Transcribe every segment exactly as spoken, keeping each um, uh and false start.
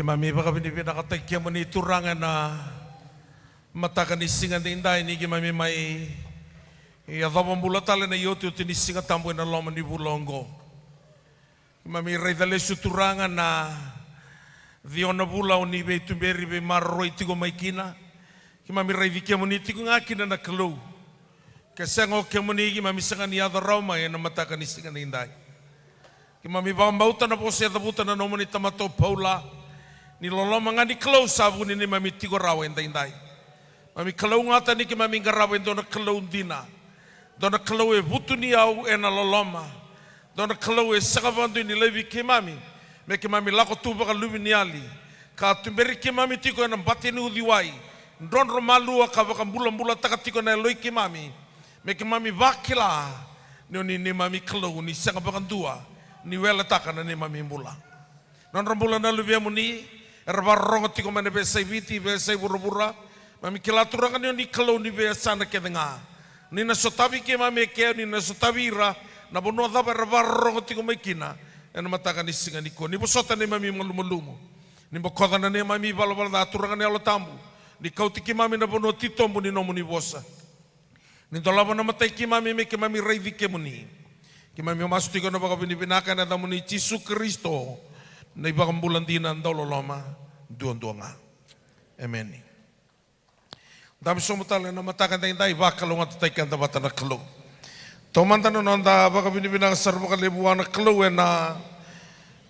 Keimami vakavinavinakataki kemuni Turaga ena mataka ni siga daidai ni keimami mai yacova bula tale na iotioti ni Siga Tabu ena loma ni vula oqo. Keimami raica lesu Turaga na ciwa na vula o ni veituberi veimaroroi tiko mai kina. Keimami raici kemuni tiko ga kina na Kalou. Ke sega o kemuni keimami sega ni yaco rawa mai ena mataka ni siga daidai. Keimami vakabauta na vosa e cavuta na nomuni tamata o Paula, ni loloma ga ni Kalou sa vu ni neimami tiko rawa edaidai. Keimami kalougata ni keimami qarava e dua na Kalou dina, dua na Kalou e vutuniyau ena loloma, dua na Kalou e sega vakadua ni laivi keimami me keimami lako tu vakaluveniyali, ka tuberi keimami tiko ena bati ni uciwai drodro malua ka vakabulabulataka tiko na yaloi keimami, me keimami vakila ni o ni neimami Kalou ni sega vakadua ni weletaka na neimami bula. Nodra bula na luvemuni era vakarorogo tiko mai na veiyasai Viti, veiyasai vuravura. Keimami kila Turaga ni o ni Kalou ni veiyasana kece ga. Ni na sotavi keimami e ke, ni na sotavi ira, na vanua cava era vakarorogo tiko mai kina ena mataka ni siga nikua. Ni vosota neimami malumalumu, ni bokoca na neimami ivalavala ca Turaga na Yalo Tabu, ni kauti keimami na vanua titobu ni nomuni vosa. Ni dolava na matai keimami me keimami raici kemuni. Keimami masu tiko ena vakavinavinaka ena yacamuni Jisu Karisito, na iVakabula dina dauloloma duadua ga. Emeni. Dabe sobu tale ena mataka daidai, vakalougatataki keda vata na Kalou. Taumada na noda vakavinavinaka sara vakalevu vua na Kalou ena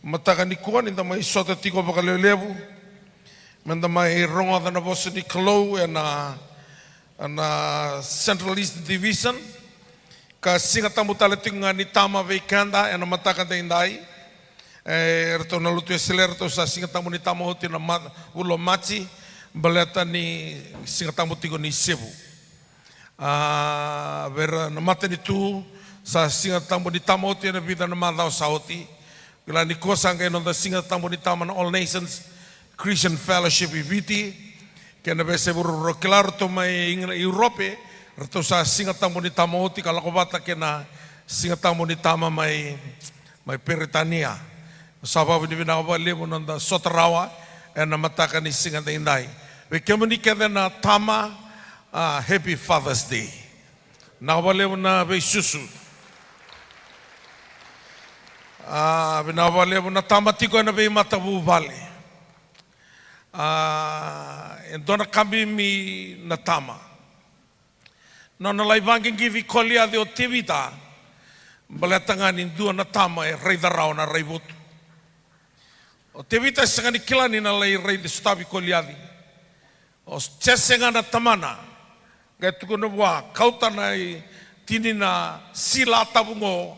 mataka nikua ni da mai sota tiko vakalevulevu me da mai rogoca na vosa ni Kalou ena, ena Central East Division. Ka Siga Tabu tale tiko ga ni tama vei keda ena mataka daidai. E, ratou na lotu Wesele ratou sa Siga Tabu ni tama oti na ma-, vula o Maji, baleta ni Siga Tabu tiko ni sevu. A, vei ira na matanitu sa Siga Tabu ni tama oti ena vica na macawa sa oti. Kila nikua sa qai noda Siga Tabu ni tama na All Nations Christian Fellowship i Viti kei na veiyasai vuravura. Kila ratou mai Eng-, Europe, ratou sa Siga Tabu ni tama oti ka lako vata kei na Siga Tabu ni tama mai, mai Peritania. Sa vakavinavinaka vakalevu na noda sota rawa ena mataka ni siga daidai. Vei kemuni kece na tama, a, Happy Father's Day. Vinaka vakalevu na veisusu. A, vinaka vakalevu na tama tiko ena veimatavuvale. A, e dua na ka bibi na tama. Nona lai vaqiqici Koliaci o Tevita, baleta ga ni dua na tama e raica rawa na raivotu. O Tevita e sega ni kila ni na lai raici sotavi Koliaci. O Jese ga na tamana, qai tukuna vua, kauta na i-, tini na sila tavuqo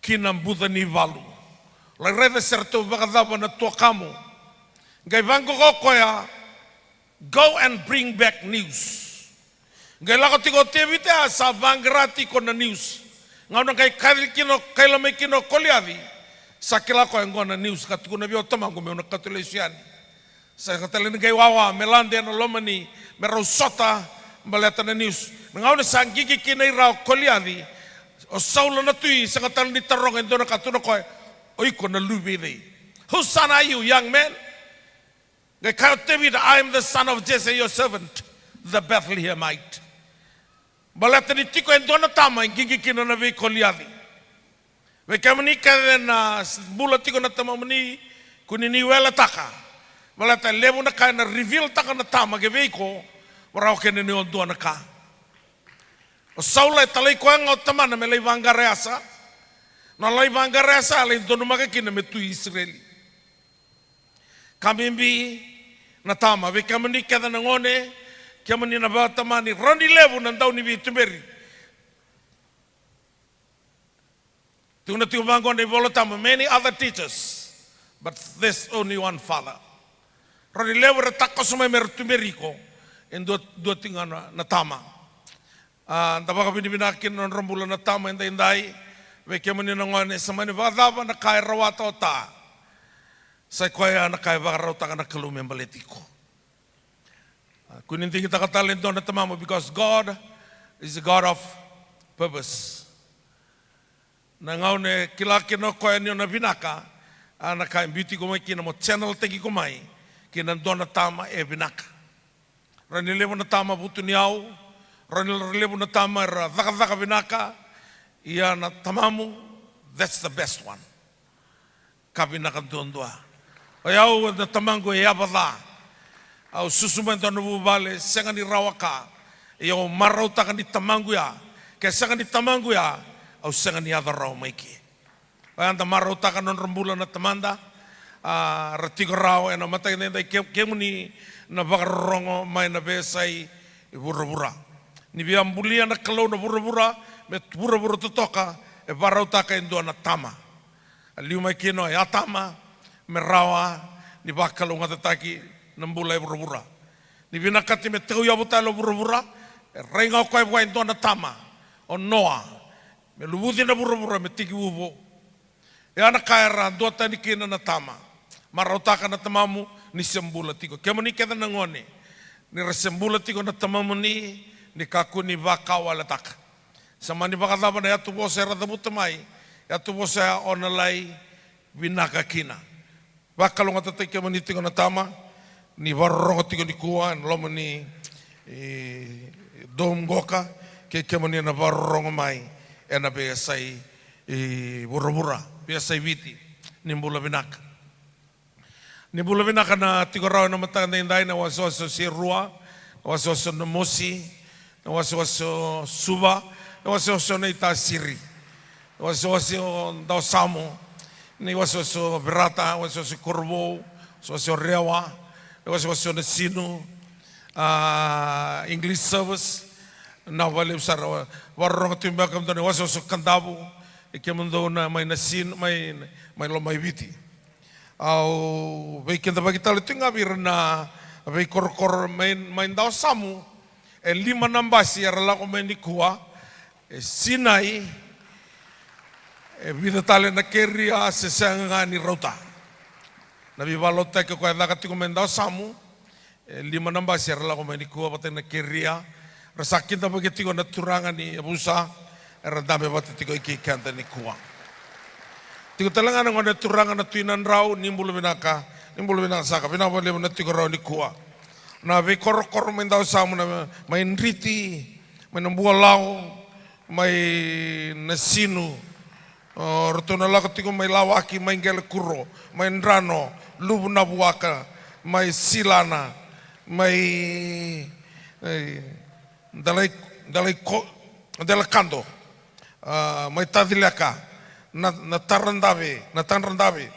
ki na buca ni valu. Lai raica se ratou vakacava na tuakamu. Qai vaqo o koya, "Go and bring back news." Qai lako tiko o Tevita, sa vaqara tiko na news. Gauna qai kaci kina, kaila mai kina o Koliaci, sa kila koya, "Qo na news ka tukuna vei au tamaqu meu na kauta lesu yani." Sa sega tale ni qai wawa me lade ena loma ni, me rau sota, baleta na news. Na gauna sa qiqi kina i ra o Koliaci, o Saula na tui sega tale ni taroga e dua na ka, tukuna o koya, "O iko na luve i cei? Whose son are you, young man?" Qai kaya o Tevita, "I am the son of Jesse, your servant, the Bethlehemite." Baleta ni tiko e dua na tama e qiqi kina na vei Koliaci. Vei kemuni kece na s-, bula tiko na tamamuni, kua ni ni weletaka. Baleta e levu na ka ena reveal taka na tama ke vei iko, me rawa kina ni o dua na ka. O Saula e talai koya ga o tamana me lai vaqara yasa. Na lai vaqara yasa, a lai donumaka kina me tui Isireli. Ka bibi na tama, vei kemuni kece na gone, kemuni na vakatamani, rawa ni levu na dau ni veituberi. Tukuna tiko vaqo na iVola Tabu, many other teachers, but there's only one father. Rawa ni levu era takoso mai mera tuberi iko, e dua, dua tiko ga na, na tama. A, da vakavinavinaka kina na nodra bula na tama edaidai, vei kemuni na gone, sa mani vakacava na ka e rawata o ta. Sa i koya na ka e vakarautaka na Kalou me baleti iko. A, kua ni digitaka tale e dua na tamamu, because God is a God of purpose. Na gauna e kila kina o koya ni o na vinaka, a, na ka e biuti iko mai kina mo channel taki iko mai, kei na dua na tama e vinaka. Rawa ni levu na tama vutuniyau, rawa ni levu na tama era cakacaka vinaka, ia na tamamu, that's the best one. Ka vinaka duadua. O yau na tamaqu e yava ca. Au susu mai dua na vuvale, sega ni rawa ka. Ia au marautaka ni tamaqu ya. Ke sega ni tamaqu ya, au sega ni yaco rawa mai ke. Oya da marautaka na nodra bula na tamada, a, ra tiko rawa ena mataka edaidai, ke-, kemuni na vakarorogo mai na veiyasai vuravura. Ni via bulia na Kalou na vuravura, me vuravura totoka, e vakarautaka e dua na tama. A liu mai kina o Atama, me rawa ni vakalougatataki na bula e vuravura. Ni vinakati me tauyavu tale o vuravura, e rai ga o koya vua e dua na tama, o Noa, me luvuci na vuravura me tekivu vou. E a na ka era duatani kina na tama. Marautaka na tamamu ni se bula tiko. Kemuni kece na gone, ni ra se bula tiko na tamamuni, ni kakua ni vakawaletaka. Sa mani vakacava na yatuvosa era cavuta mai, yatuvosa ya o na lai vinaka kina. Vakalougatataki kemuni tiko na tama, ni vakarorogo tiko nikua ena loma ni, e, dome qoka, kei kemuni na vakarorogo mai ena veiyasai, e, vuravura, veiyasai Viti, ni bula vinaka. Ni bula vinaka na tiko rawa ena mataka edaidai na wasewase o Serua, na wasewase o Namosi, na wasewase o Suva, na wasewase o Naitasiri, na wasewase o Dawasamu, na wasewase o Verata, wasewase o Korovou, wasewase o Rewa, na wasewase o Nasinu, a, English service, na vakalevu sara, vakarorogo tiko beka kemudou na wasewase o Kadavu, e kemudou na mai Nasinu, mai, mai Lomaiviti. Au veikidavaki tale tiko ga vei ira na veikorokoro mai, mai Dawasamu. E lima na basi era lako mai nikua, e sinai, e vica tale na keria se sega ga ni rauta. Na veivakalotutaki o koya e caka tiko mai Dawasamu, e lima na basi era lako mai nikua vata na keria. Ra sa kidavaki tiko na turaga ni yavusa, era dabe vata tiko i kei keda nikua. Tiko tale ga na gone turaga na Tui Nadrau, ni bula vinaka, ni bula vinaka saka, vinaka vakalevu na tiko rawa nikua. Na veikorokoro mai Dawasamu, na mai Driti, mai Nabualau, mai Nasinu, o, ratou na lako tiko mai Lawaki, mai Qelikuro, mai Drano, Luvu Navuaka, mai Silana, mai, e, Delai, Delai ko-, Delakado, a, mai Tacileka, na, na Taradave, na Tadradave,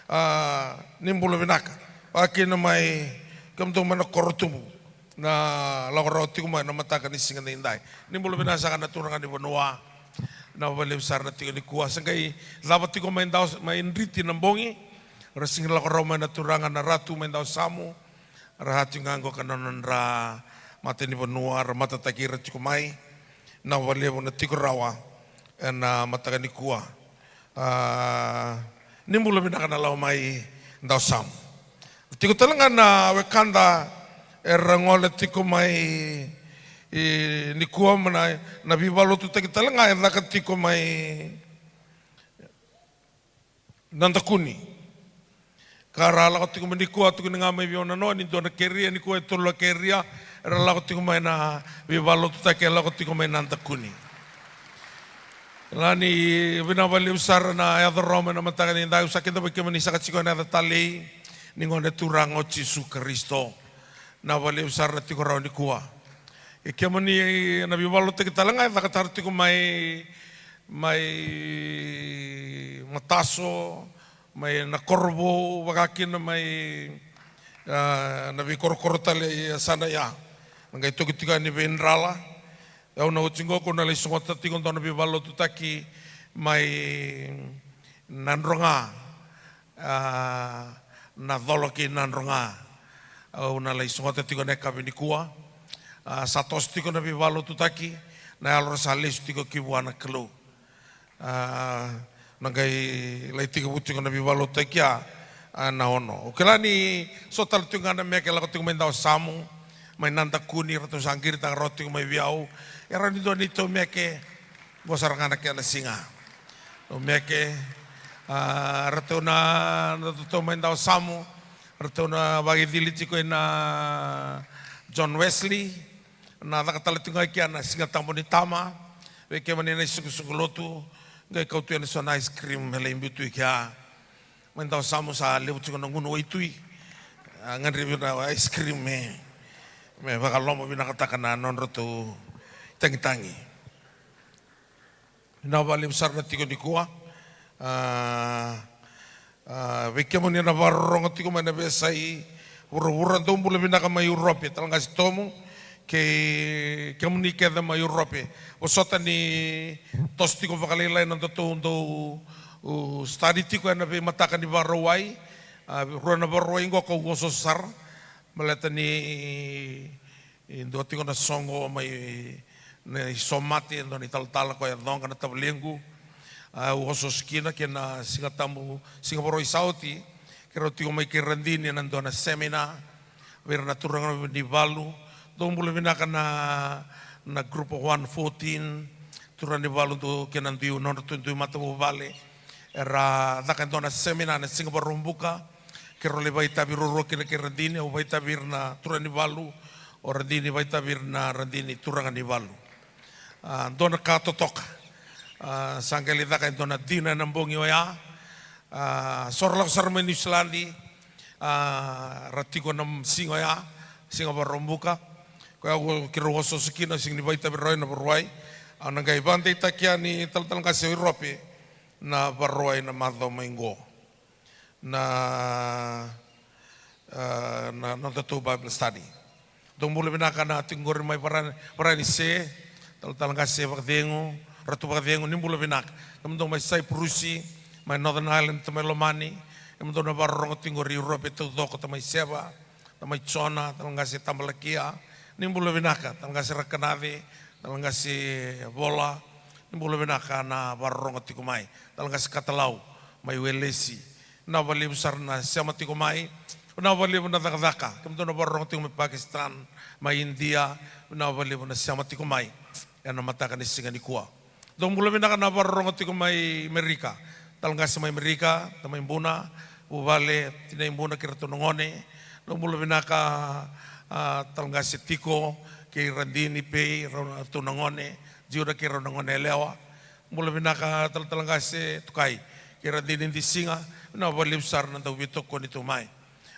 a, ni bula vinaka. Vakakina mai, kemudou mai na Korotubu. Na lako rawa tiko mai na mataka ni siga edaidai. Ni bula vinaka saka na turaga ni vanua. Na vakalevu sara na tiko nikua. Sa qai cava tiko mai Dawas-, mai Driti na bogi. Ra sega ni lako rawa mai na turaga na Ratu mai Dawasamu. Ra a tiko ga qo ka na nodra mata ni vanua, ra matataki ira tiko mai. Na vakalevu na tiko rawa ena mataka nikua. A, ni bula vinaka na lako mai Dawasamu. Tiko tale ga na wekada era gole tiko mai, e, nikua, ma na, na veivakalotutaki tale ga e caka tiko mai Nadakuni. Ka ra lako tiko mai nikua, tukuni ga mai vei au na noa ni dua na keria, nikua e tolu na keria era lako tiko mai na veivakalotutaki, e lako tiko mai Nadakuni. Kila ni vinaka vakalevu sara na yaco rawa mai na mataka edaidai, au sa kidavaki kemuni saka tiko ena yaca talei ni Gone Turaga o Jisu Karisito. Na vakalevu sara na tiko rawa nikua. E kemuni na veivakalotutaki tale ga e caka tara tiko mai, mai Mataso, mai na Korovou, vakakina mai, a, na veikorokoro tale e yasana ya. Na qai toki tiko yani vei Drala. Au na oti qo, au na lai sogota tiko dua na veivakalotutaki mai Nadroga, a, na Colo kei Nadroga. Au na lai sogota tiko na yakavi nikua. A, sa toso tiko na veivakalotutaki, na yalo ra sa lesu tiko ki vua na Kalou. A, na qai lai tekivu tiko na veivakalotutaki ya, a, na ono. Au kila ni so tale tiko ga na meke lako tiko mai Dawasamu, mai Nadakuni, ratou sa qiritaka rawa tiko mai vei au. E rawa ni dua neitou meke, qo sara ga na kena siga. Au meke, a, ratou na, na ratou mai Dawasamu, Ratou na vakaicili tiko ina John Wesley, na caka tale tiko ga kea na Siga Tabu ni Tama, vei kemuni na isoqosoqo lotu, qai kau tu ena so na ice cream me lai biu tu i kea. Mai dau samu sa levu tiko na gunu waitui, a gadrevi na ice cream me, me vakalomavinakataka na nodratou tagitagi. Vinaka vakalevu sara na tiko nikua. A, a, vei kemuni na vakarorogo tiko mai na veiyasai vuravura, dou bula vinaka mai Europe, Talaqase Tomu, kei kemuni kece mai Europe. Vosota ni toso tiko vakalailai na nodatou dau, u, study tiko ena veimataka ni Vakarauwai. A, rua na Vakarauwai qo kau osooso sara, baleta ni E dua tiko na soqo mai na isomate, e dua na italatala koya e coqa na tavalequ. A, au osooso kina kei na Siga Tabu, Siga Vakarauwai sa oti, keirau tiko mai kei Radini ena dua na semina vei ira na turaga ni valu. Dou bula vinaka na, na group of one fourteen, turaga ni valu dou kei na dui, nodratou dui matavuvale. Era caka e dua na semina na Siga Vakaraubuka, keirau lai vakaitavi ruarua kina kei Radini, au vakaitavi ira na turaga ni valu, o Radini vakaitavi ira na Radini turaga ni valu. A, dua na ka totoka. A, sa qai lai caka e dua na dina ena bogi oya. A, so ra lako sara mai Niusiladi, a, ra tiko na siga oya, Siga Vakaraubuka. Koya au, keirau osooso kina, sega ni vakaitavi rawa ena Vakarauwai. Au na qai vakadeitaki yani, talatala qase, o Europe na Vakarauwai na macawa mai qo. Na, a, na, na nodatou Bible study. Dou bula vinaka na tiko qori mai Vara-, Varanise, talatala qase Vakacegu, Ratu Vakacegu, ni bula vinaka. Kemudou mai Saipurusi, mai Northern Ireland, tamai lomani, kemudou na vakarorogo tiko qori Europe taucoko, tamai Seva, tamai Jona, talatala qase Tabalakia, ni bula vinaka, talatala qase Rakanace, talatala qase Vola, ni bula vinaka na vakarorogo tiko mai, talatala qase Katalau, mai Welesi. Vinaka vakalevu sara na sema tiko mai, vinaka vakalevu na cakacaka, kemudou na vakarorogo tiko mai Pakistan, mai India, vinaka vakalevu na sema tiko mai ena mataka ni siga nikua. Dou bula vinaka na vakarorogo tiko mai Merika. Talatala qase mai Merika, tamai Buna, vuvale, tinai Buna kei ratou na gone. Dou bula vinaka, a, talatala qase Tiko kei Radini Pei, rau na, ratou na gone, Jiura kei rau na gone yalewa. Bula vinaka talatala qase Tukai kei Radini Disiga, vinaka vakalevu sara na dau veitokoni tu mai.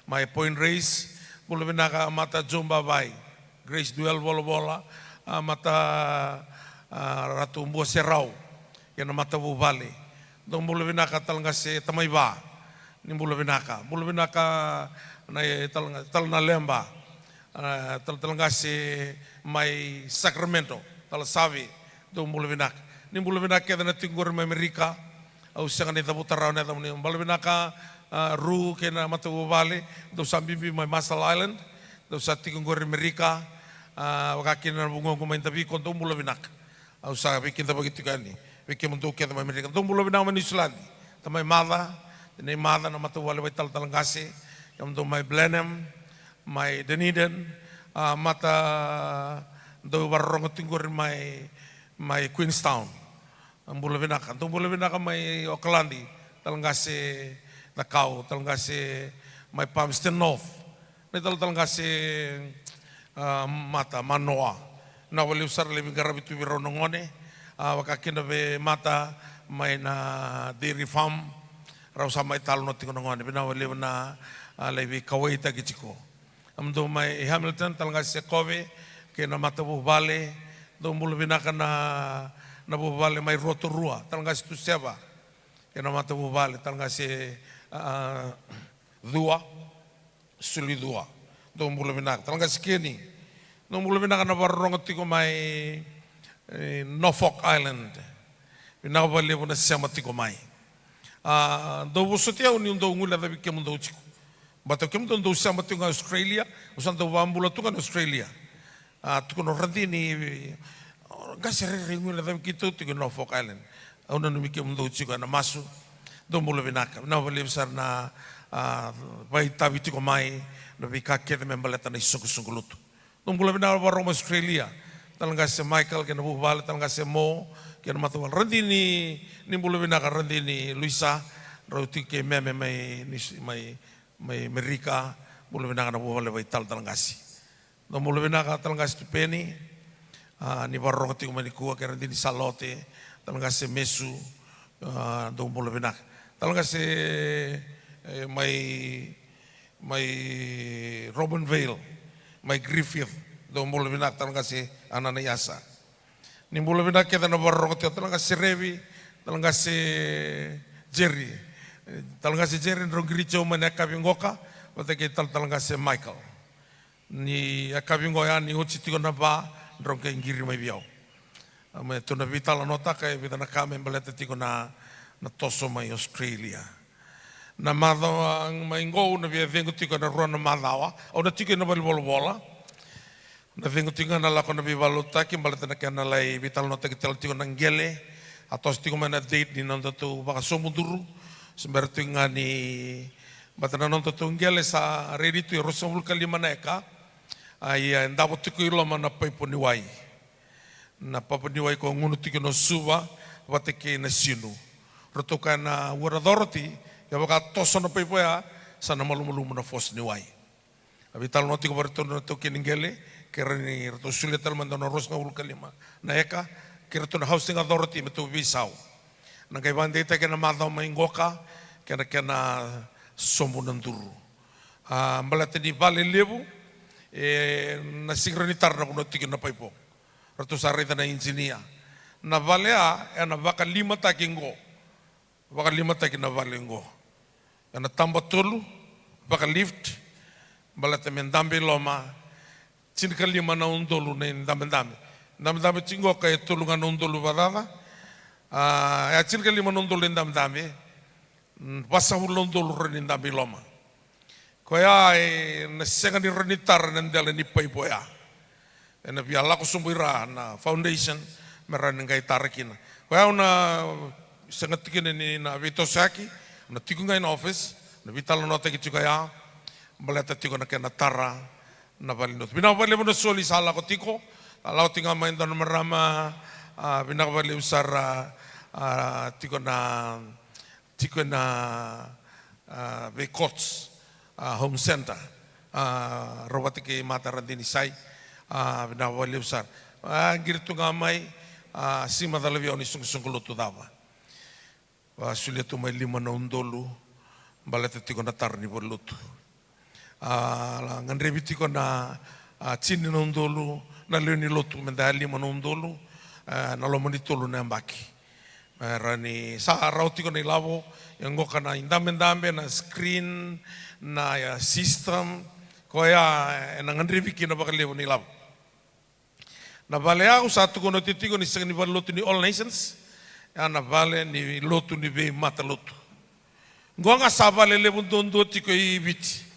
Mai Point Reyes, bula vinaka mata Joe Bavai, Grace Duel Volavola, a, mata, a, Ratu Bua Serau, kei na matavuvale. Dou bula vinaka talatala qase Tamaiva, ni bula vinaka. Bula vinaka na, e, tala, tala na leba, a, talatala qase mai Sacramento, tala Save, dou bula vinaka. Ni bula vinaka kece na tiko qori mai Merika. Au sega ni cavuta rawa na yacamuni. Bula vinaka, a, Ru kei na matavuvale, dou sa bibi mai Marshall Island, dou sa tiko qori Merika, a, vaka kina na vugoqu mai Daviko, dou bula vinaka. Au sa veikidavaki tiko yani vei kemudou kece mai Merika. Dou bula vinaka mai Niusiladi. Tamai Maca, tinai Maca, na matavuvale vei talatala qase, kemudou mai Blenheim, mai Dunedin, a, mata dou vakarorogo tiko qori mai, mai Queenstown. A, bula vinaka. Dou bula vinaka mai Okaladi, talatala qase Cakau, talatala qase mai Palmerston North. Na talatala qase, a, mata Manoa. Vinaka vakalevu sara lai veiqaravi tu vei rau na gone. A, vaka kina vei mata mai na dairy farm. Rau sa mai talanoa tiko na gone. Vinaka vakalevu na, a, lai veikauwaitaki tiko. Kemudou mai Hamilton, talatala qase Sekove kei na matavuvale. Dou bula vinaka na, na vuvale mai Rotorua, talatala qase Tuseva kei na matavuvale, talatala qase, a, Cua, Sulu i Cua. Dou bula vinaka. Talatala qase Keni. Dou bula vinaka na vakarorogo tiko mai, e, Norfolk Island. Vinaka vakalevu na sema tiko mai. A, dou vosoti au niu dau guilecavi kemudou tiko. Baleta kemudou dau sema tiko ga Australia, au sa dau vakabula tu ga na Australia. A, tukuna o Radini, o, qase rairai guilecavi keitou tiko i Norfolk Island. Au nanumi kemudou tiko ena masu. Dou bula vinaka. Vinaka vakalevu sara na, a, vakaitavi tiko mai, na veika kece me baleta na isoqosoqo lotu. Dou bula vinaka vakarorogo mai Australia. Talatala qase Michael kei na vuvale, talatala qase Mo kei na matavuvale. Radini, ni bula vinaka Radini Luisa, rau tiko kei Meme mai, ni, mai mai Merika, bula vinaka na vuvale vakaitalatala qase. Dou bula vinaka tala qase Tupeni, a, ni vakarorogo tiko mai nikua, kei Radini Salote, tala qase Mesu, a, dou bula vinaka. Tala qase, e, mai, mai Robinvale, mai Griffith, dou bula vinaka tala qase Ananaiasa. Ni bula vinaka kece na vakarorogo tiko, tala qase Revi, tala qase Jerry. Tala qase Jerry, drau qiriti au mai na yakavi qoka, vata kei tala, tala qase Michael. Ni yakavi qo ya ni oti tiko na va, drau qai qiri mai vei au. A, me tou na veitalanoataka e vica na ka me baleta tiko na, na toso mai Australia. Na macawa mai qo au na via cegu tiko ena rua na macawa, au na tiko ena valenivolavola. Na cegu tiko ga na lako na veivakalotutaki baleta na kena lai veitalanoataki tale tiko na qele. A toso tiko mai na date ni nodatou vakasobuduru. Se bera tiko ga ni baleta na nodatou qele sa ready tu e ruasagavulu ka lima na eka. A, ia e davo tiko i loma na paipo ni wai. Na paipo ni wai ko gunu tiko na Suva vata kei Nasinu. Ratou kaya na Water Authority, kevaka toso na paipo ya, sa na malumalumu na force ni wai. A veitalanoa tiko vei ratou na taukei ni qele, kei ratou solia tale mada na ruasagavulu ka lima na eka, kei ratou na Housing Authority me tou veisau. Na qai vakadeitaki ena macawa mai qoka, kei na kena sobu na duru. A, baleta ni vale levu, e, na sega ni rawa ni tara na vanua tiko na paipo. Ratou sa raica na engineer. Na vale ya, ena vakalimataki qo. Vakalimataki na vale qo. Ena taba tolu, vaka lift, baleta me dabe i loma, tinikalima na udolu na idabedabe. Dabedabe tiko qo ka e tolu ga na udolu vakacaca. A, e tinikalima na udolu na idabedabe. Mm, vasagavulu na udolu rawa ni dabe i loma. Koya e na sega ni rawa ni tara na dela ni paipo ya. Ena via lako sobu i ra na foundation me rawa ni qai tara kina. Koya au na sega tiko ni na veitosoyaki, na tiko ga ena office, na veitalanoataki tiko ya, baleta tiko na kena tara na valenilotu. Vinaka vakalevu na soli sa lako tiko, sa lako tiko ga mai dua na marama, a, vinaka vakalevu sara, a, tiko na tiko ena, a, vei Courts, a, Home Centre, a, rau vata kei Mata Radini Sai, a, vinaka vakalevu sara. A, qiri tu ga mai, a, sega ni macala vei au ni soqosoqo lotu cava. A, solia tu mai lima na udolu, baleta tiko na tara ni valenilotu. A, gadrevi tiko na, a, tini na udolu na lewe ni lotu, meda lima na udolu, a, na loma ni tolu na yabaki. E, rawa ni sa rawa tiko na ilavo, e qoka na idabedabe, na screen, na, e, system, koya, e, na gadrevi kina vakalevu na ilavo. Na vale ya au sa tukuna oti tiko ni sega ni vale lotu ni All Nations, ya na vale ni lotu ni veimatalotu. Qo ga sa vale levu duadua tiko i Viti.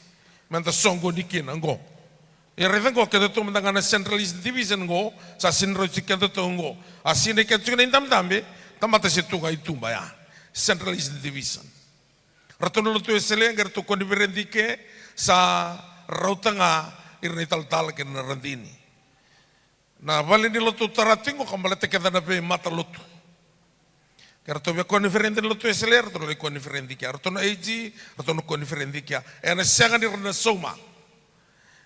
Meda soqoni kina qo. Ia raica qo, kedatou mada ga na Central East Division qo, sa sega ni rauti kedatou qo. A sinai keda tiko na idabedabe, tamata se tu ga i tuba ya. Central East Division. Ratou na lotu Wesele, qai ratou koniferedi ke, sa rauta ga ira na italatala kei na radini. Na vale ni lotu tara tiko ka baleta keda na veimatalotu. Ke ratou via koniferedi na lotu Wesele, ratou na lai koniferedi kea. Ratou na A G, ratou na koniferedi kea. Ena sega ni ra na sauma.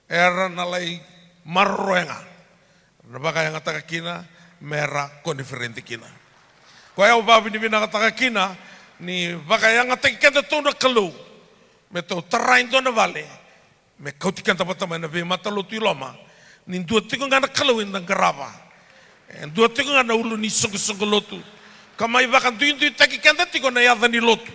Era na lai maroroya ga. Ra na vakayagataka kina, me ra koniferedi kina. Koya au vakavinavinakataka kina, ni vakayagataki kedatou na Kalou. Me tou tara e dua na vale. Me kauti keda vata mai na veimatalotu i loma. Ni dua tiko ga na Kalou eda qarava. E dua tiko ga na ulu ni soqosoqo lotu. Ka mai vakaduiduitaki keda tiko na yaca ni lotu.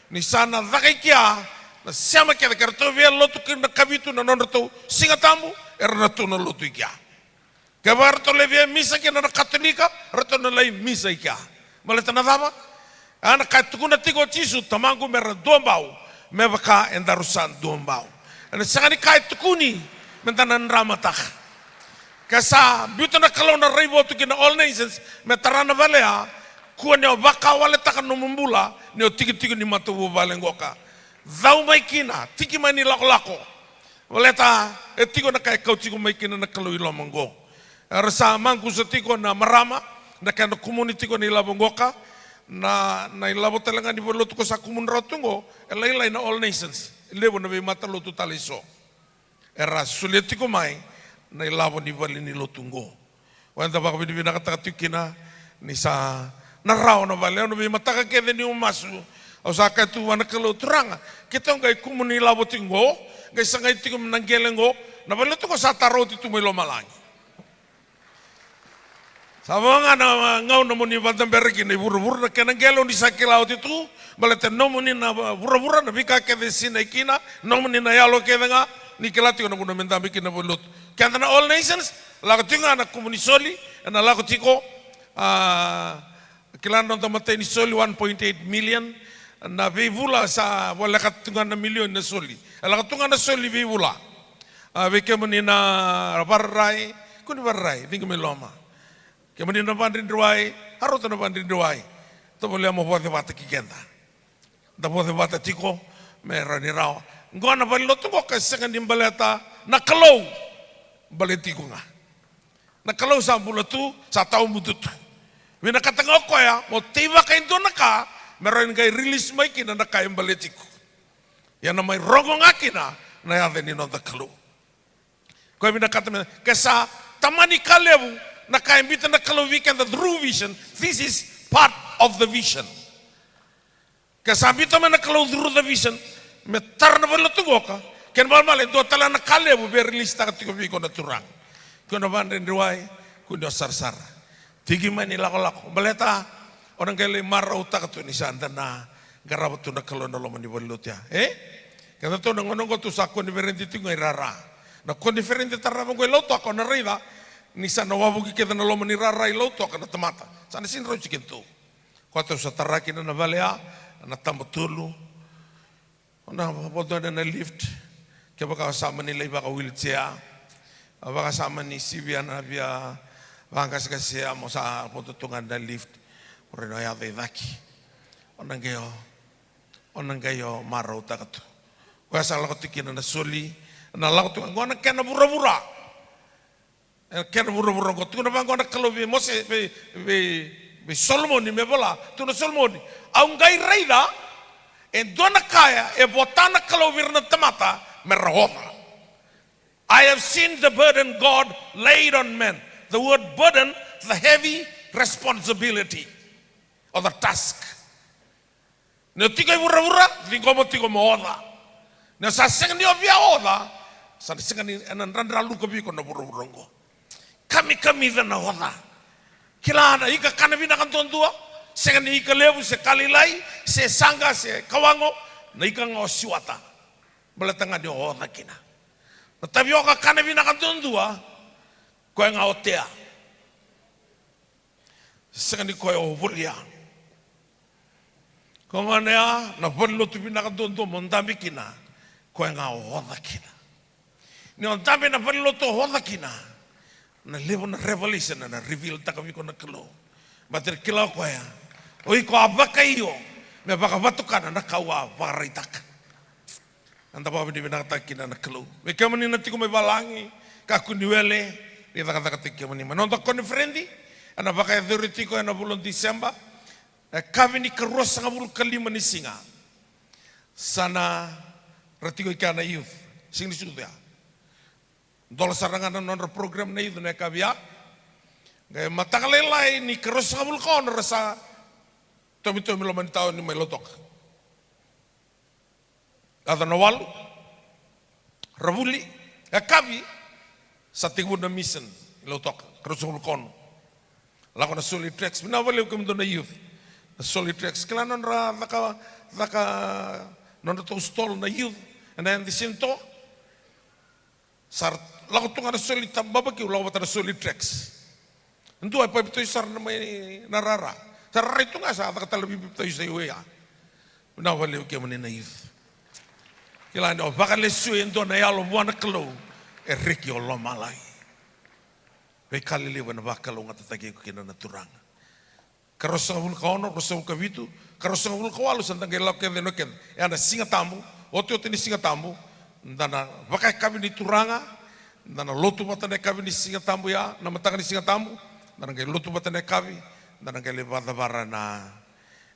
Ni sa na caka i kea, na sema kece ke ratou via lotu ki na Kavitu na nodratou Siga Tabu, era na tou na lotu i kea. Kevaka ratou lai via misa kina na Katolika, ratou na lai misa i kea. Baleta na cava? A na ka e tukuna tiko o Jisu, Tamaqu me ra duabau, me vaka edaru sa duabau. Ena sega ni ka e tukuni, meda na dramataka. Ke sa biuta na Kalou na raivotu ki na All Nations, me tara na vale ya, kua ni o vakawaletaka nomu bula, ni o tikitiki ni matavuvale qoka. Cau mai kina, tiki mai ni lakolako. Baleta, e tiko na ka e kauti iko mai kina na Kalou i loma qo. Era sa maqusa tiko na marama, na kena kumuni tiko na ilavo qoka, na, na ilavo tale ga ni valelotu ko sa kumuni rawa tu qo, e lailai na All Nations. E levu na veimatalotu tale eso era solia tiko mai na ilavo ni valenilotu oqo. O eda vakavinavinakataka tiko kina ni sa na rawa na vale. Au na veimataka kece niu masu, au sa kaya tu vua na Kalou, Turaga, keitou qai kumuni ilavo tiko oqo, qai sagai tiko mai na qele oqo, na valenilotu oqo sa tara oti tu mai lomalagi. Sa vaka ga na gauna mo ni vakadabera kina i vuravura na kena qele, o ni sa kila oti tu, baleta nomuni na vuravura, na veika kece e sinai kina, nomuni na yalo kece ga, ni kila tiko na vuna me dabe kina na valenilotu. Keda na All Nations, lako tiko ga na kumuni soli, ena lako tiko, a, kila na noda matai ni soli one point eight million, na veivula sa voleka tu ga na milioni na soli. E lako tu ga na soli veivula. A, vei kemuni na Vararai, kua ni vararai, ciqi mai loma. Kemuni na vadriwai, a rauta na vadriwai. Tovolea mo voce vata ki keda. Da voce vata tiko, me rawa ni rawa. Oqo na valenilotu oqo ka sega ni baleta na Kalou. Baleti iko ga. Na Kalou sa bula tu, sa tawa bututu. Vinakata ga o koya mo teivaka e dua na ka, me rawa ni qai release mai kina na ka e baleti iko. Ia na mai rogo ga kina na yaca ni noda Kalou. Koya vinakata me, ke sa tamani ka levu na ka e biuta na Kalou vei keda through vision, this is part of the vision. Ke sa biuta mai na Kalou through the vision, me tara na valenilotu qoka, kena ibalebale e dua tale na ka levu e release taka tiko vei iko na Turaga. Kua ni vadriwai, kua ni sarasara. Tiki mai ni lakolako. Baleta o na qai lai marautaka tu ni sa da na qarava tu na Kalou ena loma ni valenilotu ya. E? Keda tou na gauna oqo tou sa koniferedi tiko ga i rara. Na koniferedi tarava oqo i Lautoka o na raica ni sa na wavoki kece na loma ni rara i Lautoka na tamata. Sa na sega ni rauti keda tou. Koya tou sa tara kina na vale ya, na taba tolu. O na vodo ena lift. Kevaka o sa mani lai vaka wheelchair, a vaka sa mani sivia na via vaqaseqase ya, mo sa vodo tu ga ena lift. O rai na yaco i cake. O na qai o, o na qai o marautaka tu. Koya sa lako tiko kina na soli, na lako tu ga qo na kena vuravura. E kena vuravura oqo, tukuna vaqo na Kalou vei Mose, vei, vei, vei Solomoni me vola, tukuna Solomoni, au qai raica e dua na ka ya e vota na Kalou vei ira na tamata me ra oca. I have seen the burden God laid on men. The word burden, the heavy responsibility or the task. Ni o tiko i vuravura, ciqoma tiko mo oca. Ni o sa sega ni o via oca, sa na sega ni, ena dradraluka vei iko na vuravura oqo. Kamikamica na oca. Kila na ika kana vinaka duadua, sega ni ika levu se ka lailai, se saqa se kawago, na ika ga o siwata. Baleta ga ni o oca kina. Na tavioka kana vinaka duadua, koya ga o tea. Sega ni koya o volia. Ko gona ya na valenilotu vinaka duadua mo dabe kina, koya ga o oca kina. Ni o dabe na valenilotu o oca kina, na levu na revelation ena reveal taka vei iko na Kalou. Baleta e kila o koya, o iko a vakaio me vakavatukana na ka au a vakaraitaka. Eda vakavinavinakataka kina na Kalou. Vei kemuni na tiko mai valagi, kakua ni wele, ni cakacakataki kemuni. Mai noda koniferedi ena vakayacori tiko ena vula o Tiseba, e yakavi ni karuasagavulu ka lima ni siga. Sa na ra tiko i kea na youth, siga ni sucu ya. Dola sara ga na nodra program na youth na yakavi ya. Qai mataka lailai ni karuasagavulu ka ono ra sa tomitomi loma ni taoni mai Lautoka. Yaco na walu, ra vuli, yakavi, sa tekivu na mission i Lautoka, karuasagavulu ka ono. Lako na soli tracks, vinaka vakalevu kemudou na youth. Na soli tracks, kila nodra caka, caka, nodratou stall na youth, ena yadi Sinto. Sa lako tu ga na soli ta-, babakiu, lako vata na soli tracks. Dua e papitaiso sara na mai na rara. Sa rai tu ga sa caka tale na veipapitaiso sa i wei ya. Vinaka vakalevu kemuni na youth. Kila ni o vakalesuya e dua na yalo vua na Kalou, e reki o lomalagi. Veika lelevu ena vakalougatataki iko kina na Turaga. Karuasagavulu ka ono, ruasagavulu ka vitu, karuasagavulu ka walu sa da qai lako kece ena weekend. Ya na Siga Tabu, otioti ni Siga Tabu, da na vakayakavi ni Turaga, da na lotu vata na yakavi ni Siga Tabu ya, na mataka ni Siga Tabu, da na qai lotu vata na yakavi, da na qai lai vakacavara na,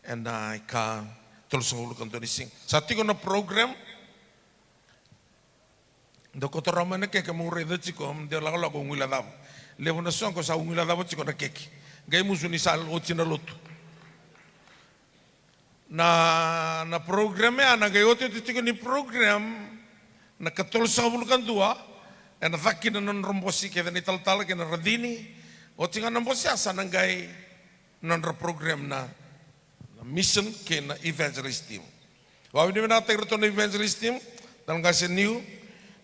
ena ika tolusagavulu ka dua ni siga. Sa tiko na program, Dou koto rawa mai na keke mo raica tiko, mo dou lakolako guilecava. Levu na soqo sa guilecava tiko na keke. Qai musu ni sa oti na lotu. Na, na program ya na qai otioti tiko ni program na ikatolusagavulu ka dua, ena caka kina na nodra bose kece na italatala kei na racini. Oti ga na bose ya sa na qai nodra program na, na mission kei na evangelist team. Vakavinavinakataki iratou na evangelist team, Dalaqase Niu,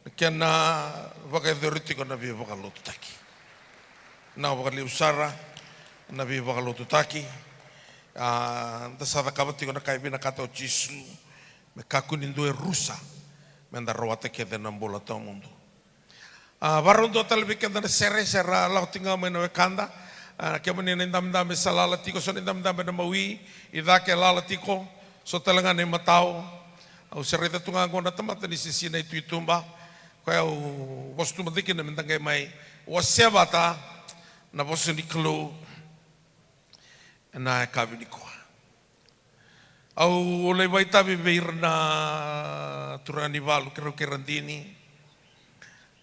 na kena vakayacori tiko na veivakalotutaki. Na vakalevu sara na veivakalotutaki. A, da sa cakava tiko na ka e vinakata o Jisu, me kakua ni dua e rusa, me da rawata kece na bula tawamudu. A, vakarau dua tale vei keda na sere, se ra lako tiko ga mai na wekada. A, kemuni na idabedabe sa lala tiko, so na idabedabe na mawi, i cake lala tiko, so tale ga na imatau. Au sa raica tu ga qo na tamata ni sisi na ituituba. Koya au vosa tu mada kina me da qai mai wasea vata na vosa ni Kalou ena yakavi nikua. Au lai vakaitavi vei ira na turaga ni valu, keirau kei Radini.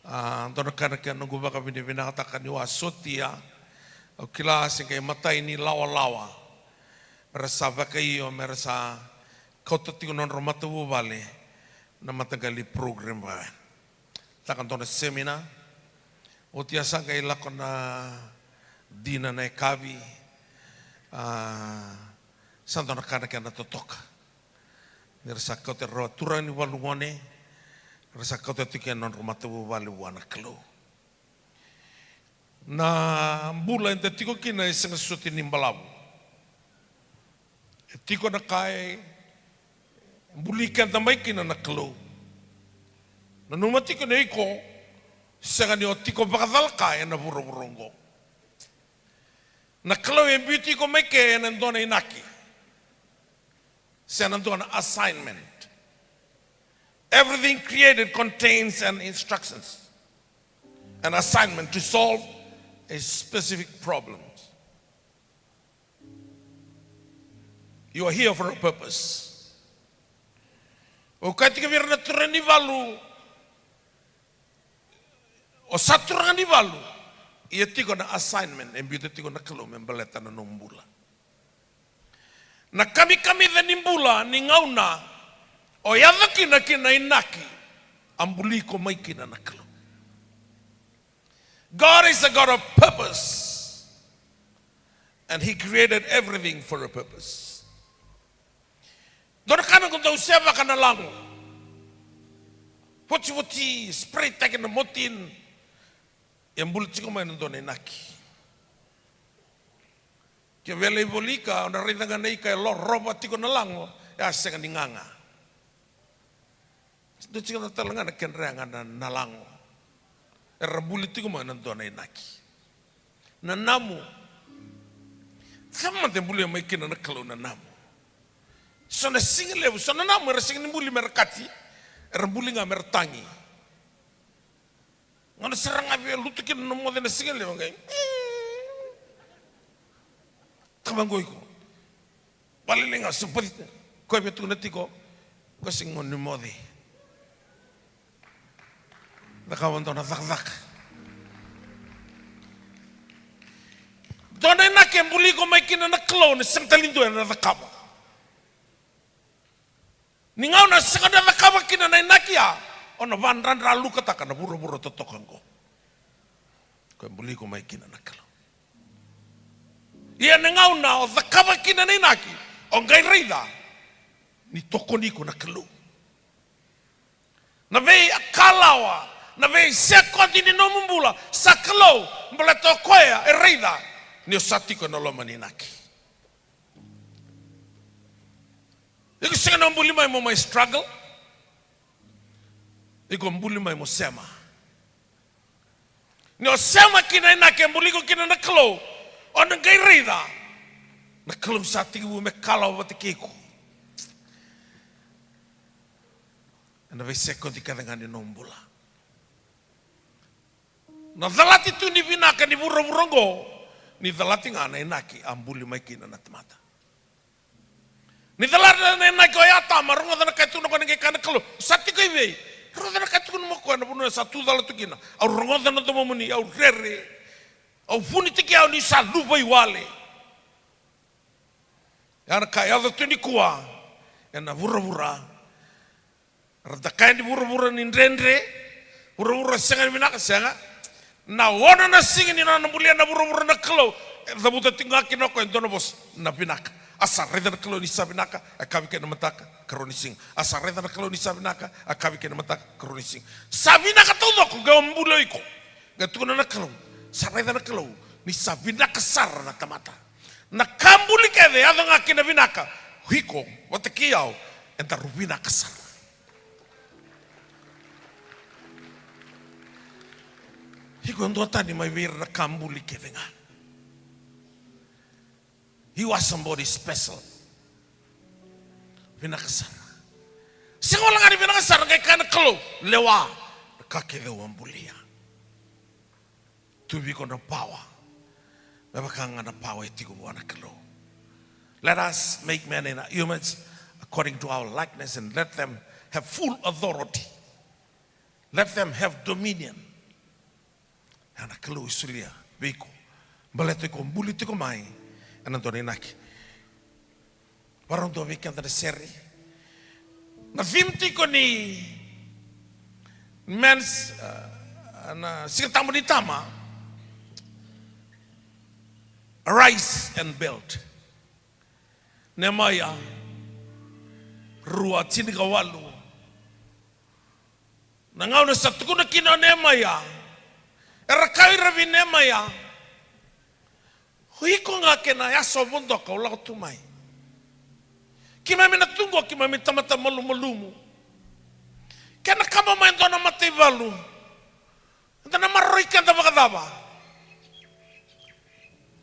A, dua na ka na kena noqu vakavinavinakataka niu a sotia. Au kila se qai matai ni lawalawa. Me ra sa vakaio, me ra sa kauta tiko na nodra matavuvale na mataqali program vaya. Caka dua na semina. Oti a sa qai lako na dina na yakavi. A, sa dua na ka na kena totoka. Ni ra sa kauta rawa turaga ni valu gone, ra sa kauta tiko na nodra matavuvale vua na Kalou. Na bula eda tiko kina e sega soti ni balavu. E tiko na ka e buli keda mai kina na Kalou. Nanuma tiko ni o iko sega ni o tiko vakacalaka ena vuravura oqo. Na Kalou e biuti iko mai ke ena dua na inaki. Se na dua na assignment. Everything created contains an instructions, an assignment to solve a specific problem. You are here for a purpose. O kaya tiko vei ira na turaga ni valu, o sa turaga ni valu, ia tiko na assignment e biuta tiko na Kalou me baleta na nomu bula. Na kamikamica ni bula ni gauna o yaco kina ki na inaki a buli iko mai kina na Kalou. God is a God of purpose, and he created everything for a purpose. Dua na ka me ko dau sevaka na lago, votivoti, spray taki na motin, e buli tiko mai na dua na inaki. Ke vela i volika, o na raica ga na ika e lo rova tiko na lago, e a sega ni gaga. Dua tiko na tale ga na kedra yaga na, na lago. Era buli tiko mai na dua na inaki. Na namu. Cava mada e bulia mai kina na Kalou na namu? So na sigalevu, so na namu era sega ni buli mera kati, era buli ga mera tagi. Gauna sara ga via lutu kina na moce na sigalevu qai. Tava qo iko. Vakalele ga, sa pati. Koya via tukuna tiko. Qo se gauna ni moce. Cakava dua na cakacaka. Dua na inaki e buli iko mai kina na Kalou ni sega tale ni dua ena cakava. Ni gauna sega na cakava kina na inaki ya, o na vadradralukataka na vuravura totoka oqo. Ko e buli iko mai kina na Kalou. Ia ni gauna o cakava kina na inaki, o qai raica ni tokoni iko na Kalou. Na veikalawa, na veisekodi ni nomu bula, sa Kalou, baleta o koya e raica ni o sa tiko ena loma ni inaki. Iko sega ni buli mai mo mai struggle. Iko buli mai mo sema. Ni o sema ki na inaki e buli iko kina na Kalou, o na qai raica na Kalou sa tekivu me kalawa vata kei iko ena veisekodi kece ga ni nomu bula. Na calati tu ni vinaka ni vuravura oqo, ni calati ga na inaki a buli mai kina na tamata. Ni calata na inaki o Atama, rogoca na ka e tukuna o koya, na qai kaya na Kalou, sa tiko i vei? Rogoca na ka e tukuna mai o koya na vanua e sa tu cala tu kina. Au rogoca na domomuni, au rere. Au vunitaki au ni sa luvaiwale. Ya na ka e yaco tu nikua ena vuravura. Ra da kaya ni vuravura ni dredre, vuravura sega ni vinaka, sega. Na ono na siga ni nona bulia na vuravura na Kalou, e cavuta tiko ga kina o koya e dua na vosa, na vinaka. A sa raica na Kalou ni sa vinaka, e kavi kei na mataka, karua ni siga. A sa raica na Kalou ni sa vinaka, e kavi kei na mataka, karua ni siga. Sa vinaka taucoko, qai o buli o iko. Qai tukuna na Kalou, sa raica na Kalou ni sa vinaka sara na tamata. Na ka buli kece e yaco ga kina vinaka. O iko vata kei au, edaru vinaka sara. Iko e duatani mai vei ira na ka buli kece ga. You are somebody special. Vinaka sara. Sega wale ga ni vinaka sara, qai kaya na Kalou, lewa na ka kece au a bulia. Tu vei iko na pawa me vaka ga na pawa e tiko vua na Kalou. Let us make man in our image, according to our likeness, and let them have full authority. Let them have dominion. Ya na Kalou e solia vei iko. Baleta iko buli tiko mai ena dua na inaki. Varau dua vei keda na sere. Na theme tiko ni men's, uh, na Siga Tabu ni Tama, Arise and Build. Nemaia rua, tinikawalu. Na gauna sa tukuna kina o Nemaia, era kaya ira vei Nemaia, o iko ga kei na yasa o vodoka o lako tu mai. Keimami na tu qo, keimami tamata malumalumu. Kena kaba mai e dua na mataivalu, eda na maroroi keda vakacava?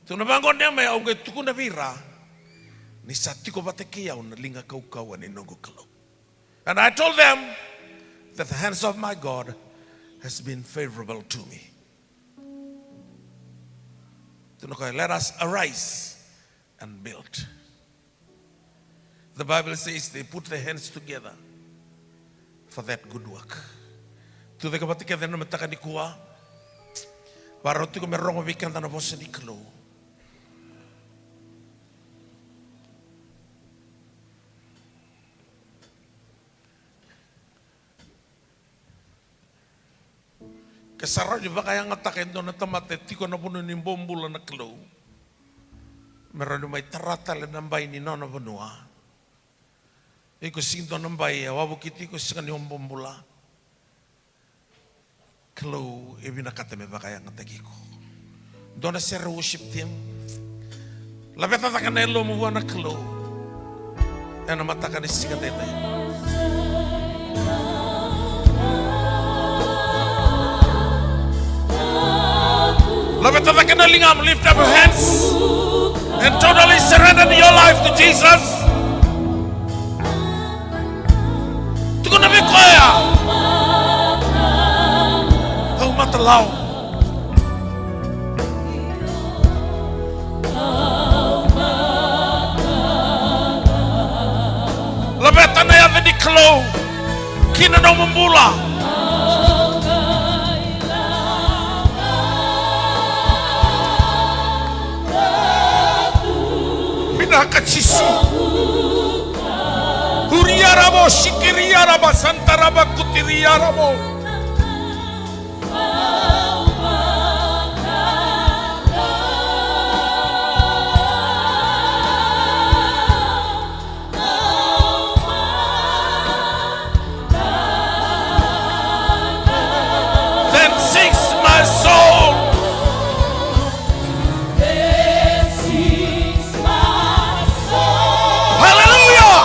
Tukuna vaqo o Nemaia, au qai tukuna vei ira ni sa tiko vata kei au na liga kaukauwa ni noqu Kalou. And I told them that the hands of my God has been favorable to me. Tukuna o koya, let us arise and build. The Bible says they put their hands together for that good work. Tucake vata kece ena mataka nikua. Varau tiko me rogo vei keda na vosa ni Kalou. Ke sa rawa ni vakayagataka e dua na tamata e tiko na vanua ni bobula na Kalou, me rawa ni mai tara tale na bai ni nona vanua. Iko sega ni dua na bai e wavokiti iko, sega ni o bobula. Kalou e vinakata me vakayagataki iko. Dua na sere worship team. Laveta cake na yalomu vua na Kalou ena mataka ni siga daidai. Laveta cake na ligamu, lift up your hands and totally surrender your life to Jesus. Tukuna vei koya, au matalau. Laveta na yaca ni Kalou ki na nomu bula. Vinaka Jisu. Uriarabo, sikiriaraba, santaraba, kutiriarabo. Then sings my soul. Hallelujah.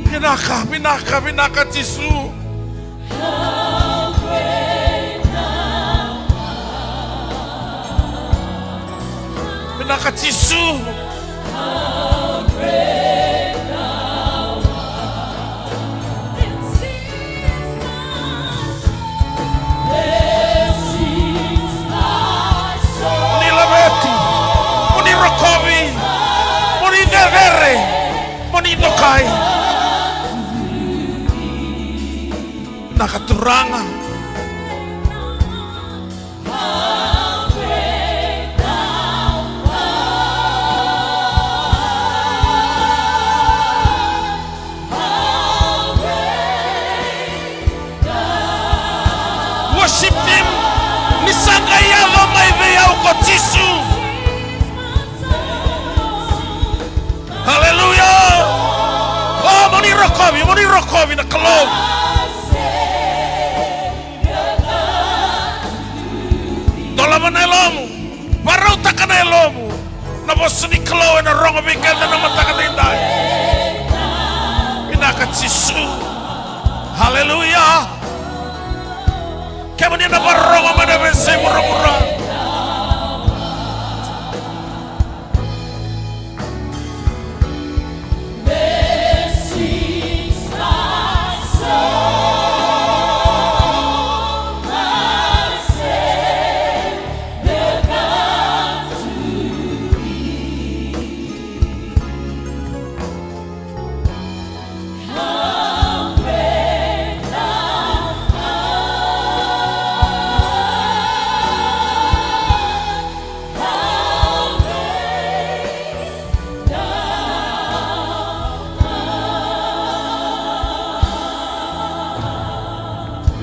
Vinaka, vinaka, vinaka Jisu. Vinaka Jisu. Ni laveti, ni rokovi, Ere, mo ni dokai. Vinaka Turaga. Worship him. Ni sa qai yaco mai vei au ko Jisu. Haleluya. O, mo ni rokovi, mo ni rokovi na Kalou. Dolava na yalomu. Varautaka na yalomu. Na vosa ni Kalou ena rogo vei keda na mataka edaidai. Vinaka Jisu. Haleluya. Kemuni na vakarorogo mai na veiyasai vuravura.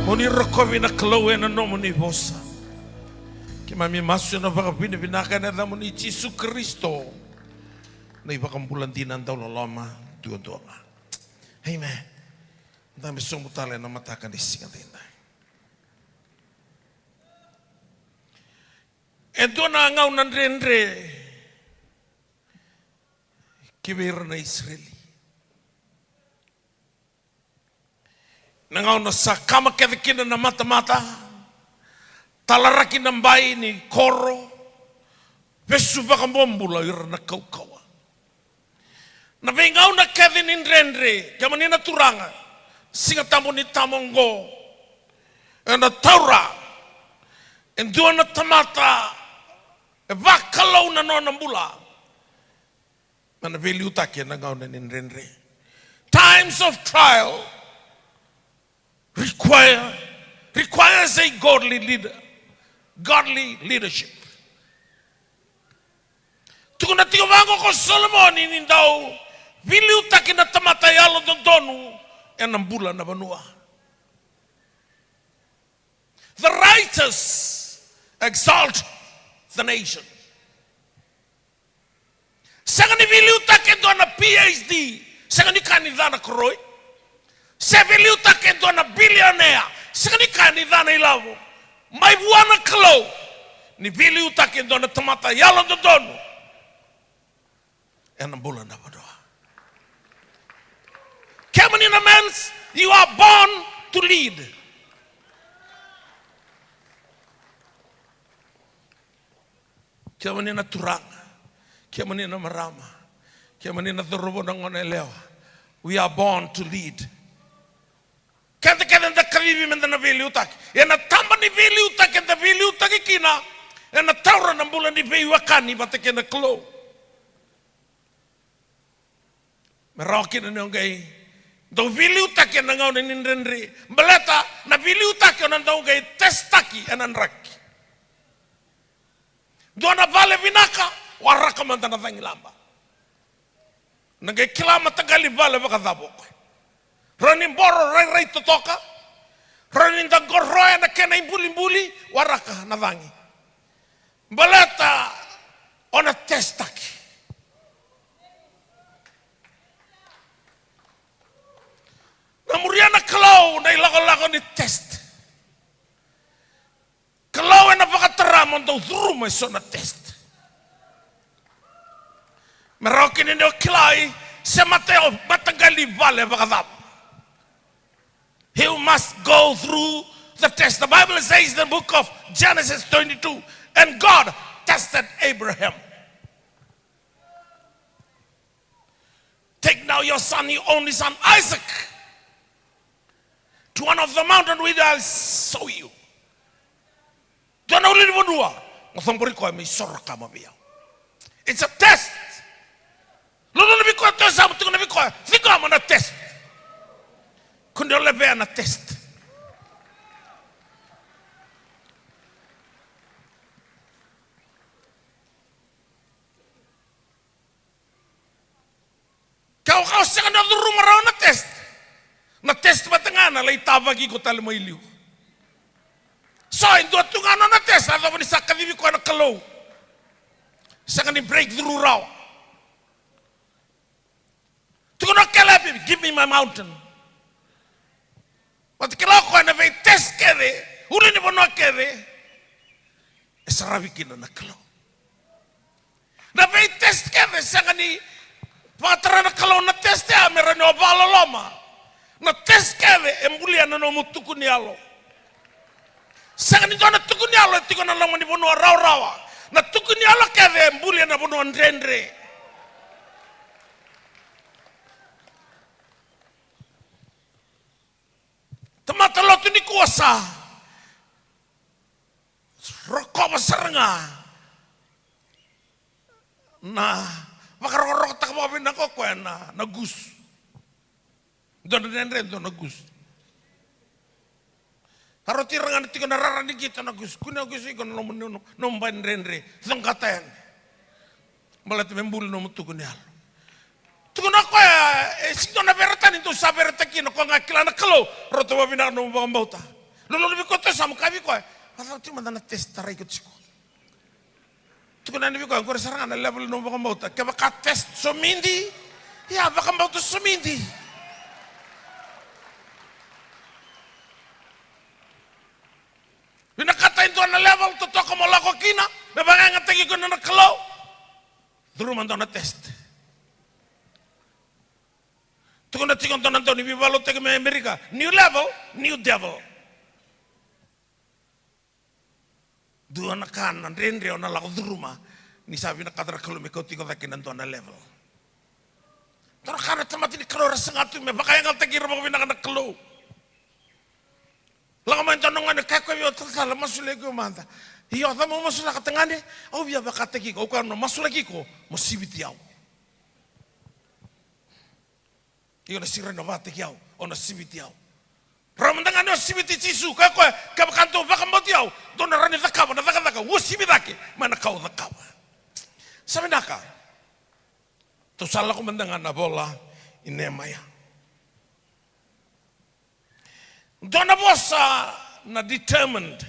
Mo ni rokovi na Kalou ena nomuni vosa. Keimami masu ena vakavinavinaka ena yacamuni Jisu Karisito, na iVakabula dina dauloloma duadua ga. Amen. Da me sobu tale ena mataka ni siga edaidai. E dua na gauna dredre ki vei ira na Isireli. Na gauna sa kama kece kina na matamata, talaraki na bai ni koro, vesu vakabobula ira na kaukaua. Na veigauna kece ni dredre, kemuni na Turaga, Siga Tabu ni tabu oqo, ena taura e dua na tamata e vakalou na nona bula. Me na veiliutaki ena gauna ni dredre. Times of trial require, requires a godly leader, godly leadership. Tukuna tiko vaqo ko Solomoni ni dau veiliutaki na tamata yalododonu ena bula na vanua. The righteous exalt the nation. Sega ni veiliutaki e dua na P H D, sega ni ka ni ca na koroi. Se veiliutaki e dua na bilionea, sega ni ka ni ca na ilavo. Mai vua na Kalou, ni veiliutaki e dua na tamata yalododonu ena bula na vanua. Kemuni na men's, you are born to lead. Kemuni na turaga, kemuni na marama, kemuni na cauravou, na gone yalewa, we are born to lead. Keda kece da kacivi meda na veiliutaki. Ena taba ni veiliutaki eda veiliutaki kina, ena taura na bula ni veiwekani vata kei na Kalou. Me rawa kina ni o qai dau veiliutaki ena gauna ni dredre. Baleta na veiliutaki o na dau qai testaki ena draki. Dua na vale vinaka, waraka mada na cagilaba. Na qai kila mataqali vale vakacava o koya. Rawa ni boro rairai totoka. Rawa ni da qoroya na kena ibulibuli, waraka na cagi. Baleta o na testaki. Na muria na Kalou na ilakolako ni test. Kalou ena vakatara mo dau curuma eso na test. Me rawa kina ni o kilai se mata, mataqali vale vakacava. He must go through the test. The Bible says in the book of Genesis twenty-two, and God tested Abraham. Take now your son, your only son Isaac, to one of the mountain which I'll show you. Dua na ulunivanua, mo cabori koya me isoro ka mai vei au. It's a test. Lululu vei koya tu e yasamu, tukuna vei koya, ciqoma na test. Kua ni o levea na test. Ke o, ke o sega ni o curuma rawa na test, na test vata ga na lai tavaki iko tale mai liu. So e dua tu ga nona test, a yacova ni sa kacivi koya na Kalou. Sega ni breakthrough rawa. Tukuna o Kelepi, give me my mountain. Vata kila o koya na vei test kece, ulunivanua kece e saravi kina na Kalou. Na vei test kece sega ni vakatara na Kalou na test ya me rawa ni o vakaloloma. Na test kece e bulia na nomu tuku ni yalo. Sega ni dua na tuku ni yalo e tiko na loma ni vanua rawarawa. Na tuku ni yalo kece e bulia na vanua dredre. Tamata lotu nikua sa rokova sara ga na vakarokorokotaka vakavinaka o koya na, na gusu. Dua na dredre, dua na gusu. Ka roti ira ga na tiko na rara ni qito na gusu. Kua ni o gusu iko na nomu, nomu, nomu bai dredre. Coqata yani. Baleta me buli nomu tuku ni yalo. Tukuna o koya, e sega ni dua na vere tani dou sa veretaki kina, koya ga kila na Kalou. Rauta vakavinaka nomu vakabauta. Lululu vei koya tu e yasamu, kaya vei koya, a cava tiko mada na test tarai iko tiko? Tukuna yani vei koya, qori sara ga na level ni nomu vakabauta. Kevaka test somidi, ia vakabauta somidi. Vinakata e dua na level totoka mo lako kina me vakayagataki iko na Kalou. Curuma dua na test. Tukuna tiko dua na dau ni veivakalotutaki mai Amerika, new level, new devil. Dua na ka na dredre o na lako curuma ni sa vinakata na Kalou me kauti iko cake ina dua na level. Dua na ka na tamata ni Kalou era saga tu me vakayagataki ira vakavinaka na Kalou. Lako mai dua na gone, kaya koya vei au, talatala, masulaki au mada. Io, cava mo masulaka tagane? Au via vakataki iko. Au kaya, au na masulaki iko mo siviti au. Io, na sega ni rawa ni vakataki au, au na siviti au. Rawa mada ga ni o siviti Jisu, kaya koya, kevaka dou vakabauti au, dou na rawa ni cakava na cakacaka uasivi cake mai na ka au cakava. Sa vinaka. Tou sa lako mada ga na vola i Nehemaia. Dua na vosa na determined.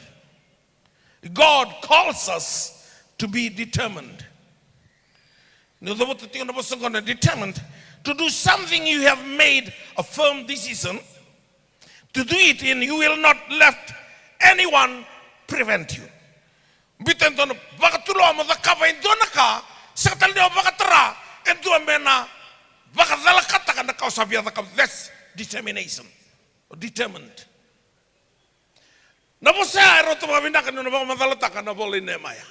God calls us to be determined. Ni cavuta tiko na vosa qo na determined. To do something you have made a firm decision to do it and you will not let anyone prevent you. Biuta e dua na vakatulewa mo cakava e dua na ka, sega tale ni o vakatara e dua me na vakacalakataka na ka o sa via cakava. That's determination. Determined. Na vosa ya e rauta vakavinaka ni o na vakamacalataka na vola i Nehemaia.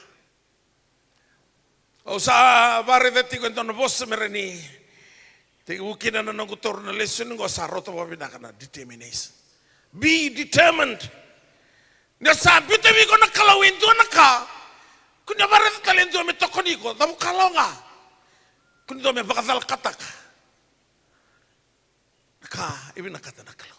Au sa vakaraica tiko e dua na vosa me rawa ni tekivu kina na noqu taura na lesoni qo, sa rauta vakavinaka na determination. Be determined. Ni sa biuta vei iko na Kalou e dua na ka, kua ni o vakaraica tale e dua me tokoni iko, cavuka lo ga. Kua ni dua me vakacalakataka na ka e vinakata na Kalou.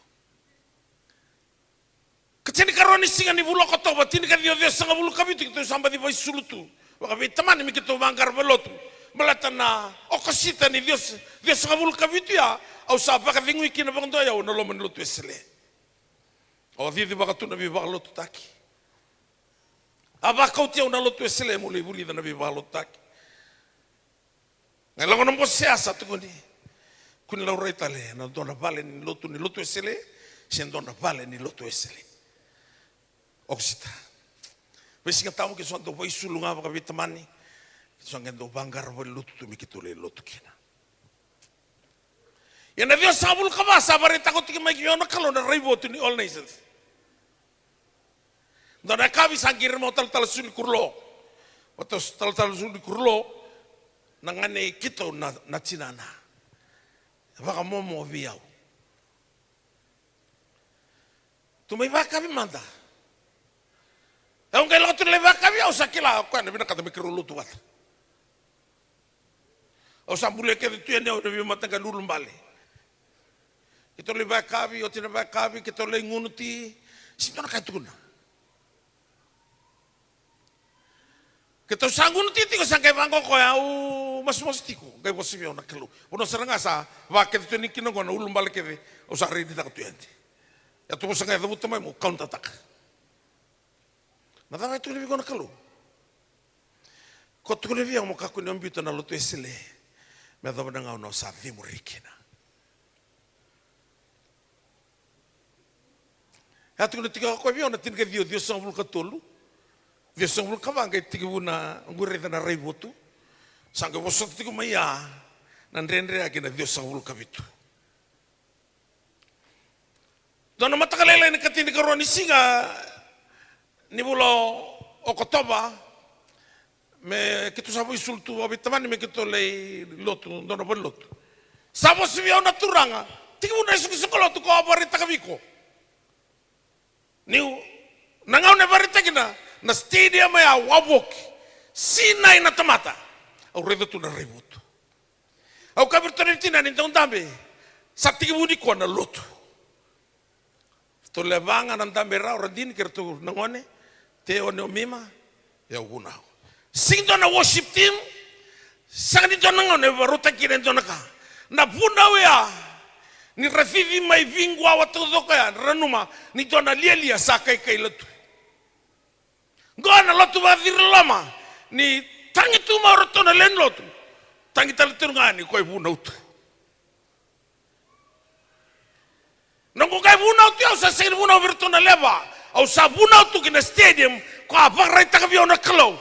Ka tinikarua ni siga ni vula o Okotova, tinikaciwa ciwasagavulu ka vitu, keitou sa baci vakaisulu tu vakaveitamani me keitou vaqara valelotu. Baleta na Okosita ni ciwa, ciwasagavulu ka vitu ya, au sa vakacegui kina vakadua o yau ena loma ni Lotu Wesele. Au a cicivaka tu na veivakalotutaki. A vakauti au na Lotu Wesele meu lai vulica na veivakalotutaki. Qai lako na bose ya sa tukuni, kua ni laurai tale ena dua na vale ni lotu ni Lotu Wesele se dua na vale ni Lotu Wesele. Okosita. Veisiga Tabu keitou sa dau vakaisulu ga vakaveitamani. Keitou sa qai dau vaqara valelotu tu me keitou lai lotu kina. Ia na ciwasagavulu ka va sa vakaraitaka tiko mai vei au na Kalou na raivotu ni All Nations. Dua na yakavi sa qiri mai o talatala Suli Kurulo. O talatala Suli Kurulo na gane i keitou na, na tinana. Vakamomo vei au. Tou mai vakayakavi mada. Au qai lako tu na lai vakayakavi, au sa kila o koya na vinakata me keirau lotu vata. Au sa bulia kece tu yani au na veimataqali ulubale. Keitou lai vakayakavi, oti na vakayakavi, keitou lai gunu ti. Sega ni dua na ka e tukuna. Keitou sa gunu ti tiko, sa qai vaqo o koya, au masumasu tiko, qai vosa vei au na Kalou. Vanua sara ga sa vakakece tu yani kina oqo na ulubale kece, au sa raitaka tu yani. Ia tou vosa ga e cavuta mai mo kauntataka. Na cava e tukuna vei iko na Kalou? Ko tukuna vei au mo kakua ni o biuta na lotu Wesele me yacova na gauna o sa cemuri kina. E a tukuna tiko o koya vei au na tinikaciwa ciwasagavulu ka tolu, ciwasagavulu ka va qai tekivu na qu raica na raivotu. Sa qai vosota tiko mai ya na dredre yaki na ciwasagavulu ka vitu. Dua na mataka lailai ni katinikarua ni siga ni vula o Okotova, me keitou sa vakaisulu tu vakaveitavani me keitou lai lotu dua na valenilotu. Sa vosa vei au na turaga, tekivu na isoqosoqo lotu ko a vakaraitaka vei iko. Niu na gauna e vakaraitaki na, na stadium ya, wavoki, sinai na tamata. Au raica tu na raivotu. Au kaya vei iratou na veitacini, ni dau dabe, sa tekivu nikua na lotu. Ratou lewe va ga na dabe e ra, o Radini kei ratou na gone, Te, One, o Mima, ia au vunau. Sega ni dua na worship team, sega ni dua na gauna e vakarautaki kina e dua na ka. Na vunau ya, ni ra cici mai veiqo awa taucoko ya, ra nanuma ni dua na lialia sa kaikaila tu. Qo na lotu vakaciriloloma, ni tagi tu mai o ratou na lewe ni lotu, tagi tale tu ga ni koya e vunau tu. Noqu qai vunau tu, au sa sega ni vunau vei iratou na lewe va, au sa vunau tu ki na stadium ko a vakaraitaka vei au na Kalou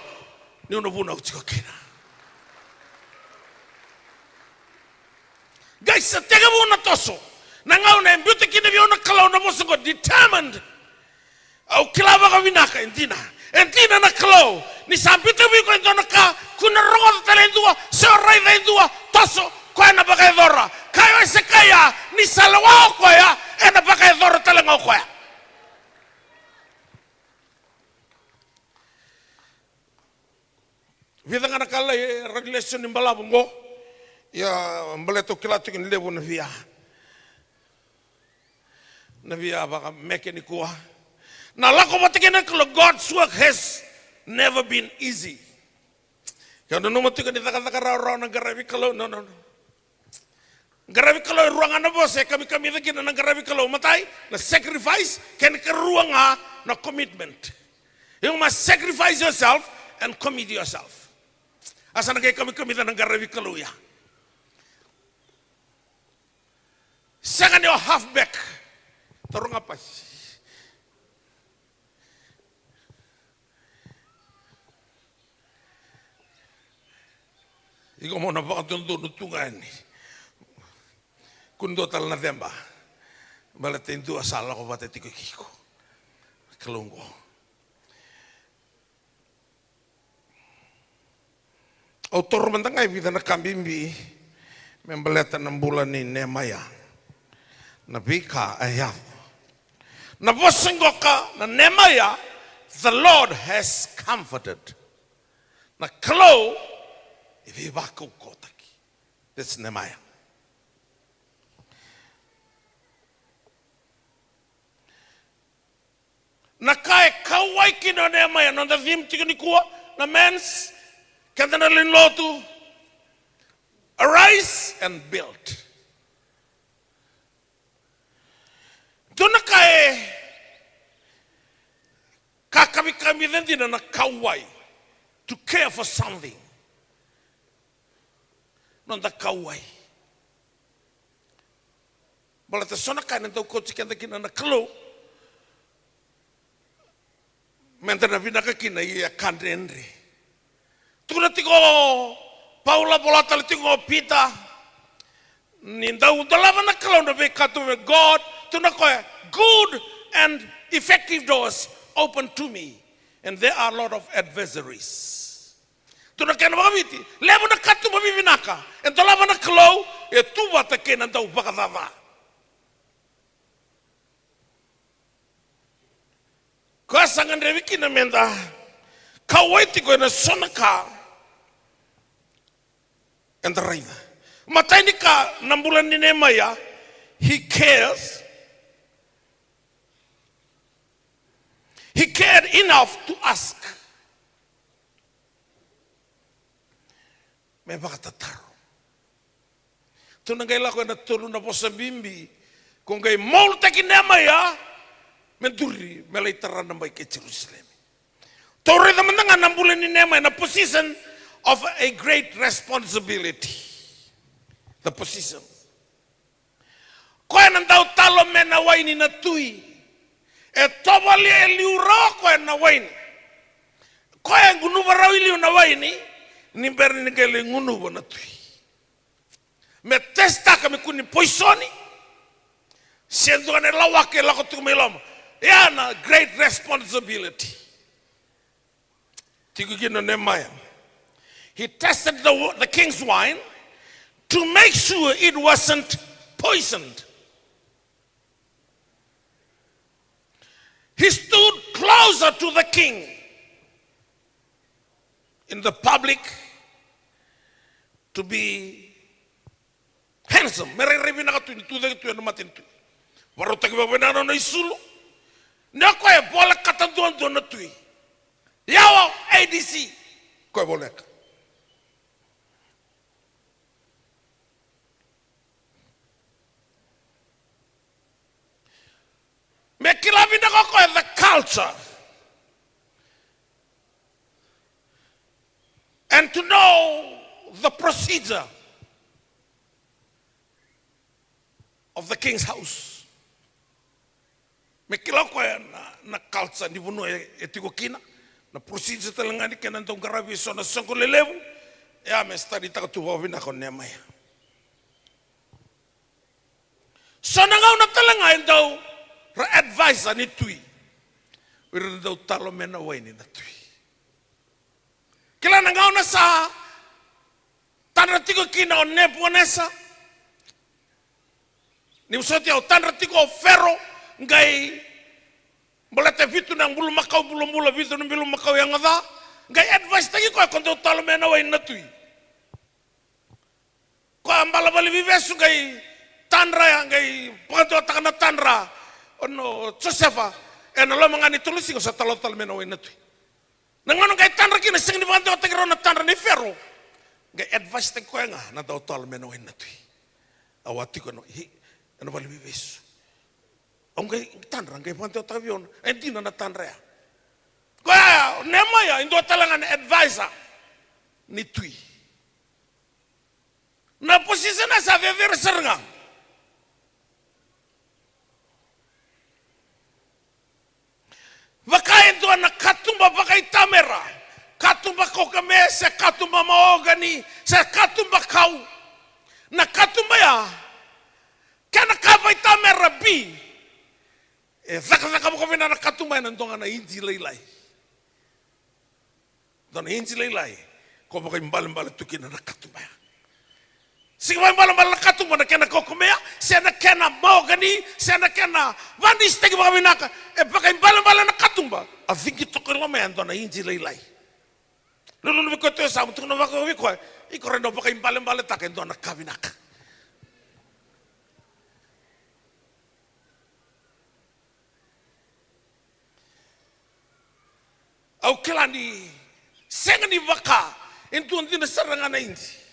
niu na vunau tiko kina. Qai sa tekivu na toso, na gauna e biuta kina vei au na Kalou na vosa qo, determined. Au kila vakavinaka, e dina. E dina na Kalou. Ni sa biuta vei iko e dua na ka, kua ni rogoca tale e dua, se o raica e dua, toso, koya ena vakayacora. Kaya o Esekaia, ni sa lewa o koya, ena vakayacora tale ga o koya. Vica ga na ka lalai, e, lesoni balavu qo. Ia, baleta au kila tiko ni levu na via, na via vakameke nikua. Na lako vata kei na Kalou, God's work has never been easy. Ke o nanuma tiko ni cakacaka rawarawa na qaravi Kalou, no, no, no. Qaravi Kalou e rua ga na vosa e kamikamica kina na qaravi Kalou. Matai, na sacrifice, kena ikarua ga na commitment. You must sacrifice yourself and commit yourself. A sa na qai kamikamica na qaravi Kalou ya. Sega ni o half back. Taura ga pasi. Iko mo na vakadodonu tu ga yani. Kua ni dua tale na ceba. Baleta e dua sa lako vata tiko kei iko. Kalou qo. Au taura mada ga e vica na ka bibi me baleta na bula nei Nemaia. Na veika a yaco. Na vosa qoka na Nemaia, the Lord has comforted. Na Kalou e veivakaukauwataki. That's Nehemiah. Na ka e kauwai kina o Nehemaia, noda theme tiko nikua, na men's, keda na lewe ni lotu, arise and build. Dua na ka e ka kamikamica dina na kauwai, to care for something. Noda kauwai. Baleta so na ka ena dau kauti keda kina na Kalou, meda na vinaka kina, ia ka dredre. Tukuna tiko o Paula, vola tale tiko o Pita, ni dau dolava na Kalou na veikatuba, God, tukuna o koya, good and effective doors open to me, and there are a lot of adversaries. Tukuna kena vakaviti, levu na katuba vivinaka e dolava na Kalou, e tu vata kei na dau vakacaca. Koya sa gadrevi kina meda kauwai tiko ena so na ka Eda raica. Matai ni ka na bula ni Nehemaia, he cares. He cared enough to ask. Me vakatataro. Tou na qai lako ena tolu na vosa bibi. Ko qai maulutaki Nehemaia me duri me lai tara na bai kei Jerusalemi. Tou raica mada ga na bula ni Nehemaia, na position of a great responsibility. The position. Koya na dau talo me na waini na tui. E tovolea e liu rawa koya na waini. Koya e gunuva rawa i liu na waini, ni bera ni qai lai gunuva na tui. Me testaka me kua ni poisoni, se dua na ilawaki e lako tiko mai loma. Ya na great responsibility. Tiko kina o Nehemaia. He tested the, the king's wine to make sure it wasn't poisoned. He stood closer to the king in the public to be handsome, me rairai vinaka tu ni tucake tu ena mata ni tui. Vakarautaki vakavinaka na nona isulu. Ni o koya e volekata duadua na tui. Yawa A D C. Koya e voleka. Me kila vinaka o koya the culture. And to know the procedure of the king's house. Me kila o koya na, na culture ni vanua e, e tiko kina, na procedure tale ga ni kena dau qaravi eso na soqo lelevu. E a me study taka tu vakavinaka o Nehemaia. So na gauna tale ga e dau ra advisor ni tui. O ira na dau talo me na waini na tui. Kila na gauna sa tadra tiko kina o Nepukanesa. Ni vosoti au, tadra tiko o Fero, qai baleta vitu na bulumakau bulabula, vitu na bulumakau yagoca. Qai advice taki koya ko dau talo me na waini na tui. Koya a bala vale ni veivesu qai tadra ya, qai vakadewataka na tadra o Josefa ena loma ga ni tolu na siga sa talotalo me na waini na tui. Na gauna qai tadra kina, sega ni vakadewataki rawa na tadra nei Fero. Qai advice taki koya ga na dau talo me na waini na tui. Au a tiko ena, ena vale ni veivesu. Au qai tadra, qai vakadewataka vei au na, e dina na tadra ya. Koya ya o Nehemaia e dua tale ga na advisor ni tui. Na position e sa cecere sara ga. Vaka e dua na katuba vakaitamera, katuba kaukamea se katuba maogani se katuba kau. Na katuba ya, kena ka vakaitamera bi, e cakacaka vakavinaka na katuba ena dua ga na iji lailai. Dua na iji lailai ko vakaibalebale tu kina na katuba ya. Sega ni vakaibalebale na katuba na kena kaukamea se na kena maogani se na kena vakanisitaki vakavinaka. E vakaibalebale na katuba, a cigi toka i loma ya e dua na iji lailai. Lululu vei koya e tu e yasamu, tukuna vaka vei koya, iko rawa ni vakaibalebaletaka e dua na ka vinaka. Au kila ni sega ni vaka e dua dina sara ga na iji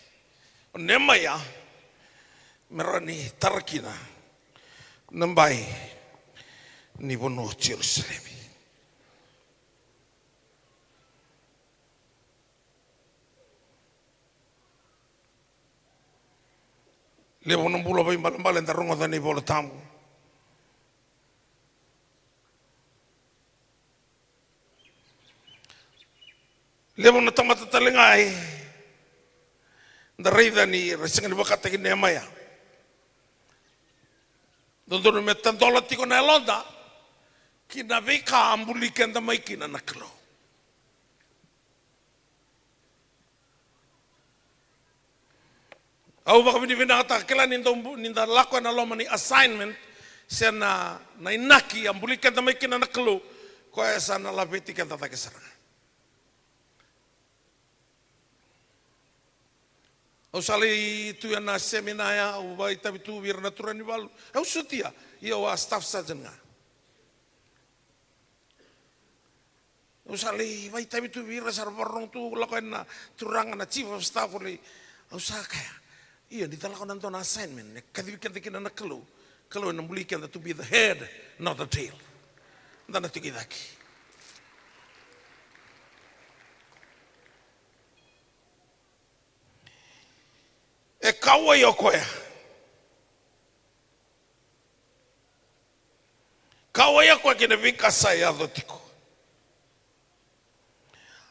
o Nehemaia me rawa ni tara kina na bai ni vanua o Jerusalemi. Levu na bula vakaibalebale eda rogoca ena iVola Tabu. Levu na tamata tale ga eda raica ni ra sega ni vakataki Nehemaia. Dodonu me tadola tiko na yaloda ki na veika a buli keda mai kina na Kalou. Au vakavinavinakataka, kila ni da, ni da lako ena loma ni assignment se na, na inaki a buli keda mai kina na Kalou, koya sa na laveti keda cake sara ga. Au sa lai tu ena semina ya, au vakaitavi tu vei ira na turaga ni valu. Au sotia, ia au a staff sergeant ga. Au sa lai vakaitavi tu vei ira, sa ra vakarorogo tu, lako yani na turaga na chief of staff, au lai, au sa kaya, io, ni da lako na dua na assignment e kacivi keda kina na Kalou, Kalou ena buli keda to be the head, not the tail. Da na tiko i cake. E kauwai o koya. Kauwai o koya kei na veika sa yaco tiko.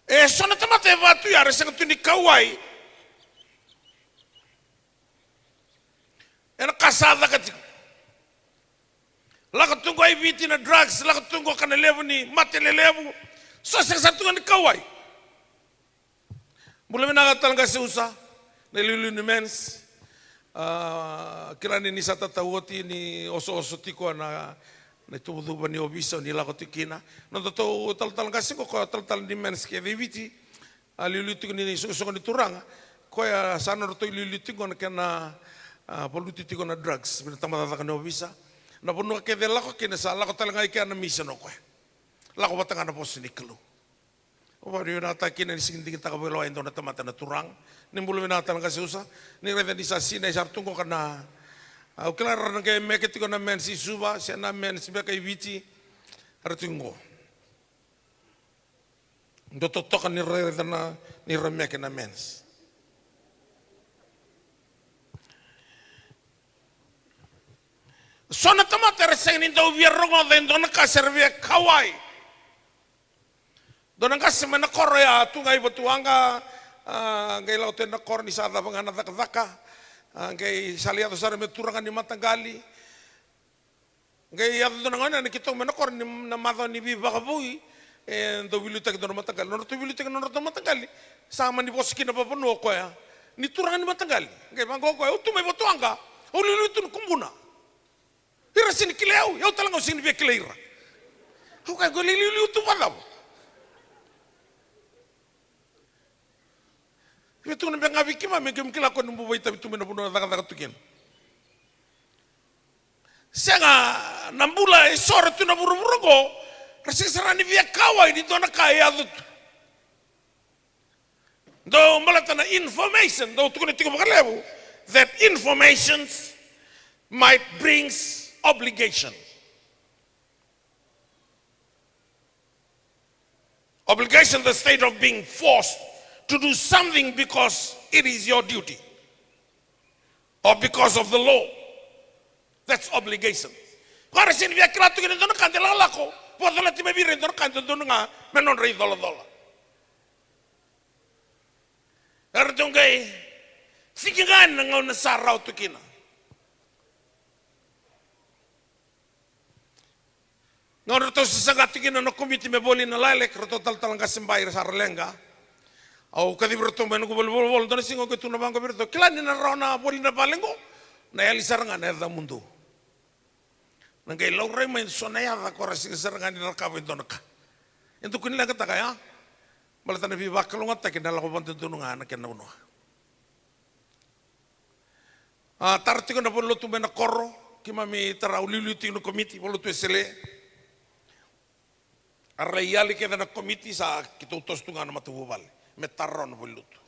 E so na tamata e va tu ya era sega tu ni kauwai ena ka sa caka tiko. Lako tu qo i Viti na drugs, lako tu qo ka na levu ni mate lelevu. So sega sara tu ga ni kauwai. Bula vinaka Talaqase Usa, na iliuliu ni men's. A, kila ni ni sa tatau oti ni osooso tiko na, na ituvutuva ni ovisa ni lako tiko kina. Nodatou talatala qase qo, koya talatala ni men's kece i Viti. A liuliu tiko ni soqosoqo ni turaga. Koya sa nodratou iliuliu tiko na kena, a, valuti tiko na drugs vei na tabacakacaka ni ovisa. Na vanua kece e lako kina sa lako tale ga i kea na mission o koya. Lako vata ga na vosa ni Kalou. Au vakavinavinakataka kina ni sega ni digitaka vakailoa e dua na tamata na turaga. Ni bula vinaka Talaqase Usa, ni raica ni sa sinai sara tu qo ka na, au kila era na qai meke tiko na men's i Suva se na men's beka i Viti. Era tiko qo. Dou totoka ni raica na, ni ra meke na men's. So na tamata era sega ni dau via rogoca e dua na ka se ra via kauwai. Dua na qase mai na koro ya tu ga i Vatuwaqa, a, qai lako tu ena koro ni sa cava ga na cakacaka. A, qai sa lai yaco sara me turaga ni mataqali. Qai yaco dua na gauna na keitou mai na koro ni na macawa ni veivakavoui, e dau veiliutaki dua na mataqali. Nodratou veiliutaki nodratou mataqali. Sa mani vosa kina vakavanua o koya ni turaga ni mataqali. Qai vaqo o koya, au tu mai Vatuwaqa, au liuliu tu na kubuna. Ira sega ni kilai au, au tale ga au sega ni via kilai ira. Au kaya, qo lai liuliu tu vakacava? Via tukuna beka ga vei keimami, me keimami kila ko ni bau vakaitavi tu mai na vanua na cakacaka tu kina. Sega, na bula e so era tu na vuravura oqo, ra sega sara ni via kauwai ni dua na ka e yaco tu. Dou baleta na information, dou tukuna tiko vakalevu that informations might brings obligation. Obligation, the state of being forced to do something because it is your duty or because of the law. That's obligation. Ko era sega ni via kila tu kina e dua na ka de lakolako, vakacolati mai vei ira e dua na ka e dodonu ga me nodra icolacola. Eratou qai fika ga ena gauna sa rawa tu kina. Gauna ratou sasaga tu kina na komiti me voli na lilac, ratou talatala qase bai ra sa ra leqa. Au kacivi ratou mai noqu valenivolavola, dua na siga au qai tukuna vaqo vei ratou, kila ni na rawa na voli na vale qo, na yali sara ga na yacamudou. Na qai laurai mai so na yaca ko ra sega sara ga ni ra cakava e dua na ka. E dua ko ni leqataka ya. Baleta na veivakalougatataki na lako vakadodonu ga na kena vanua. A tara tiko na valenilotu mai na koro, keimami tara, au liuliu tiko na komiti, valenilotu Wesele. A rai yali kece na komiti sa keitou toso tu ga na matavuvale me tara rawa na valenilotu.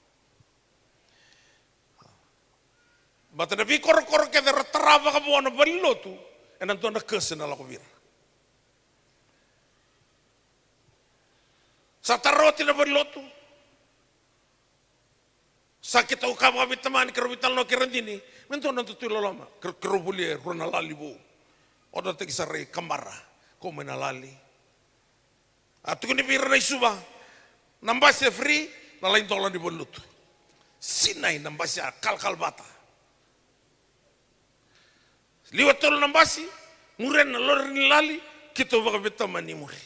Baleta na veikorokoro kece ra tara vakavo na valenilotu, ena dua na curse ena lako vei ira. Sa tara oti na valenilotu. Sa keitou kaya vakaveitamani, keirau veitalanoa kei Radini, me dua na nodatou iloloma, keirau, keirau volia e rua na lali vou. Odarataki sara i Kabara, kau mai na lali. A tukuni vei ira na i Suva, na basi e free, na lai dola ni valenilotu. Sinai, na basi a kalakala vata. Liwa tolu na basi, muria na lori ni lali, keitou vakaveitamani i muri.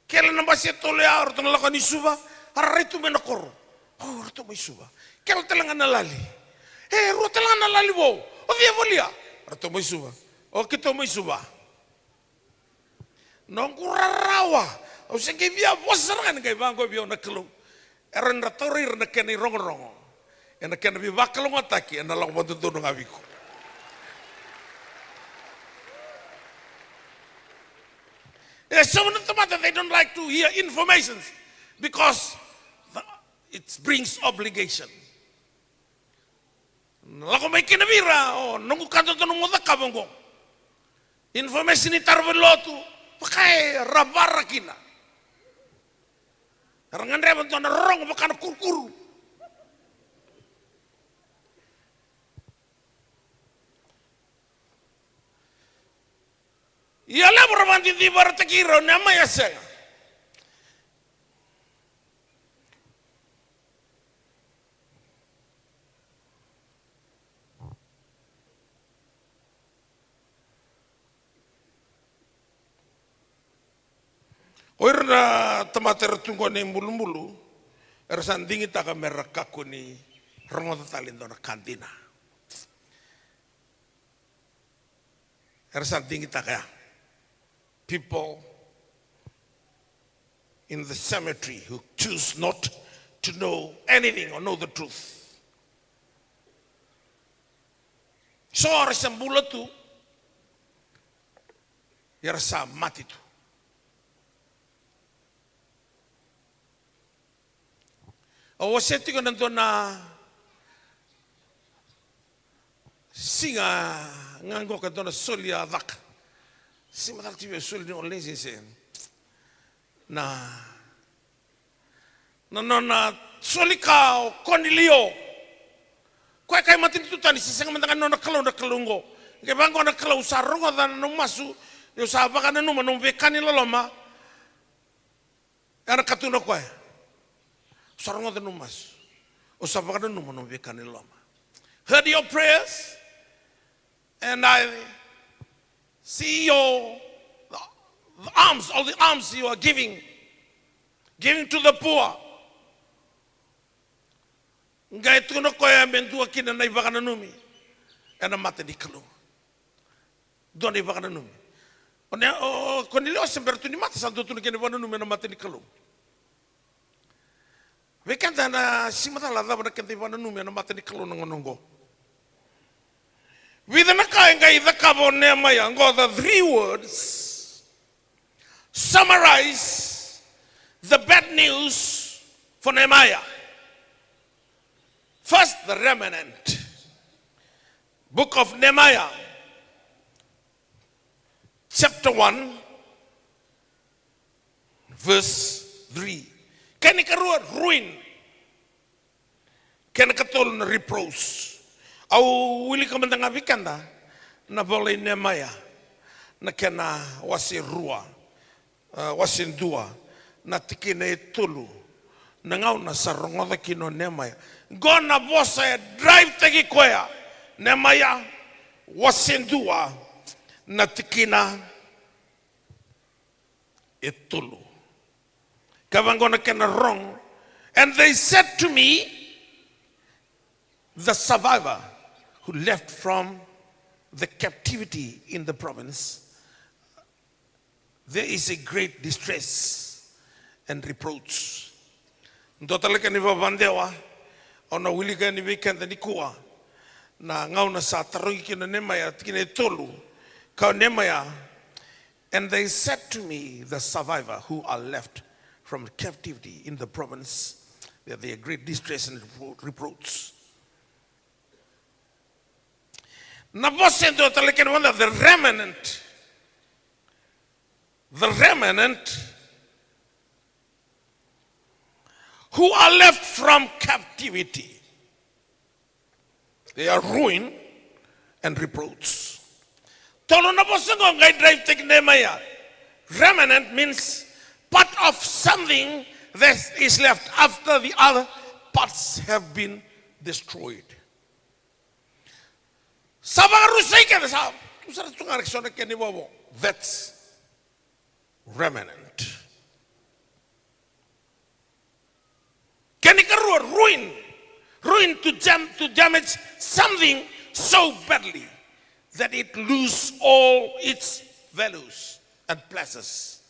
Kele na basi e tolu ya, ratou na lako yani i Suva, a ra rai tu mai na koro. O, ratou mai Suva. Kele tale ga na lali. E, rua tale ga na lali vou. O cei e volia? Ratou mai Suva. O, keitou mai Suva. Noqu rarawa. Au se qai via vosa sara ga ni qai vaqo vei au na Kalou. Era na taura ira na kena irogorogo. Ena kena veivakalougatataki, ena lako vakadodonu ga vei iko. E so na tamata, they don't like to hear informations because the, it brings obligation. Na lako mai kina vei ira, o noqu ka dodonu mo cakava oqo. Information ni tara vei lotu, vaka e ra vara kina. Era gadreva dua na rorogo vaka na kurukuru. Ia levu ra vakadidivaraitaki ira o Nemaia, sega. O ira na tamata era tu qo na ibulubulu, era sa digitaka me ra kakua ni rogoca tale e dua na ka dina. Era sa digitaka ya. People in the cemetery who choose not to know anything or know the truth. So era se bula tu, ia era sa mate tu. Au wasea tiko na dua na siga ga qo ka dua na soli a caka. Sega ni macala tiko soli ni olesi se na, na nona soli ka o Konilio. Koya kai matanitu tani se sega mada ga ni nona Kalou na Kalou qo. Qai vaqo na Kalou, sa rogoca na nomu masu, au sa vakananuma nomu veika ni loloma. Ena katuna koya. Au sa rogoca nomu masu. Au sa vakananuma nomu veika ni loloma. Heard your prayers and I see your the, the alms, all the alms you are giving, giving to the poor. Qai tukuna koya me dua kina na ivakananumi ena mata ni Kalou. Dua na ivakananumi. O ne, o, o Konilio se bera tu ni mate sa dua tu na kena ivakananumi ena mata ni Kalou. Vei keda na sega ni macala cava na keda ivakananumi ena mata ni Kalou na gauna oqo. Vica na ka e qai cakava o Nemaia, oqo the three words summarize the bad news for Nehemiah. First, the remnant. Book of Nehemiah, chapter one, verse three. Kena ikarua, ruin. Kena ikatolu na reproach. Au wilika mada ga vei keda na vola i Nemaia, na kena wase rua, a, wase dua, na tikina e tolu. Na gauna sa rogoca kina o Nemaia. Qo na vosa e drive-taki koya. Nemaia, wase dua, na tikina e tolu. Ka vaqo na kena rorogo. And they said to me, the survivor who left from the captivity in the province, there is a great distress and reproach. Dua tale ka ni vavadewa, au na wilika yani vei keda nikua. Na gauna sa tarogi kina o Nemaia, tikina e tolu. Ka o Nemaia, and they said to me, the survivor who are left from captivity in the province, that they are great distress and repro-, reproach. Na vosa e dua tale kena vada, the remnant. The remnant who are left from captivity. They are ruin and reproach. Tolu na vosa qo qai drive-taki Nemaia. Remnant means part of something that is left after the other parts have been destroyed. Sa vakarusai kece, sa tu sara tu ga na kena ivovo. That's remnant. Kena ikarua, ruin. Ruin to jam-, to damage something so badly that it lose all its values and pleasures.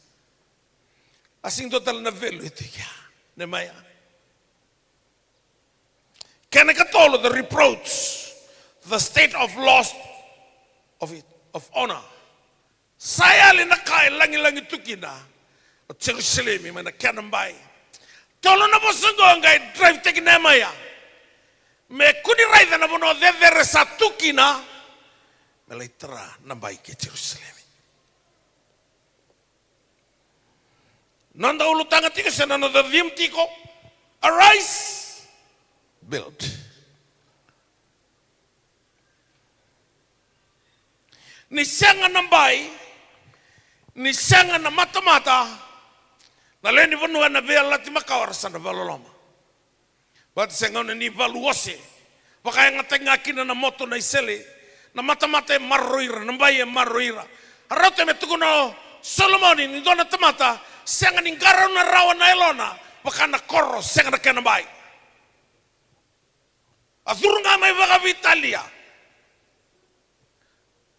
A sega ni dua tale na value e tu i kea, Nemaia. Kena ikatolu, the reproach, the state of loss of it, of honor. Sa yali na ka e lagilagi tu kina o Jerusalemi mai na kena bai. Tolu na vosa oqo qai drive-taki Nehemaia me kua ni raica na vanua cecere sa tu kina, me lai tara na bai kei Jerusalemi. Noda ulutaga tiko se na noda theme tiko, arise, build. Ni sega na bai, ni sega na matamata, na lewe ni vanua ena veiyalayalati makawa era sa na vakaloloma. Baleta se gauna ni valu ose, vakayagataki ga kina na moto, na isele, na matamata e maroroi ira, na bai e maroroi ira. A rauta me tukuna o Solomoni ni dua na tamata sega ni qarauna rawa na yalona, vaka na koro sega na kena bai. A curu ga mai vakaveitalia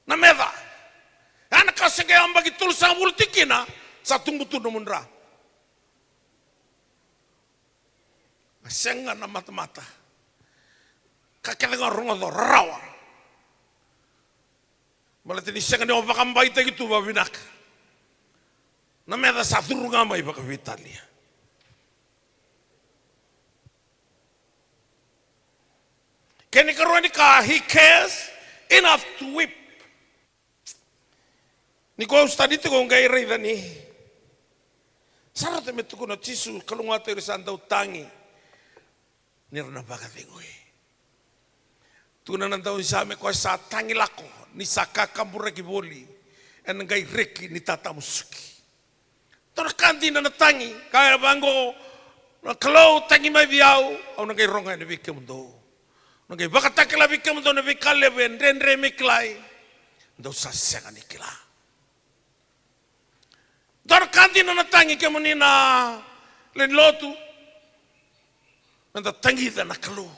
na meca. Ia na ka se qai yabaki tolusagavulu tiko kina, sa tubu tu na nomudra. A sega na matamata. Ka kece ga o rogoca o rarawa. Baleta ni sega ni o vakabaitaki tu vakavinaka. Na meca sa curu ga mai vakaveitalia. Kena ikarua ni ka, he cares enough to weep. Ni ko au study tiko au qai raica ni sa rauta me tukuna o Jisu, kalougata ira sa dau tagi, ni ra na vakacegui. Tukuna na daunisame, koya sa tagi lako ni sa kakaburaki voli, ena qai reki ni tatamusuki. Dua na ka dina na tagi, kaya vaqo na Kalou, tagi mai vei au, au na qai rogo yani vei kemudou. Au na qai vakatakila vei kemudou na veika levu e dredre me kilai, dou sa sega ni kila. Dua na ka dina na tagi, kemuni na lewe ni lotu, meda tagica na Kalou.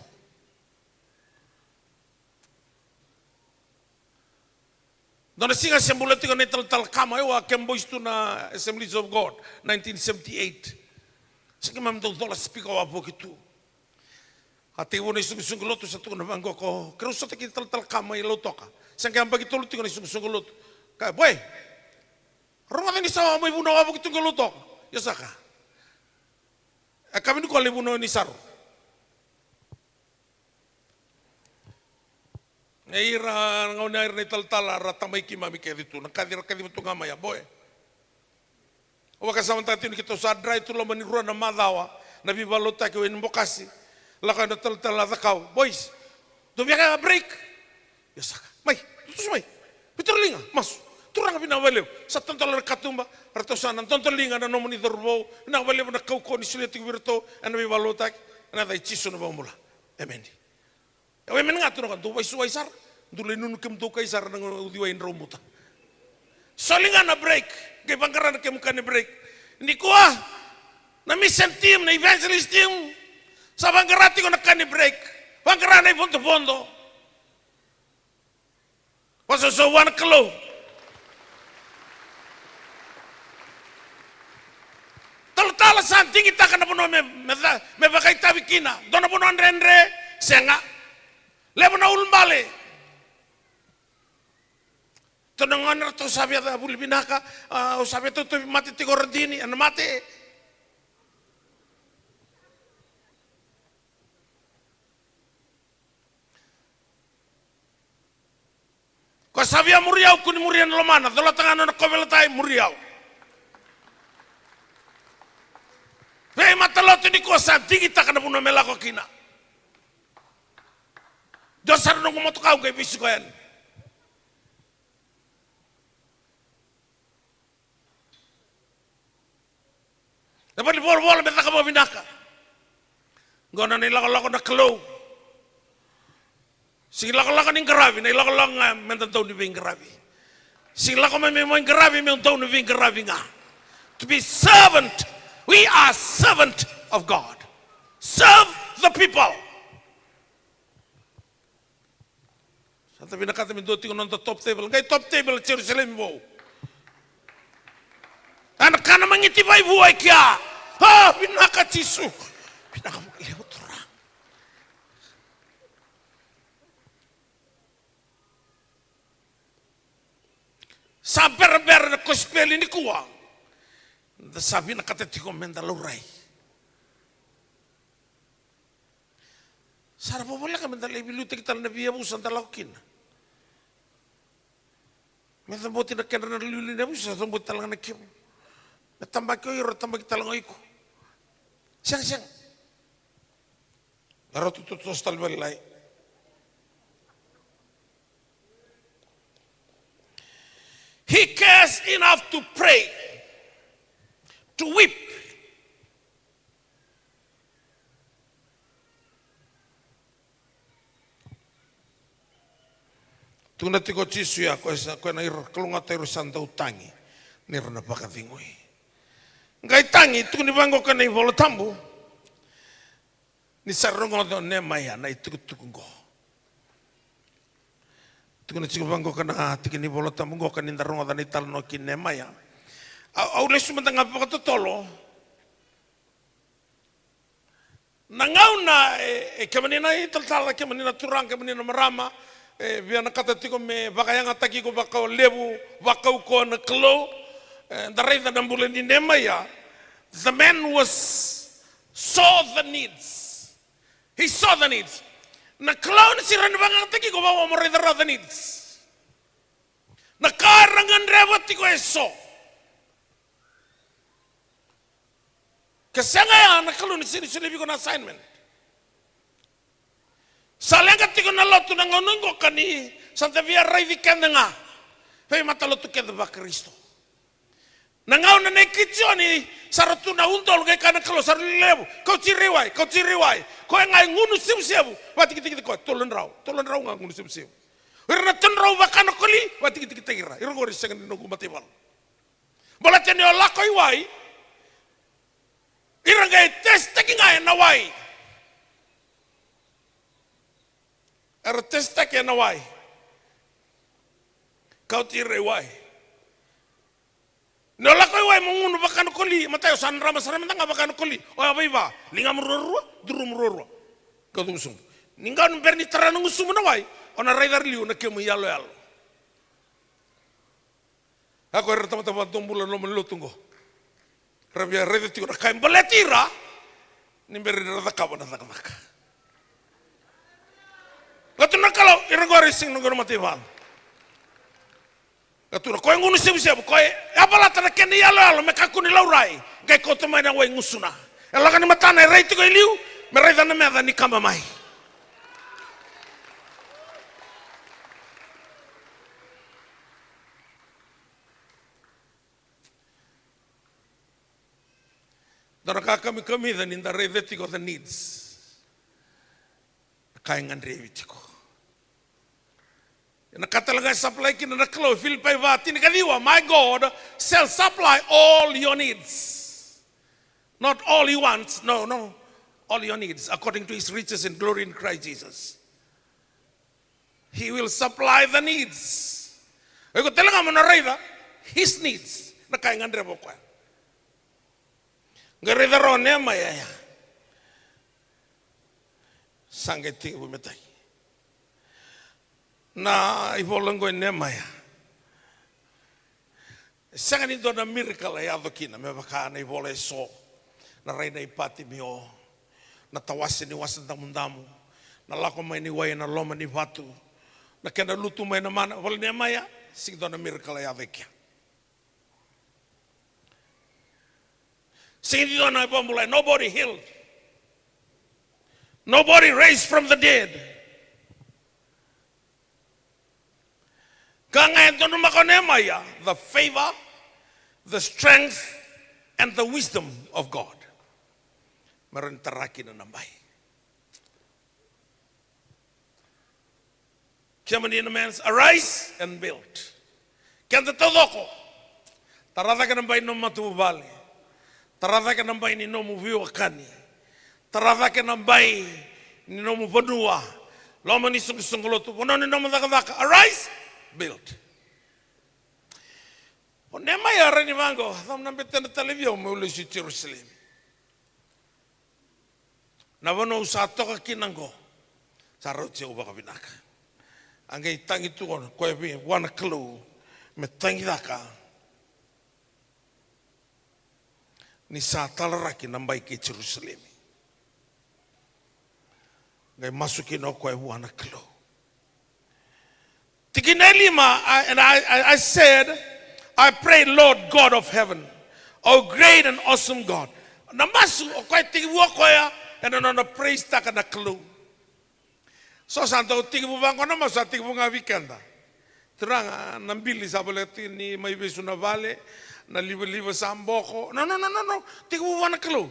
Dua na siga se bula tiko na italatala kama, e wa, keimami boys tu na Assemblies of God, nineteen seventy-eight. Sa keimami dau cola speaker wavoki tu. A tekivu na isuqisuqu lotu, sa tukuna vaqo, ko keirau sota kei talatala kama i Lautoka. Sa qai yabaki tolu tiko na isuqisuqu lotu. Kaya, boy, rogoca ni sa mai vunau wavoki tu qo Lautoka. Io saka. E kaya vei koya lai vunau ni Saro. E ira na gauna ira na italatala ra tamai keimami kece tu, na kaci ra kaciva tu ga mai, a boy. Au vakasamataka tiko ni keitou sa drai tu loma ni rua na macawa na veivakalotutaki o Eni Bokasi. Lako yani na talatala Cakau, boys, dou via kaya break? Io saka. Mai, toso mai. Veitauriliga, masu. Turaga vinaka vakalevu. Sa tadola na katuba, ratou sa na dodoliga na nomuni cauravou. Vinaka vakalevu na kaukauwa ni solia tiko vei iratou ena veivakalotutaki. Ena yaca i Jisu na iVakabula. Emeni. E wai mani ga tu na ka dou vaisuai sara. Dou lai nunu kemudou kai sara na uciwai drau buta. Soli ga na break. Qai vaqara na kemu ka ni break. Nikua na mission team, na evangelist team, sa vaqara tiko na ka ni break. Vaqara na ivodovodo. Vakasoso vua na Kalou. Talatala sa digitaka na vanua me, me, ca- me vakaitavi kina. Dua na vanua dredre, sega. Levu na ulubale. Tou na gone ratou sa via vuli vinaka, a, au sa via tauvi mate tiko Radini, ena mate. Ko sa via muri au, kua ni muria na lomana, colata ga na nona kauveilatai, muri au. Veimatalotu nikua sa digitaka na vanua me lako kina. Dua sara noqu motoka au qai veisiko yani. Na valenivolavola me caka vakavinaka. Qo na ilakolako na Kalou. Sega ni lakolako ni qaravi, na ilakolako ga meda dau ni veiqaravi. Sega ni lako mai me mai qaravi, me dau ni veiqaravi ga. To be servant. We are servant of God. Serve the people. Sa da vinakata me dua tiko na noda top table. Qai top table Jerusalemi vou. A na kana magiti vaivua e kea. A, vinaka Jisu. Vinaka vakalevu Turaga. taberabera na kosipeli nikua. Da sa vinakata tiko me da laurai. Sa ra vovoleka me da lai veiliutaki tale na veiyavusa da lako kina. Me caboti na kedra na liuliu na yavusa, caboti tale ga na kemu. Me tabaki o ira, tabaki tale ga o iko. Sega, sega. Era tu totoso tale vakalailai. He cares enough to pray, to weep. Tukuna tiko o Jisu ya, ko e sa, ko e na ira kalougata ira sa dau tagi, ni ra na vakacegui. Qai tagi, tukuni vaqo ka na iVola Tabu. Ni sa rogoca o Nemaia na itukutuku qo. Tukuna tiko vaqo ka na tiki ni iVola Tabu qo ka ni da rogoca na italanoa kei Nemaia. Au, au lesu mada ga vakatotolo. Na gauna e, e kemuni na italatala, kemuni na turaga, kemuni na marama, e via nakata tiko me vakayagataki iko vakalevu, vakaukauwa na Kalou. E, da raica na bula ni Nemaia. The man was, saw the needs. He saw the needs. Na Kalou ni sira ni vakayagataki iko vaka mo raica rawa the needs. Na ka era gadreva tiko e so. Ke sega ya na Kalou ni sega ni solia vei iko na assignment. Sa leqa tiko na lotu na gauna oqo ka ni sa da via raici keda ga. Veimatalotu kece vaKarisito. Na gauna nei Kitioni sa ra tu na udolu qai kaya na Kalou sa ra levu. Kauti ira i wai, kauti ira i wai. Koya ga e gunu sevusevu. Vatikitikitaki koya, tolu na drau. Tolu na drau ga gunu sevusevu. O ira na tolu na drau vakanakoli, vatikitikitaki ira. Ira qori sega ni noqu mataivalu. Baleta ni o lako i wai, ira qai testaki ga ena wai. Era testaki ena wai. Kauti ira i wai. Ni o lako i wai mo gunu vakanakoli, matai o sa drama sara mada ga vakanakoli. O ya vaiva, ligamu ruarua, durumu ruarua. Kauta gusumu. Ni qau ni bera ni tara na gusumu na wai, o na raica liu na kemu iyaloyalo. A ko era tamata vakadobula na loma ni lotu oqo. Ra via raica tiko na ka e baleti ira ni bera ni ra cakava na cakacaka. Ka tu na Kalou, ira qori sega ni noqu na mataivalu. Ka tu na koya gunu sevusevu, koya e yavalata na kena iyaloyalo me kakua ni laurai, qai kauta mai na wai gusuna. E lako ni matana e rai tiko e liu, me raica na meca ni kaba mai. Dua na ka kamikamica ni da raica tiko the needs. Na ka e gadrevi tiko. Na ka tale ga e supply kina na Kalou, Filipai va tinikaciwa, my God shall supply all your needs. Not all you want, no, no. All your needs, according to his riches in glory in Christ Jesus. He will supply the needs. O iko tale ga mo na raica his needs. Na ka e gadreva o koya. Qai raica rawa o Nemaia ya. Sa qai tekivu me taki. Na ivola oqo i Nemaia. E sega ni dua na miracle e yaco kina me vaka na ivola eso, na rai nei Patimio, na tawase ni Wasa Damudamu, na lako mai ni wai ena loma ni vatu, na kena lutu mai na mana, ivola i Nemaia, sega ni dua na miracle e yaco i kea. Sega ni dua na vakabulai, nobody healed. Nobody raised from the dead. Ka ga e donumaka o Nemaia, the favor, the strength, and the wisdom of God. Me rawa ni tara kina na bai. Kemuni na mens, arise and build. Keda taucoko. Tara cake na bai ni nomu matavuvale. Tara cake na bai ni nomu veiwekani. Tara cake na bai ni nomu vanua. Loma ni soqosoqo lotu. Vanua ni nomu cakacaka. Arise, build. O Nemaia a rai ni vaqo, cava na betena tale vei au meu lesu i Jerusalemi. Na vanua au sa toka kina oqo, sa rauti au vakavinaka. A qai tagi tu o koya vei, vua na Kalou, me tagicaka ni sa talaraki na bai kei Jerusalemi. Qai masu kina o koya vua na Kalou. Tikina e lima, I, and I, I, I said, "I pray, Lord God of heaven, O great and awesome God." Na masu, o koya tekivu o koya ena nona praise taka na Kalou. So sa dau tekivu vaqo na masu, sa tekivu ga vei keda. Turaga, na bili sa voleka tiko ni mai vesu na vale, na livaliva sa boko. No, no, no, no, no. Tekivu vua na Kalou.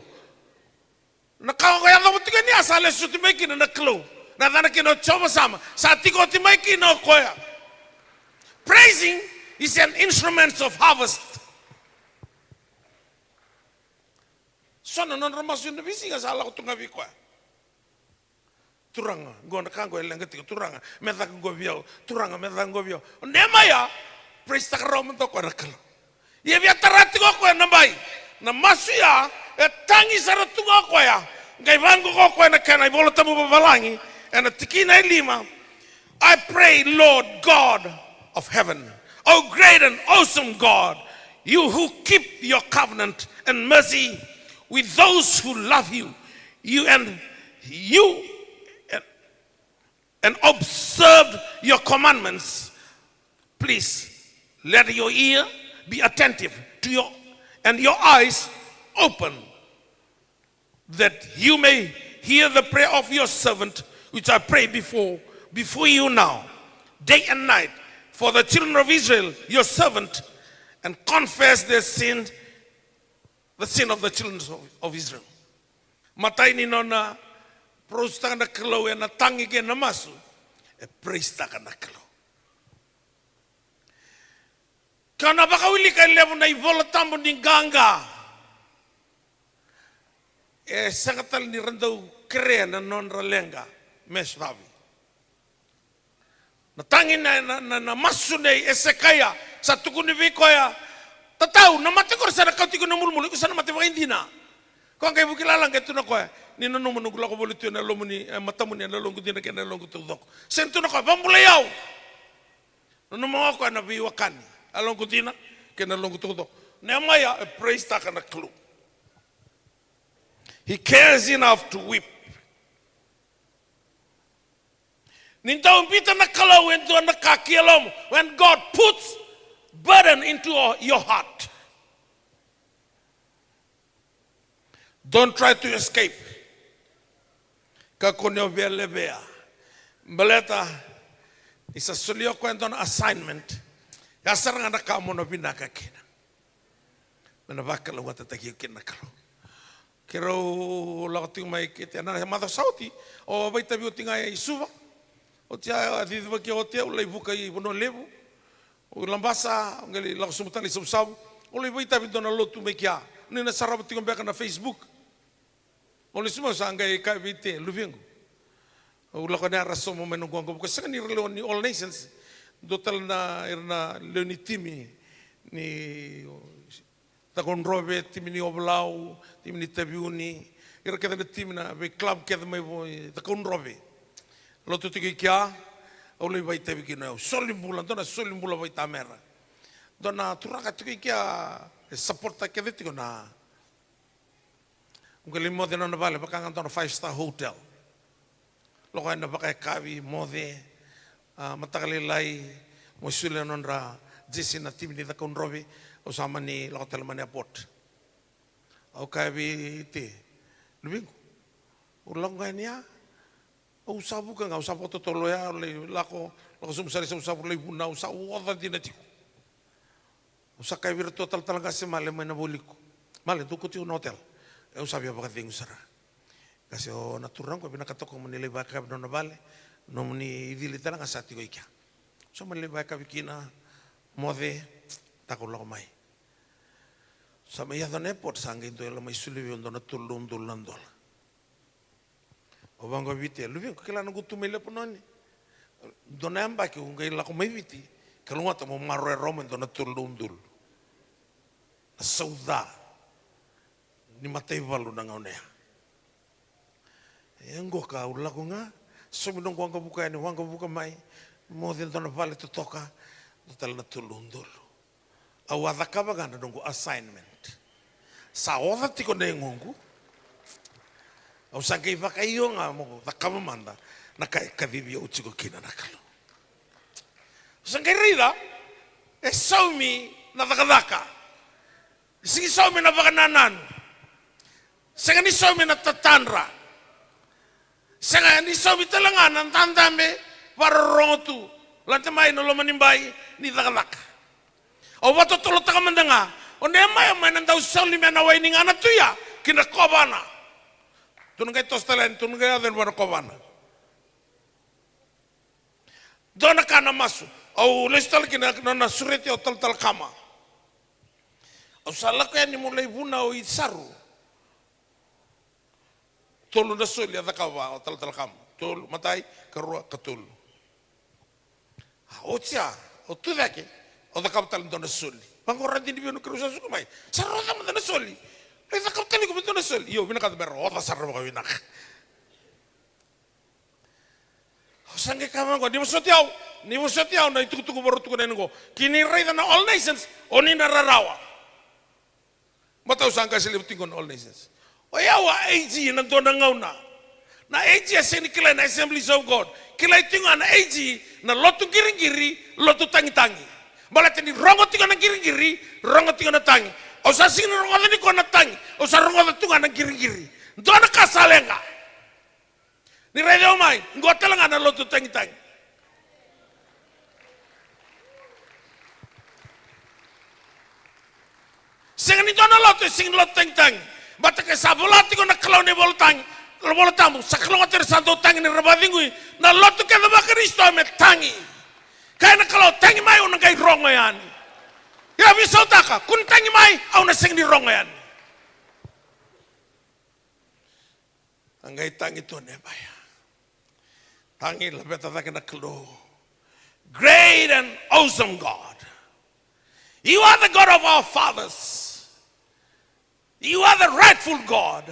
Na ka o yacova tiko ni a sa lesu soti mai kina na Kalou. Na yacana kina o Jehovah Sama. Sa tiko oti mai kina o koya. Praising is an instrument of harvest. So na nodra masu ena veisiga sa lako tu ga vei koya. Turaga, qo na ka qo e leqa tiko, Turaga, me caka qo vei au, Turaga, me caka qo vei au. O Nehemaia, praise taka rawa mada o koya na Kalou. Ia via tara tiko o koya na bai, na masu ya, e tagi sara tu ga o koya, qai vaqo o koya na kena iVola Tabu vavalagi, ena tikina e lima, "I pray, Lord God of heaven, O great and awesome God, you who keep your covenant and mercy with those who love you, you and you and observe your commandments, please let your ear be attentive to your and your eyes open, that you may hear the prayer of your servant, which I pray before, before you now, day and night, for the children of Israel, your servant, and confess their sin, the sin of the children of, of Israel." Matai ni nona praise taka na Kalou ena tagi kei na masu, e praise taka na Kalou. Ke o na vakawilika e levu na iVola Tabu ni qaqa, e sega tale ni ra dau kerea na nodra leqa me savi. Na tagi na, na, na, na masu nei Esekaia, sa tukuni vei koya, "Tatau, na mate qori sa na kauti iko na mulumulu, iko sa na mate vakaidina." Koya qai vuki lala qai tukuna o koya, "Ni nanuma noqu lako voli tu ena lomuni, e matamuni ena yaloqu dina kei na yaloqu taucoko." Sega ni tukuna o koya, "Vakabulai au." Nanuma o koya na veiwekani, yaloqu dina kei na yaloqu taucoko. Nehemaia e praise taka na Kalou. He cares enough to weep. Ni dau biuta na Kalou e dua na ka ki yalomu, when God puts burden into your heart, don't try to escape. Kakua ni o via levea. Baleta ni sa solia o koya e dua na assignment, ya sara ga na ka mo na vinaka kina. Me na vakalougatataki iko kina na Kalou. Keirau lako tiko mai Kete, na macawa sa oti, au vakaitavi oti ga i Suva. Oti ya, a cicivaki oti, au lai vuka i Vanua Levu. Au i Labasa, au qai lai lako sobu tale i Savusavu. Au lai vakaitavi dua na lotu mai kea. Ni na sarava tiko beka na Facebook. Au lesu mai, au sa qai kaya vei Te, luvequ, au lako yani, era sauma mai noqu waqavuka, sega ni ra lewe ni All Nations. Dua tale na, ira na lewe ni timi ni Cakaudrove, timi ni Ovalau, timi ni Taveuni, ira kece na timi na vei club kece mai vo i Cakaudrove. Lotu tiko i kea, au lai vakaitavi kina, au soli bula, dua na soli bula vakaitamera. Dua na turaga tiko i kea, e sapota kece tiko na Au qai lai moce na nona vale, vaka ga dua na five star hotel. Lako yani na vakayakavi, moce, a, mataka lailai, mo solia na nodra jersey na timi ni Cakaudrove, au sa mani lako tale mai na airport. Au kaya vei Te, luvequ, au lako ga yani ya, au sa vuka ga, au sa vakatotolo ya, au lai lako, lako sobu sara i Savusavu, lai vunau, au sa oca dina tiko. Au sa kaya vei iratou, talatala qase, male mai na voli iko. Male, dou kauti au na hotel. Au sa via vakacegu sara. Qase, o na turaga qo, vinakata toka mo ni lai vakayakavi na nona vale, nomuni icili tale ga sa tiko i kea. Au sa mani lai vakayakavi kina, moce, taka au lako mai. Sa mai yaco na airport, sa qai dua e lai mai solia vei au dua na tolu na udolu na dola. Au vaqo vei Te, luvequ, kila noqu tu mai Lepanoni. Dua na yabaki au qai lako mai Viti, kalougata mo maroroya rawa mai dua na tolu na udolu. Na sau ca ni mataivalu na gauna ya. E qo ka au lako ga, saumi noqu waqavuka yani, waqavuka mai, moce dua na vale totoka, Tale na tolu na udolu. Au a cakava ga na noqu assignment. Sa oca tiko na yagoqu. Au sa qai vakaio ga mo cakava mada na ka e kacivi au tiko kina na Kalou. Au sa qai raica e saumi na cakacaka. Sigi saumi na vakanananu. Sega ni saumi na tatadra. Sega ni saumi tale ga na dadabe vakarorogo tu. Lade mai na loma ni bai ni cakacaka. Au vakatotolotaka mada ga. O Nemaia mai na dau saumi me na wai ni gana tu ya ki na kovana. Tu na qai toso tale yani, tu na qai yaco yani vua na kovana. Dua na ka na masu. Au lesu tale kina na nona sureti au talatala kama. Au sa lako yani mo lai vunau i Saru. Tolu na soli a cakava o talatala kama. Tolu, matai, karua, katolu. A oti a, au tu cake, au cakava tale dua na soli. Vaqo ra didi vei au na keirau sa suka mai. Sa roca mada na soli. Lai cakava tale iko me dua na soli. Io, vinakata me ra oca sara vakavinaka. Au sa qai kaya vaqo, ni vosoti au, ni vosoti au na itukutuku varo tukuna yani qo. Ki ni raica na All Nations, o ni na rarawa. Matau sa qai selevu tiko na All Nations. O yau a A G na dua na gauna. Na A G a sega ni kilai na Assemblies of God. Kilai tiko ga na A G na lotu qiriqiri, lotu tagitagi. Baleta ni rogo tiko na qiriqiri, rogo tiko na tagi. Au sa sega ni rogoca ni ko na tagi, au sa rogoca tu ga na qiriqiri. Dua na ka sa leqa. Ni raici au mai, qo tale ga na lotu tagitagi. Sega ni dua na lotu e sega ni lotu tagitagi. Baleta ke sa vola tiko na Kalou na ivola tagi, na ivola tabu, sa kalougata era sa dau tagi ni ra vakacegui. Na lotu kece vaKarisito me tagi. Kaya na Kalou, tagi mai, au na qai rogo yani. Ia veisautaka, ko ni tagi mai, au na sega ni rogo yani. A qai tagi tu o Nemaia. Tagi, laveta cake na Kalou. Great and awesome God. You are the God of our fathers. You are the rightful God.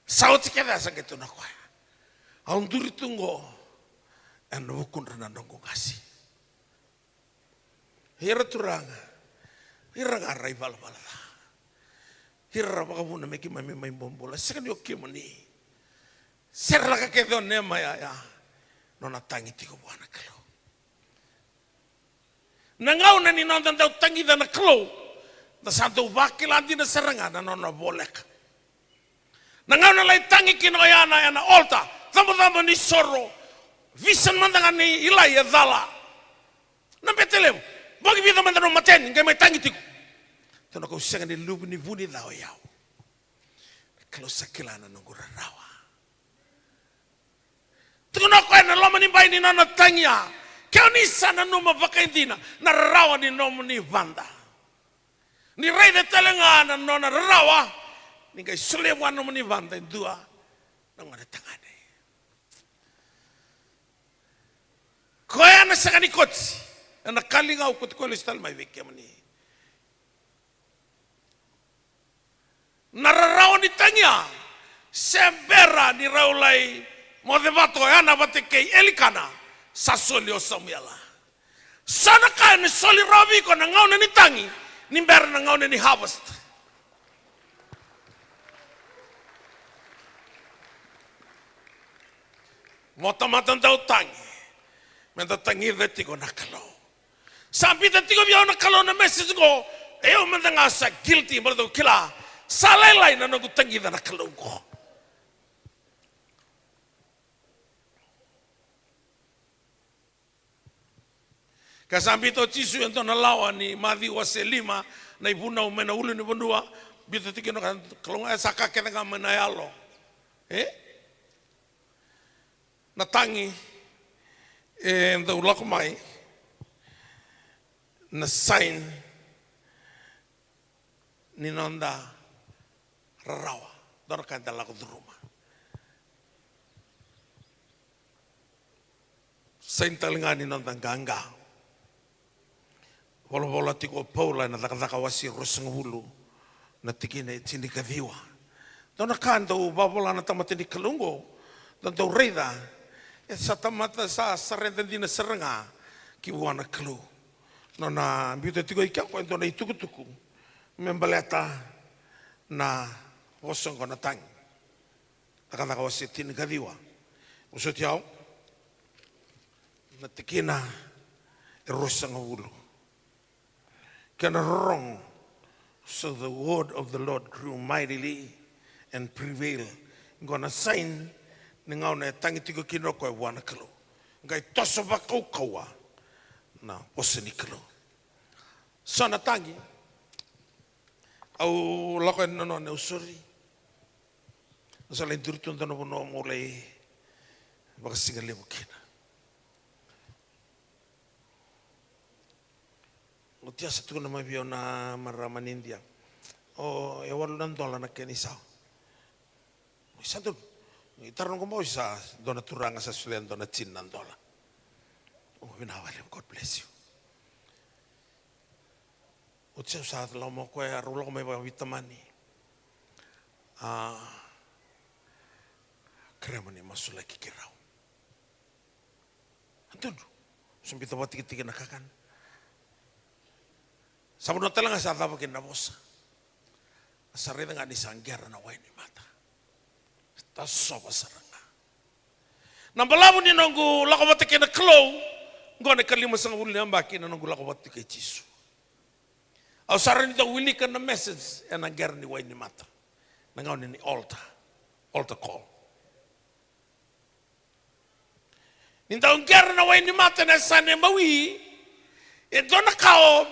Sa oti kece a sa qai tukuna o koya. Au duri tu qo ena vukudra na noqu qase. Ira turaga, ira ga ra ivalavala ca. Ira ra vakavuna me keimami mai bobula, sega ni o kemuni. Serelaka kece o Nemaia ya, nona tagi tiko vua na Kalou. Na gauna ni noda dau tagica na Kalou, da sa dau vakila dina sara ga na nona voleka. Na gauna lai tagi kina oya na, ena altar, cabocabo ni soro, vision mada ga nei Ilai e cala. Na Betelevu, bogi vica mada na mateni, qai mai tagi tiko. Tukuna, kau sega ni luvu ni vu ni ca o yau. Na Kalou sa kila na noqu rarawa. Tukuna o koya ena loma ni bai ni nona tagi ya. Ke o ni sa nanuma vakaidina na rarawa ni nomuni vada, ni raica tale ga na nona rarawa, ni qai solia vua na nomuni vada e dua na gone tagane. Koya na sega ni koti ena ka liga, au koti koya lesu tale mai vei kemuni. Na rarawa ni tagi ya, se bera ni rau lai moce vata o Ana vata kei Elikana, sa soli o Samuela. Sa na ka ena soli rawa vei iko na gauna ni tagi, ni bera na gauna ni harvest. Mo tamata dau tagi, meda tagica tiko na Kalou. Sa biuta tiko vei au na Kalou na message qo, e au mada ga sa guilty, baleta au kila sa lailai na noqu tagica na Kalou qo. Ka sa biuta o Jisu e dua na lawa ni Maciu wase lima, na ivunau mai na ulunivanua, biuta tiko na Kalou ga, e sa ka kece ga mai na yalo. E? Na tagi e dau lako mai na sign ni noda rarawa, dua na ka eda lako curuma. Sign tale ga ni noda qaqa. Volavola tiko o Paula ena Cakacaka wase ruasagavulu, na tikina e tinikaciwa. Dua na ka dau vavola na tamata ni Kalou oqo, da dau raica e sa tamata sa surrender dina sara ga ki vua na Kalou. Nona biuta tiko i kea ko e dua na itukutuku me baleta na vosa oqo na tagi. Cakacaka wase tinikaciwa. Vosoti au na tikina e ruasagavulu. Kena rorogo. So the word of the Lord grew mightily and prevailed. Qo na sign ni gauna e tagi tiko kina o koya vua na Kalou. Qai toso vakaukauwa na vosa ni Kalou. So na tagi. Au lako yani na nona, au sori. Au sa lai duri tu dua na vanua meu lai vakasigalevu kina. Oti a sa tukuna mai vei au na marama ni Idia. O, e walu na dola na kena isau. Sa donu. Ni tara noqu bau, sa dua na turaga sa solia dua na tini na dola. O, vinaka vakalevu, God bless you. Oti au sa lako mai o koya, rau lako mai vakaveitamani. A, kerea mo ni masulaki keirau. A donu. Sa biuta vakatikitiki na kakana. Sa vanua tale ga sa cava kina na vosa. Sa raica ga ni sa qera na wainimata. Tasova sara ga. Na balavu ni noqu lako vata kei na Kalou, qo na ikalimasagavulu ni yabaki na noqu lako vata kei Jisu. Au sa rawa ni dau wilika na message ena qera ni wainimata. Na gauna ni altar, altar call. Ni dau qera na wainimata ena yasana e mawi, e dua na ka o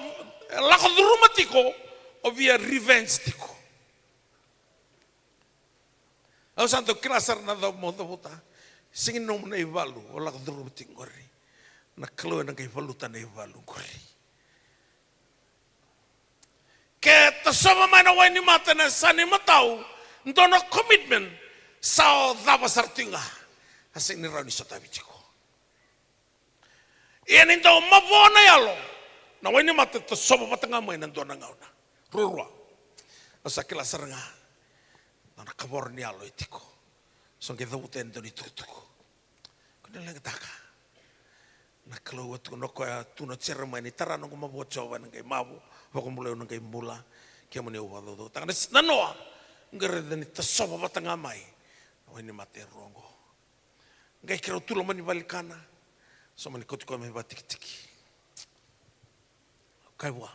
lako curuma tiko, o via revenge tiko. Au sa dau kila sara na cava mo cavuta. Sega ni nomu na ivalu o lako curuma tiko qori. Na Kalou ena qai valuta na ivalu qori. Ke tasova mai na wainimata ena yasana imatau, dua na commitment sa o cava sara tiko ga. A sega ni rawa ni sotavi tiko. Ia ni dau mavoa na yalo, na wainimata e tasova vata ga mai ena dua na gauna. Ruarua. Au sa kila sara ga na nona kavoro ni yalo e tiko. Sa qai cavuta yani dua na itukutuku. Ko ni leqataka. Na Kalou e tukuna o koya, tukuna o Jeremaia ni tara noqu mavoa, Jiova, ena qai mavo, vakabulai au na qai bula, kemuni au vakacaucautaka. Na, na noa, qai raica ni tasova vata ga mai na wainimata e rua oqo. Qai keirau tu loma ni valenikana, sa mani kauti koya mai vakatikitiki. Kaya vua,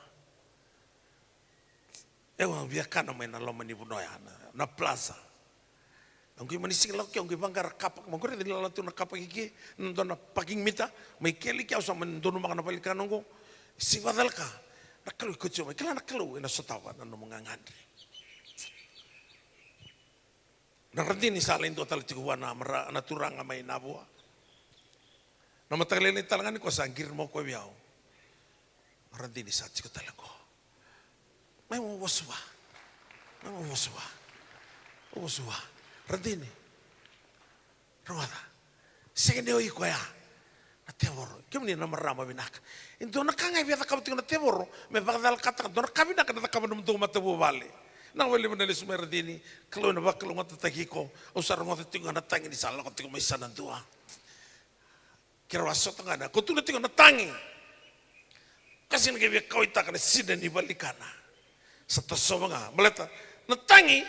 au a via kana mai na loma ni vanua ya, na, na plaza. Au qai mani sega ni lako ke, au qai vaqara car park, au qai raica ni lala tu na car park i ke, na dua na parking meter, mai kele ke, au sa mani donumaka na valenikana oqo. Sega vakacalaka, na Kalou e kauti au mai, kila na Kalou ena sotava na nomu gagadre. Na radini sa lai dua tale tiko vua na mara, na turaga mai Navua. Na mataka lailai tale ga ni koya sa qiri mai o koya vei au. Radini sa tiko tale qo. Mai mo vosa vua. Mai mo vosa vua. Mo vosa vua. Radini. Rogoca. Sega ni o iko ya. Na tevoro. Kemuni na marama vinaka. E dua na ka ga e via cakava tiko na tevoro me vakacalakataka dua na ka vinaka ena cakava nomudou matavuvale. Na wale vana lesu mai, radini. Kalou ena vakalougatataki iko. Au sa rogoca tiko ga na tagi ni sa lako tiko mai sa na dua. Keirau a sota ga na, ko tukuna tiko na tagi. Ka sega ni qai via kauaitaka na sina ni valenikana. Sa tasova ga. Baleta na tagi,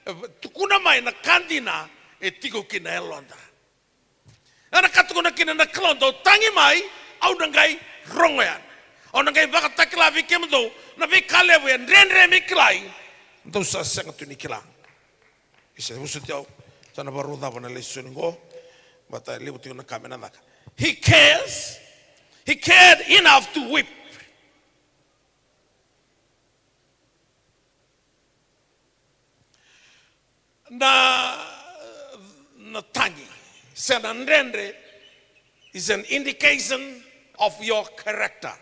e, tukuna mai na ka dina e tiko kina e yaloda. Ena ka tukuna kina na Kalou, dou tagi mai, au na qai rogo yani. Au na qai vakatakila vei kemudou na veika levu e dredre me kilai, dou sa sega tu ni kila. Isa, vosoti au, sa na vakarau cava na lesoni qo, baleta e levu tiko na ka me na caka. He cares. He cared enough to weep. Na, na tagi se na dredre is an indication of your character.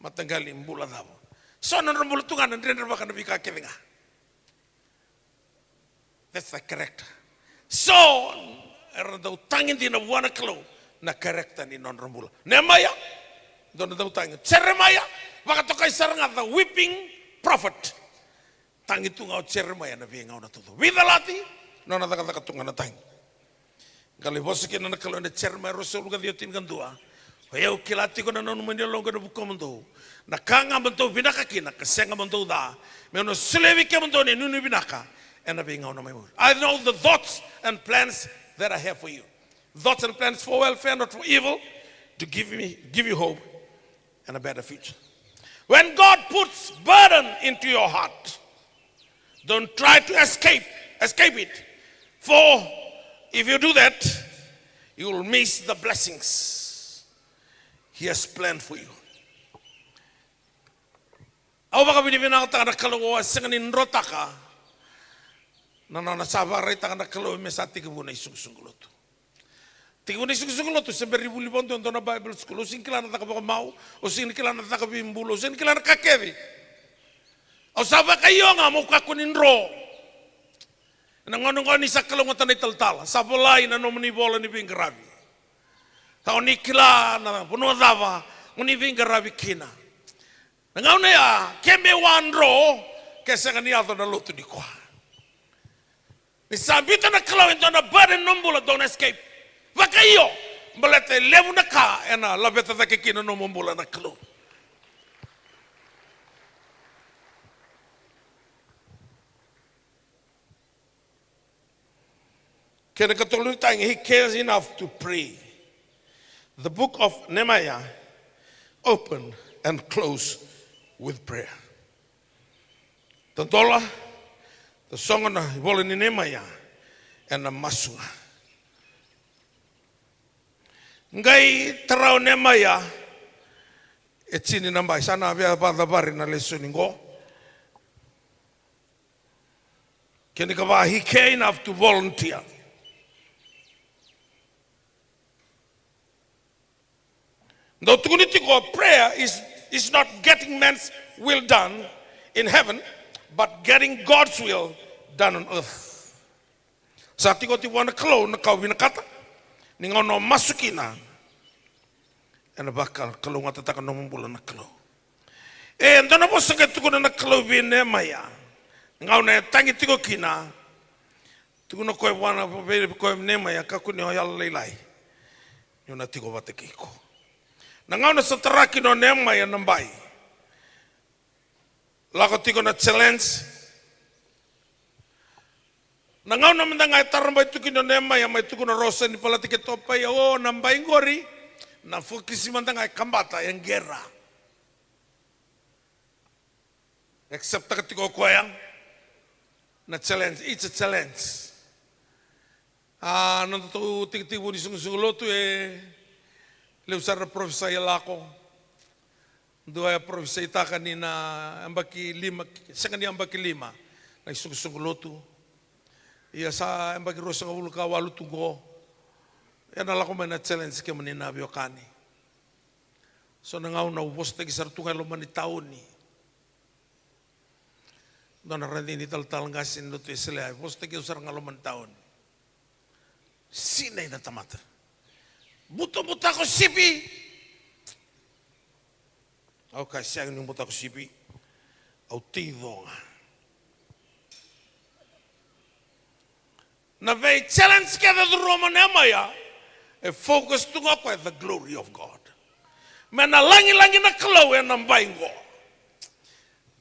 Mataqali bula cava? So na nodra bula tu ga na dredrevaka na veika kece ga. That's the character. So era dau tagi dina vua na Kalou na character ni nodra bula. Nemaia, dua na dau tagi. Jeremaia, vakatokai sara ga the weeping prophet. Tagi tu ga o Jeremaia ena veigauna taucoko. Veicalati, nona cakacaka tu ga na tagi. Qai lai vosa kina na Kalou ena Jeremaia ruasagavulu ka ciwa, tinikadua. O yau kila tiko na nanuma ni yaloqu ena vukumudou, na ka ga mo dou vinaka kina ka sega mo dou ca, meu na solia vei kemudou na inuinui vinaka ena veigauna mai muri. I know the thoughts and plans that I have for you. Thoughts and plans for welfare, not for evil, to give me, give you hope and a better future. When God puts burden into your heart, don't try to escape, escape it. For if you do that, you will miss the blessings He has planned for you. Au vakavinavinakataka na Kalou, au a sega ni drotaka na nona sa vakaraitaka na Kalou me sa tekivu na isukusuku lotu. Tekivu na isukusuku lotu, se bera ni vuli vakadua e dua na Bible school. Au sega ni kila na caka vakamau, au sega ni kila na caka veibulu, au sega ni kila na ka kece. Au sa vakaio ga meu kakua ni dro. Ena gauna oqo ni sa kalougata na italatala, sa volai na nomuni ivola ni veiqaravi. Sa o ni kila na vanua cava mo ni veiqaravi kina. Na gauna ya, ke meu a dro, ke sega ni yaco na lotu nikua. Ni sa biuta na Kalou e dua na burden ena nomu bula, don't escape. Vakaio, baleta e levu na ka ena laveta cake kina na nomu bula na Kalou. Kena ikatolu ni tagi, he cares enough to pray. The book of Nehemiah open and close with prayer. Tadola, tasogo na ivola ni Nehemaia ena masu ga. Qai tara o Nehemaia e tini na bai, sa na via vakacavari na lesoni qo. Kena ikava, he care enough to volunteer. Dau tukuni tiko, prayer is, is not getting man's will done in heaven, but getting God's will done on earth. Sa tiko oti vua na Kalou na ka o vinakata, ni gauna o masu kina, ena vakalougatataka na nomu bula na Kalou. E dua na vosa qai tukuna na Kalou vei Nehemaia, gauna e tagi tiko kina, tukuna o koya vua na, vei koya Nehemaia, kakua ni o yalolailai, niu na tiko vata kei iko. Na gauna sa tara kina o Nehemaia na bai, lako tiko na challenge. Na gauna mada ga e tara bai tu kina o Nehemaia, mai tukuna o Rosa ni Palatike Topaia, o na bai qori, na fokisi mada ga e kabata, e qera. Accept-taka tiko o koya na challenge, it's a challenge. A, na nodatou tekitekivu ni soqosoqo lotu e levu sara na parofisai e lako. Dua e parofisaitaka ni na yabaki lima, sega ni yabaki lima na isoqosoqo lotu. Ia sa yabaki ruasagavulu ka walu tu qo. Ia na lako mai na challenge, kemuni na veiwekani. So na gauna au vosataki sara tu ga e loma ni taoni. Dua na radini talatala qase ni lotu Wesele e vosataki au sara ga loma ni taoni. Sinai na tamata. Butabutako sipi. Au kaya, sega niu butako sipi. Au tei co ga. Na vei challenge kece e curuma o Nehemaia, e focus tu ga o koya the glory of God. Me na lagilagi na Kalou ena bai qo.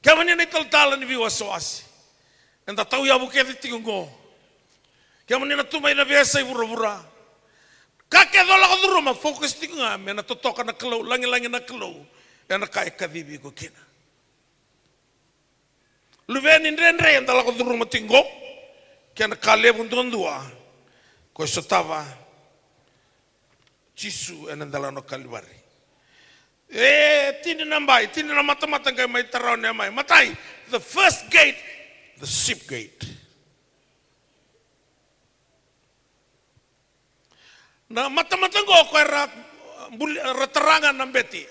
Kemuni na italatala ni veiwasewase, eda tauyavu kece tiko qo. Kemuni na tu mai na veiyasai vuravura, ka kece o lako curuma, focus tiko ga me na totoka na Kalou, lagilagi na Kalou ena ka e kacivi iko kina. Luveni dredre eda lako curuma tiko qo, kena ka levu duadua, ko e sotava Jisu ena delana o Kalivari. E tini na bai, tini na matamata qai mai tara o Nehemaia. Matai, the first gate, the sheep gate. Na matamata qo ko era, buli, era tara ga na bete.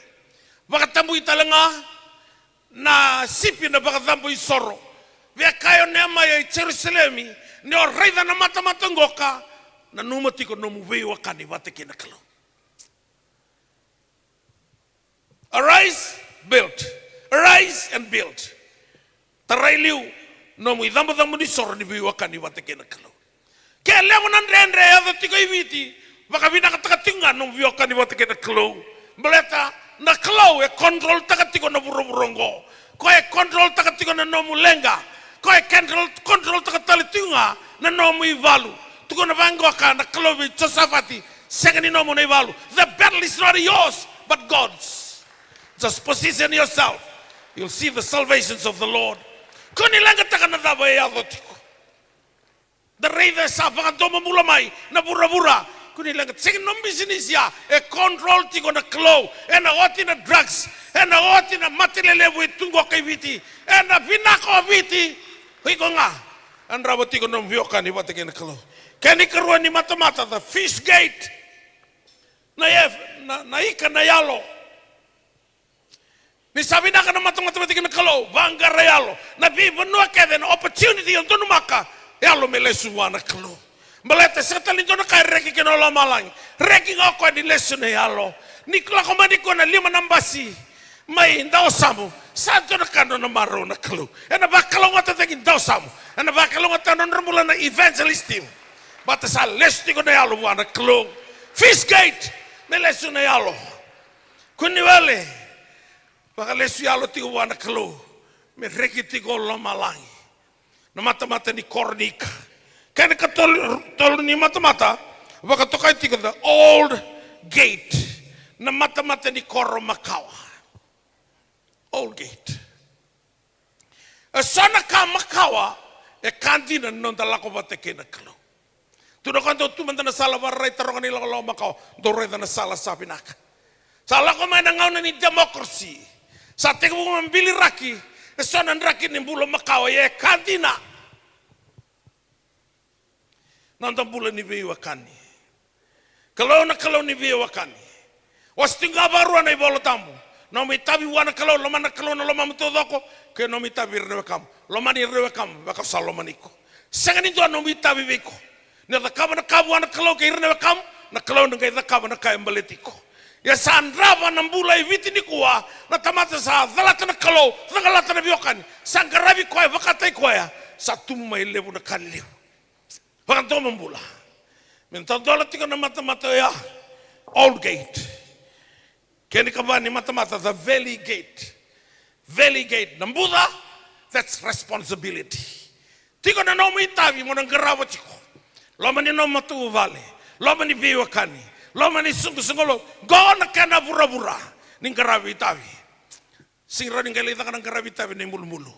Vakatabui tale ga na sipi na vakacabo isoro. Via kaya o Nehemaia i Jerusalemi, ni o raica na matamata qoka, nanuma tiko nomu veiwekani vata kei na Kalou. Arise, build. Arise and build. Tarai liu nomu icabocabo ni soro ni veiwekani vata kei na Kalou. Ke levu na dredre e yaco tiko i Viti, vakavinakataka tiko ga nomu veiwekani vata kei na Kalou. Baleta na Kalou e controltaka tiko na vuravura oqo. Koya e controltaka tiko na nomu leqa. Koya e control, controltaka tale tiko ga na nomu ivalu. Tukuna vaqoka na Kalou vei Josafati, sega ni nomu na ivalu. The battle is not yours, but God's. Just position yourself. You'll see the salvations of the Lord. Ko ni leqataka na cava e yaco tiko. Da raica e sa vakadomobula mai na vuravura. Ko ni leqa, sega ni nomu bisinisi ya, e control tiko na Kalou. Ena oti na drugs, ena oti na mate lelevu e tu qo kai Viti, ena vinaka o Viti. O iko ga, yadrava tiko na nomu veiwekani vata kei na Kalou. Kena ikarua ni matamata, the fish gate. Na, e, na, na ika na yalo. Ni sa vinaka na matamata vata kei na Kalou, vaqara yalo. Na veivanua kece, na opportunity o donumaka, yalo me lesu vua na Kalou. Baleta sega tale ni dua na ka e reki kina o lomalagi. Reki ga o koya ni lesu na yalo. Ni lako mai nikua na lima na basi mai Dawasamu, sa dua na ka nona marau na Kalou. Ena vakalougatataki Dawasamu. Ena vakalougatataka na nodra bula na evangelist team. Baleta sa lesu tiko na yalo vua na Kalou. Fish gate, me lesu na yalo. Ko ni wele, vakalesu yalo tiko vua na Kalou, me reki tiko o lomalagi. Na matamata ni koro ni ika. Kena ikatolu, tolu ni matamata, vakatokai tiko the old gate. Na matamata ni koro makawa. Old gate. E so na ka makawa, e ka dina ni noda lako vata kei na Kalou. Tukuna o koya, dou tu mada na sala vakararai, taroga na ilakolako makawa, dou raica na sala sa vinaka. Sa lako mai na gauna ni democracy. Sa tekivu mai biliraki e so na draki ni bula makawa, ia e ka dina. Noda bula ni veiwekani. Kalou na Kalou ni veiwekani. Wase tiko ga vakarua na iVola Tabu. Nomu itavi vua na Kalou, lomana na Kalou na lomamu taucoko, kei nomu itavi ira na wekamu. Lomani ira na wekamu me vaka au sa lomani iko. Sega ni dua nomu itavi vei iko. Ni o cakava na ka vua na Kalou kei ira na wekamu, na Kalou na qai cakava na ka e baleti iko. Ia sa drava na bula e Viti nikua, na tamata sa calata na Kalou, calata na veiwekani, sa qaravi koya, vakataki koya, sa tubu mai levu na ka levu. Vakadomobula. Me dodola tiko na matamata oya, old gate. Kena ikava ni matamata, the valley gate. Valley gate. Na buca, that's responsibility. Tiko na nomu itavi mo na qarava tiko. Loma ni nomu matavuvale, loma ni veiwekani, loma ni soqosoqo lotu. Qo na kena vuravura ni qaravi itavi. Sega ni rawa ni qai lai caka na qaravi itavi na ibulubulu.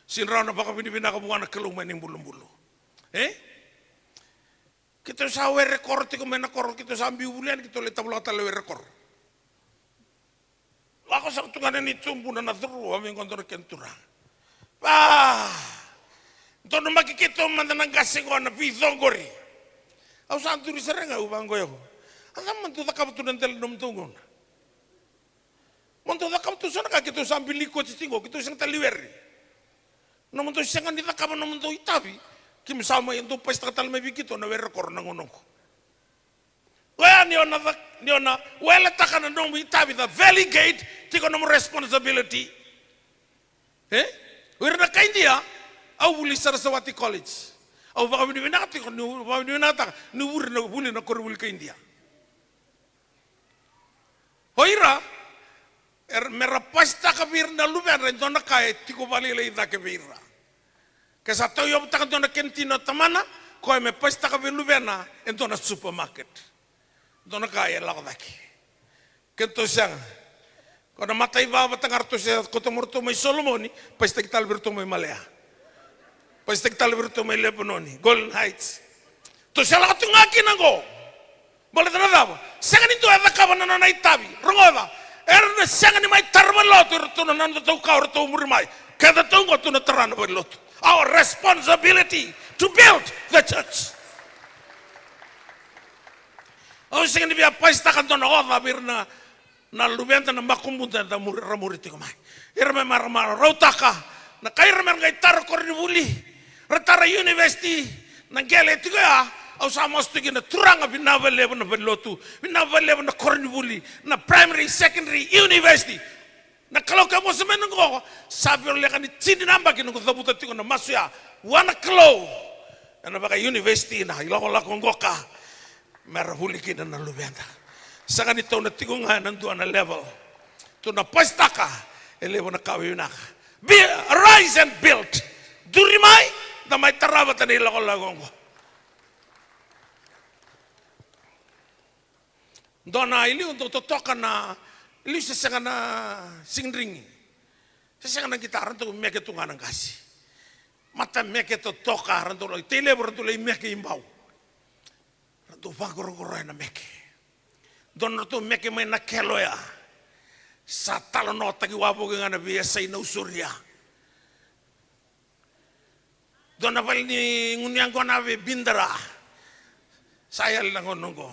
Sega ni rawa na vakavinavinaka vua na Kalou mai na ibulubulu. E? Keitou sa were koro tiko mai na koro, keitou sa biu vuli yani, keitou lai tavolaka tale were koro. Lako saka tu ga na neitou buna na curuma vei qo dua na kena turaga. Va donumaki keitou mada na qase qo na veico qori. Au sa duri sara ga, au vaqo, au, a cava mo dou cakava tu na dela ni nomudou gauna? Mo dou cakava tu so na ka, keitou sa biligi oti tiko, keitou sega tale ni were. Nomudou sega ni cakava nomudou itavi, keimami sa mai, dou pasitaka tale mai vei keitou na were koro na gauna oqo. Oya ni o na ca-, ni o na weletaka na nomu itavi, the valley gate, tiko nomu responsibility. E? O ira na kai Idia, au vuli Saraswati College. Au vakavinavinaka tiko, niu vakavinavinakataka niu vuli na, vuli na koronivuli kai Idia. O ira, era, mera pasitaka vei ira na luvedra e dua na ka e tiko vakalailai cake vei ira. Ke sa tauyavutaka dua na kentina o tamana, koya me pasitaka vei luvena e dua na supermarket. Dua na ka e lako cake. Keitou sega. Ko na mataiva vata ga ratou se kauta mai ratou mai Solomoni, pasitaki tale vei ratou mai Malea. Pasitaki tale vei ratou mai Lepanoni, Golden Heights. Tou se lako tu ga kina oqo. Baleta na cava? Sega ni dua e cakava na nona itavi. Rogoca. Era na sega ni mai tara valenilotu, iratou na nodatou kawa, ratou muri mai. Kedatou oqo tou na tara na valenilotu. Our responsibility to build the church. Au sega ni via pasitaka dua na oca vei ira na, na luveda na makubuda eda muri, ra muri tiko mai. Ira me mara, marautaka na kai ira mera qai tara koronivuli, ra tara university, na qele tiko ya. Au sa masu tu kina, Turaga, vinaka vakalevu na valenilotu, vinaka vakalevu na koronivuli, na primary, secondary, university. Na Kalou ke vosa mai na qo, sa voleka ni tini na yabaki noqu cavuta tiko na masu ya vua na Kalou. Ena vaka university na ilakolako qoka, mera vuli kina na luveda. Sega ni tou na tiko ga ena dua na level. Tou na pasitaka e levu na ka veivinaka. Be, arise and build. Duri mai, da mai tara vata na ilakolako oqo. Dua na iliu dau totoka na iliu se sega na sigidrigi. Se sega na qitara, dau meke tu ga na qasi. Mata meke totoka, ra dau lai tei levu, ra dau lai meke i bau. Ra dau vaqoroqoroya na meke. Dua na ratou meke mai na kelo ya. Sa talanoataki wavoki ga na veiyasai na usoria. Dua na vale ni gunu yaqona vei Bidara. Sa yali na gauna oqo.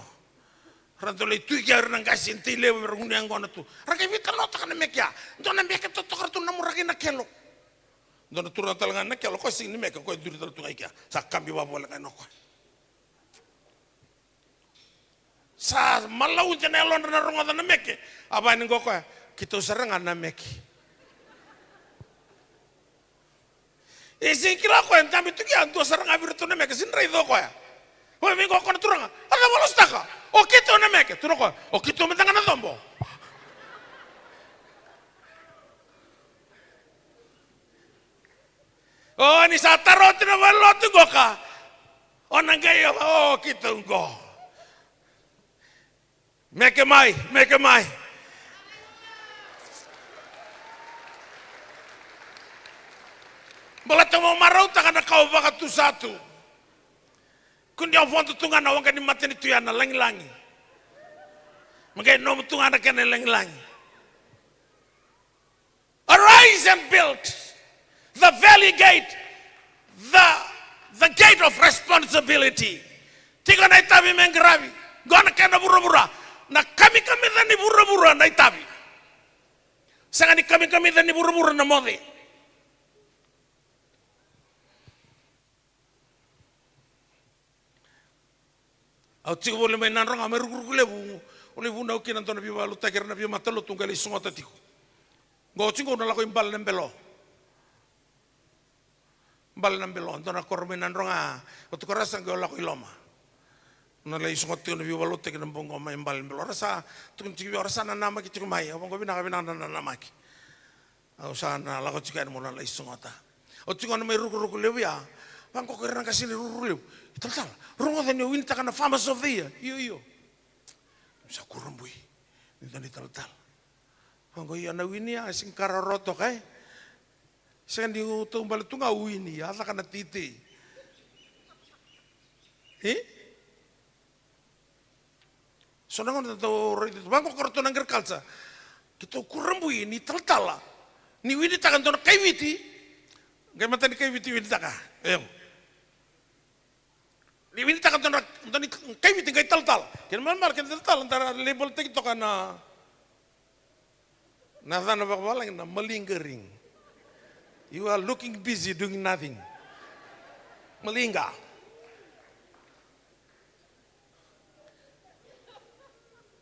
Ra dau lai tuki au ira na qase ni tei levu me ra gunu yaqona tu. Ra qai veitalanoataka na meke ya. Dua na meke totoka ratou namuraka ina kelo. Dua na turaga tale ga na kelo, koya sega ni meke, koya duri tale tu ga i kea. Sa kabi vavole ga ina koya. Sa malaude na yalodra na rogoca na meke. A vaya ni qo koya, keitou sara ga na meke. E sega ni kila koya, dabe tu kea, dua sara ga vei iratou na meke, sega ni raica o koya. Oi, vei qo koya na turaga, a cava o lasutaka? O keitou na meke, tukuna o koya, o keitou mada ga na cobo. O, ni sa tara oti na valenilotu qoka. O na qai, o, keitou qo. Meke mai, meke mai. Baleta mo marautaka na ka o vakatusa tu. Kua ni o vodo tu ga na waqa ni matanitu ya na lagilagi. Me qai nomu tu ga na kena lagilagi. Arise and build the valley gate, the, the gate of responsibility. Tiko na itavi me qaravi. Qo na kena vuravura. Na kamikamica ni vuravura na itavi. Sega ni kamikamica ni vuravura na moce. Au tiko voli mai Nadroga, mai Rukuruku Levu, au lai vunau kina dua na veivakalotutaki, era na veimatalotu, qai lai sogota tiko. Qo au tiko, au na lako i Bale na Belo. Bale na Belo, dua na koro mai Nadroga, au tiko ra sa qai au lako i loma. Au na lai sogota tiko na veivakalotutaki na bogi qo mai Bale na Belo. Ra sa tukuni tiko vei au, ra sa nanamaki tiko mai, au vaqo vinaka, vinaka na nanamaki. Au sa na lako tiko yani meu na lai sogota. Au tiko na mai Rukuruku Levu ya. Vaqo ko ira na qase ni Rukuruku Levu. Italatala, rogoca ni o winitaka na Farmers of the Year. Io, io. Sa kurabui ni dua na italatala. Vaqo io, na wini ya, e sega ni ka rawarawa toka, e. Sega ni o taubale tu ga o wini, a caka na teitei. E? So na gauna tou raica tu vaqo ko ratou na agriculture. Keitou kurabui ni talatala ni winitaka dua na kaiviti. Qai mata ni kaiviti winitaka. Io. Ni winitaka dua na, dua ni kaiviti qai talatala. Kena ibalebale kena talatala da label-taki toka na Na yacana vakavalagi na malingering. You are looking busy doing nothing. Malinga.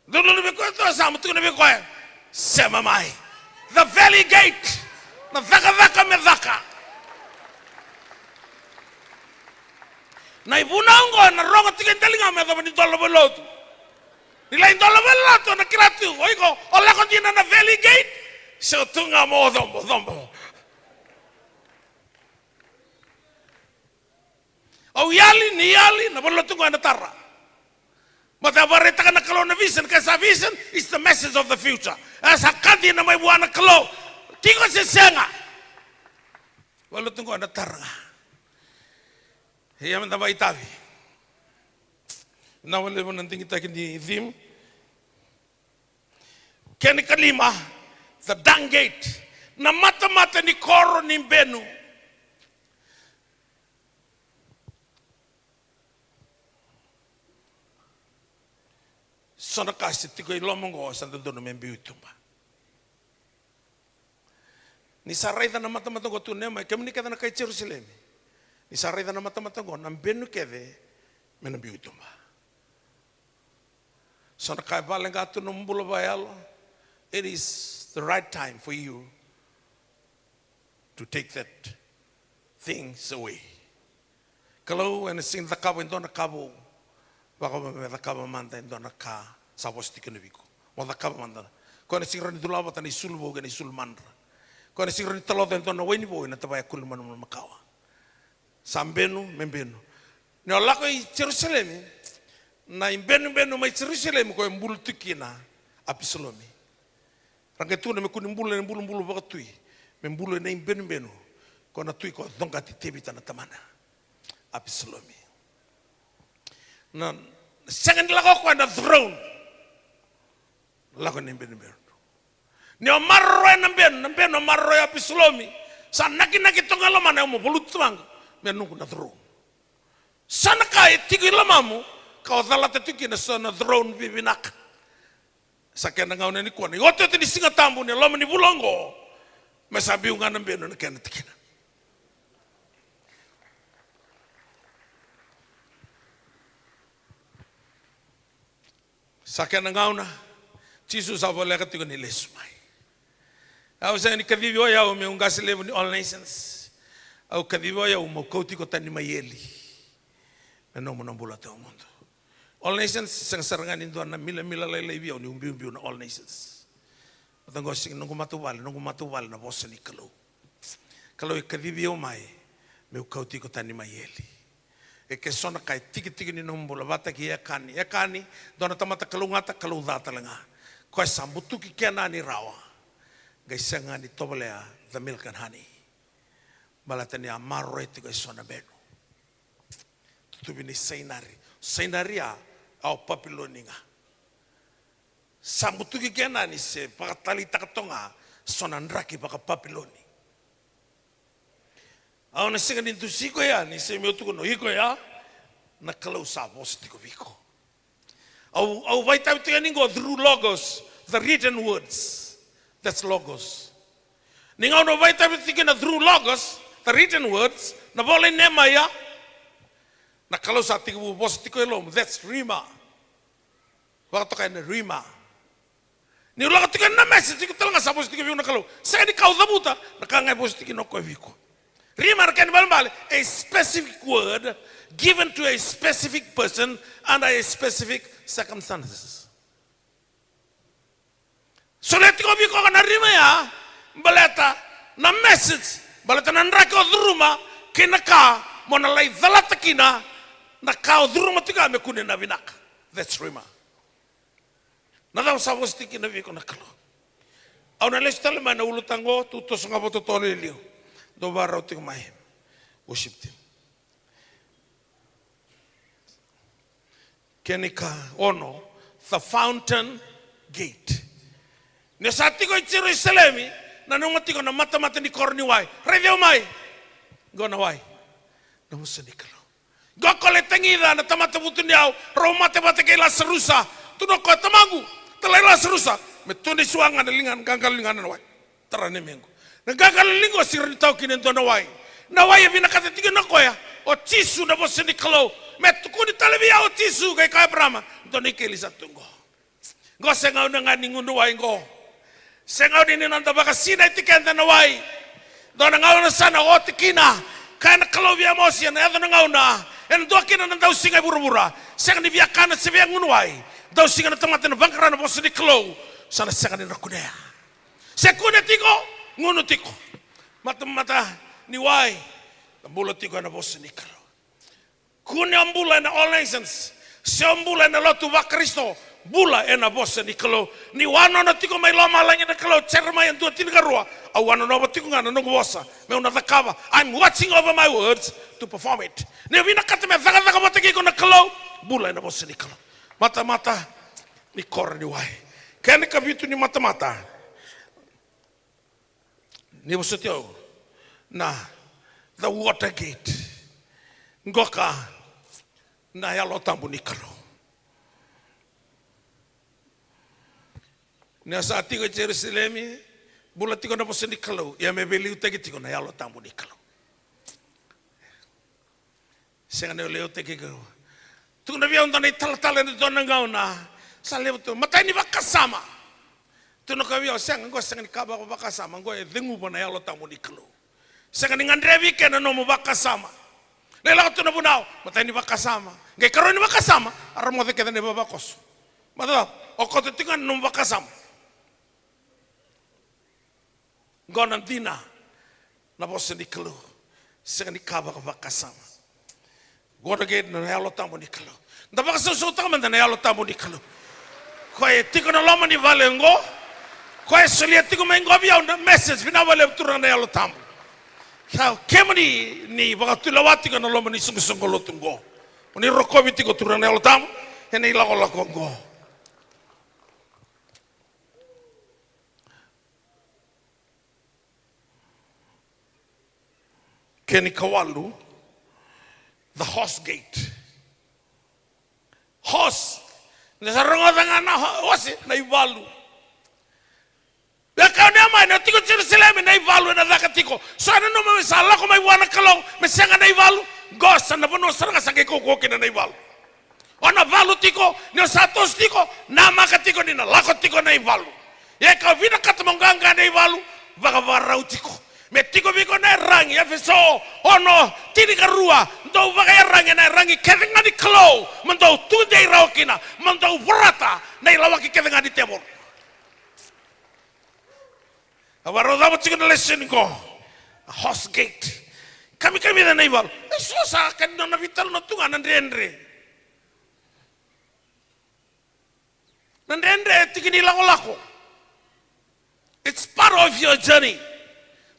Dodonu vei koya tou sa mo tukuna vei koya. Sema mai. The valley gate. Na cakacaka me caka. Na ivunau oqo na rogo tiko e daliga me yacova ni dola vale ni lotu. Ni lai dola vale ni lotu, na kila tu o iko o lako dina na valley gate, se o tu ga mo cobocobo. Au yali, ni yali, na vale ni lotu oqo ena tara. Baleta a vakaraitaka na Kalou na vision, ka sa vision is the message of the future. E sa ka dina mai vua na Kalou. Tiko se sega. Vale ni lotu oqo ena tara ga. Ia meda vakaitavi. Na vale na digitaki ni theme. Kena ikalima, the dung gate. Na matamata ni koro ni benu. So na ka se tiko i loma oqo sa dodonu me biu i tuba. Ni sa raica na matamata oqo, tukuna mai, kemuni kece na kai Jerusalemi. Ni sa raica na matamata oqo, na benu kece me na biu i tuba. So na ka e vakaleqa tu na nomu bula vakayalo, it is the right time for you to take that things away. Kalou ena sega ni cakava e dua na ka vou, vaka me cakava mada e dua na ka Sa vosa tiko na viko. Mo cakava mada. Koya na sega ni rawa ni cula vata na isulu vou kei na isulu madra. Koya na sega ni rawa ni taloca e dua na waini vou ena tavaya kulu mana makawa. Sa benu, me benu. Ni o lako i Jerusalemi, na ibenubenu mai Jerusalemi koya e bulu tu kina Apisalomi. Ra qai tukuna me kua ni bulu ena ibulubulu vakatui, me bulu ena ibenubenu. Koya na tui koya coqati Tevita na tamana. Apisalomi. Na, na sega ni lako o koya na throne. Lako ena ibenubenu. Ni o maroroya na benu, na benu o maroroya Apisalomi. Sa nakinaki toka e lomana, au mo valuta tu vaqo me noqu na throne. Sa na ka e tiko i lomamu, ka o calata tiko kina sa na throne vivinaka. Sa kena gauna nikua na iotioti ni Siga Tabu ni loma ni vula oqo, me sa biu ga na benu na kena tikina. Sa kena gauna, Jisu sa voleka tiko ni lesu mai. Au sega ni kacivi o yau meu qase levu ni All Nations. Au kacivi o yau meu kauti iko tani mai eli. Me nomu na bula tawamudu. All Nations, sega sara ga ni dua na milamila lailai vei au niu biubiu na All Nations. Vata qo sega ni noqu matavuvale, noqu matavuvale na vosa ni Kalou. Kalou e kacivi au mai meu kauti iko tani mai eli. E ke so na ka e tikitiki ni nomu bula, vata kei Ekani. Ekani, dua na tamata kalougata, kalou ca tale ga. Koya sa butuki Kenani rawa. Qai sega ni tovolea the milk and honey. Baleta ni a maroroi tiko e so na benu. Tutuvi ni Sainari. Sainari a, a o Papiloni ga. Sa butuki Kenani se vakatalitaka toka ga so na draki vaka-Papiloni. Au na sega ni dusi iko ya ni se meu tukuna o iko ya na Kalou sa vosa tiko vei iko. Au, au vakaitavi tiko yani qo through logos, the written words. That's logos. Ni gauna au vakaitavi tiko kina through logos, the written words, na vola i Nemaia, na Kalou sa tekivu vosa tiko e lomamu. That's rhema. Vakatokai na rhema. Niu lako tiko ena message, tiko tale ga sa vosa tiko vei au na Kalou. Sega ni ka au cavuta, na ka ga e vosa tiko kina o koya vei iko. Rhema na kena ibalebale, a specific word given to a specific person under a specific circumstances. Solia tiko vei koya na rhema ya, baleta na message, baleta na draki o curuma, kei na ka mo na lai calata kina, na ka o curuma tiko ya me kune na vinaka. That's rhema. Na cava sa vosa tiko kina vei iko na Kalou? Au na lesu tale mai na ulutaga qo, tou toso ga vakatotolo e liu. Dou vakarau tiko mai. Worship team. Kena ikaono, the fountain gate. Ni sa tiko i Jerusalemi, nanuma tiko na matamata ni koro ni wai. Raici au mai. Qo na wai. Na vosa ni Kalou. Qo ko lai tagica na tamata vutuniyau, rau mate vata kei Lasarusa. Tukuna o koya, tamaqu, talai Lasarusa. Me tu na isuaga na ligana, qaqalo ligana na wai. Tara na mequ. Na qaqalo liqu o sega ni tau kina e dua na wai. Na wai e vinakata tiko na koya o Jisu, na vosa ni Kalou. Me tukuni tale vei au o Jisu, qai kaya Eparama, dua na ikeli sa tu qo. Qo se gauna ga ni gunu wai qo. Se gauna ni noda vakasinaiti keda na wai. Dua na gauna sa na oti kina. Kaya na Kalou vei Amosi, ena yaco na gauna, ena dua kina na dausiga e vuravura. Sega ni via kana se via gunu wai. Dausiga na tamata ena vaqara na vosa ni Kalou, sa na sega ni na kunea. Se kune tiko, gunu tiko. Matamata ni wai, na bula tiko ena vosa ni Kalou. Kune o bula ena All Nations, se o bula ena lotu vaKarisito, bula ena vosa ni Kalou. Niu wanono tiko mai lomalagi na Kalou, Jeremaia dua tinikarua, au wanonova tiko ga na noqu vosa meu na cakava. I'm watching over my words to perform it. Niu vinakata me cakacaka vata kei iko na Kalou, bula ena vosa ni Kalou. Matamata ni koro ni wai. Kena ikavitu ni matamata. Ni vosoti au na the water gate. Qoka na Yalo Tabu ni Kalou. Ni a sa tiko e Jerusalemi, bula tiko na vosa ni Kalou, ia me veiliutaki tiko na Yalo Tabu ni Kalou. Sega ni o leutaki iko. Tukuna vei au dua na italatala ena dua na gauna. Sa levu tu. Matai ni vakasama. Tukuna o koya vei au, sega, qo sega ni ka vaka vakasama, qo e ceguva na Yalo Tabu ni Kalou. Sega ni gadrevi kina na nomu vakasama. Lai lako tu na vunau, matai ni vakasama. Qai karua ni vakasama, a ra moce kece na ivavakoso. Matai, O koto tiko ga na nomu vakasama. Qo na dina na vosa ni Kalou. Sega ni ka vakavakasama. Qo na qai na Yalo Tabu ni Kalou. Da vakasausautaka mada na Yalo Tabu ni Kalou. Koya e tiko na loma ni vale qo. Koya e solia tiko mai qo vei au na message, vinaka vakalevu Turaga na Yalo Tabu. Sa kemuni ni vakatulewa tiko na loma ni soqosoqo lotu qo. Mo ni rokovi tiko Turaga na Yalo Tabu ena ilakolako qo. Kena ikawalu, the horse gate. Horse. Ni sa rogoca ga na ho-, horse, na ivalu. Via kau ni a mai, na tiko Jerusalemi, na ivalu ena caka tiko. So e nanuma me sa lako mai vua na Kalou, me sega na ivalu, qo sa na vanua sara ga sa qai kaukaua kina na ivalu. O na valu tiko, ni o sa toso tiko, namaka tiko ni na lako tiko na ivalu. Ia ka vinakata mo qaqa na ivalu, vakavakarau tiko. Me tiko vei iko na iyaragi, Efeso ono, tinikarua, dou vakaiyaragi ena iyaragi kece ga ni Kalou, mo dou tudei rawa kina, mo dou vorata na ilawaki kece ga ni tevoro. A vakarau cava tiko na lesoni qo. A horse gate. Kamikamica na ivalu. E so sa ka ni nona veitalanoa tu ga na dredre. Na dredre e tiki ni lakolako. It's part of your journey.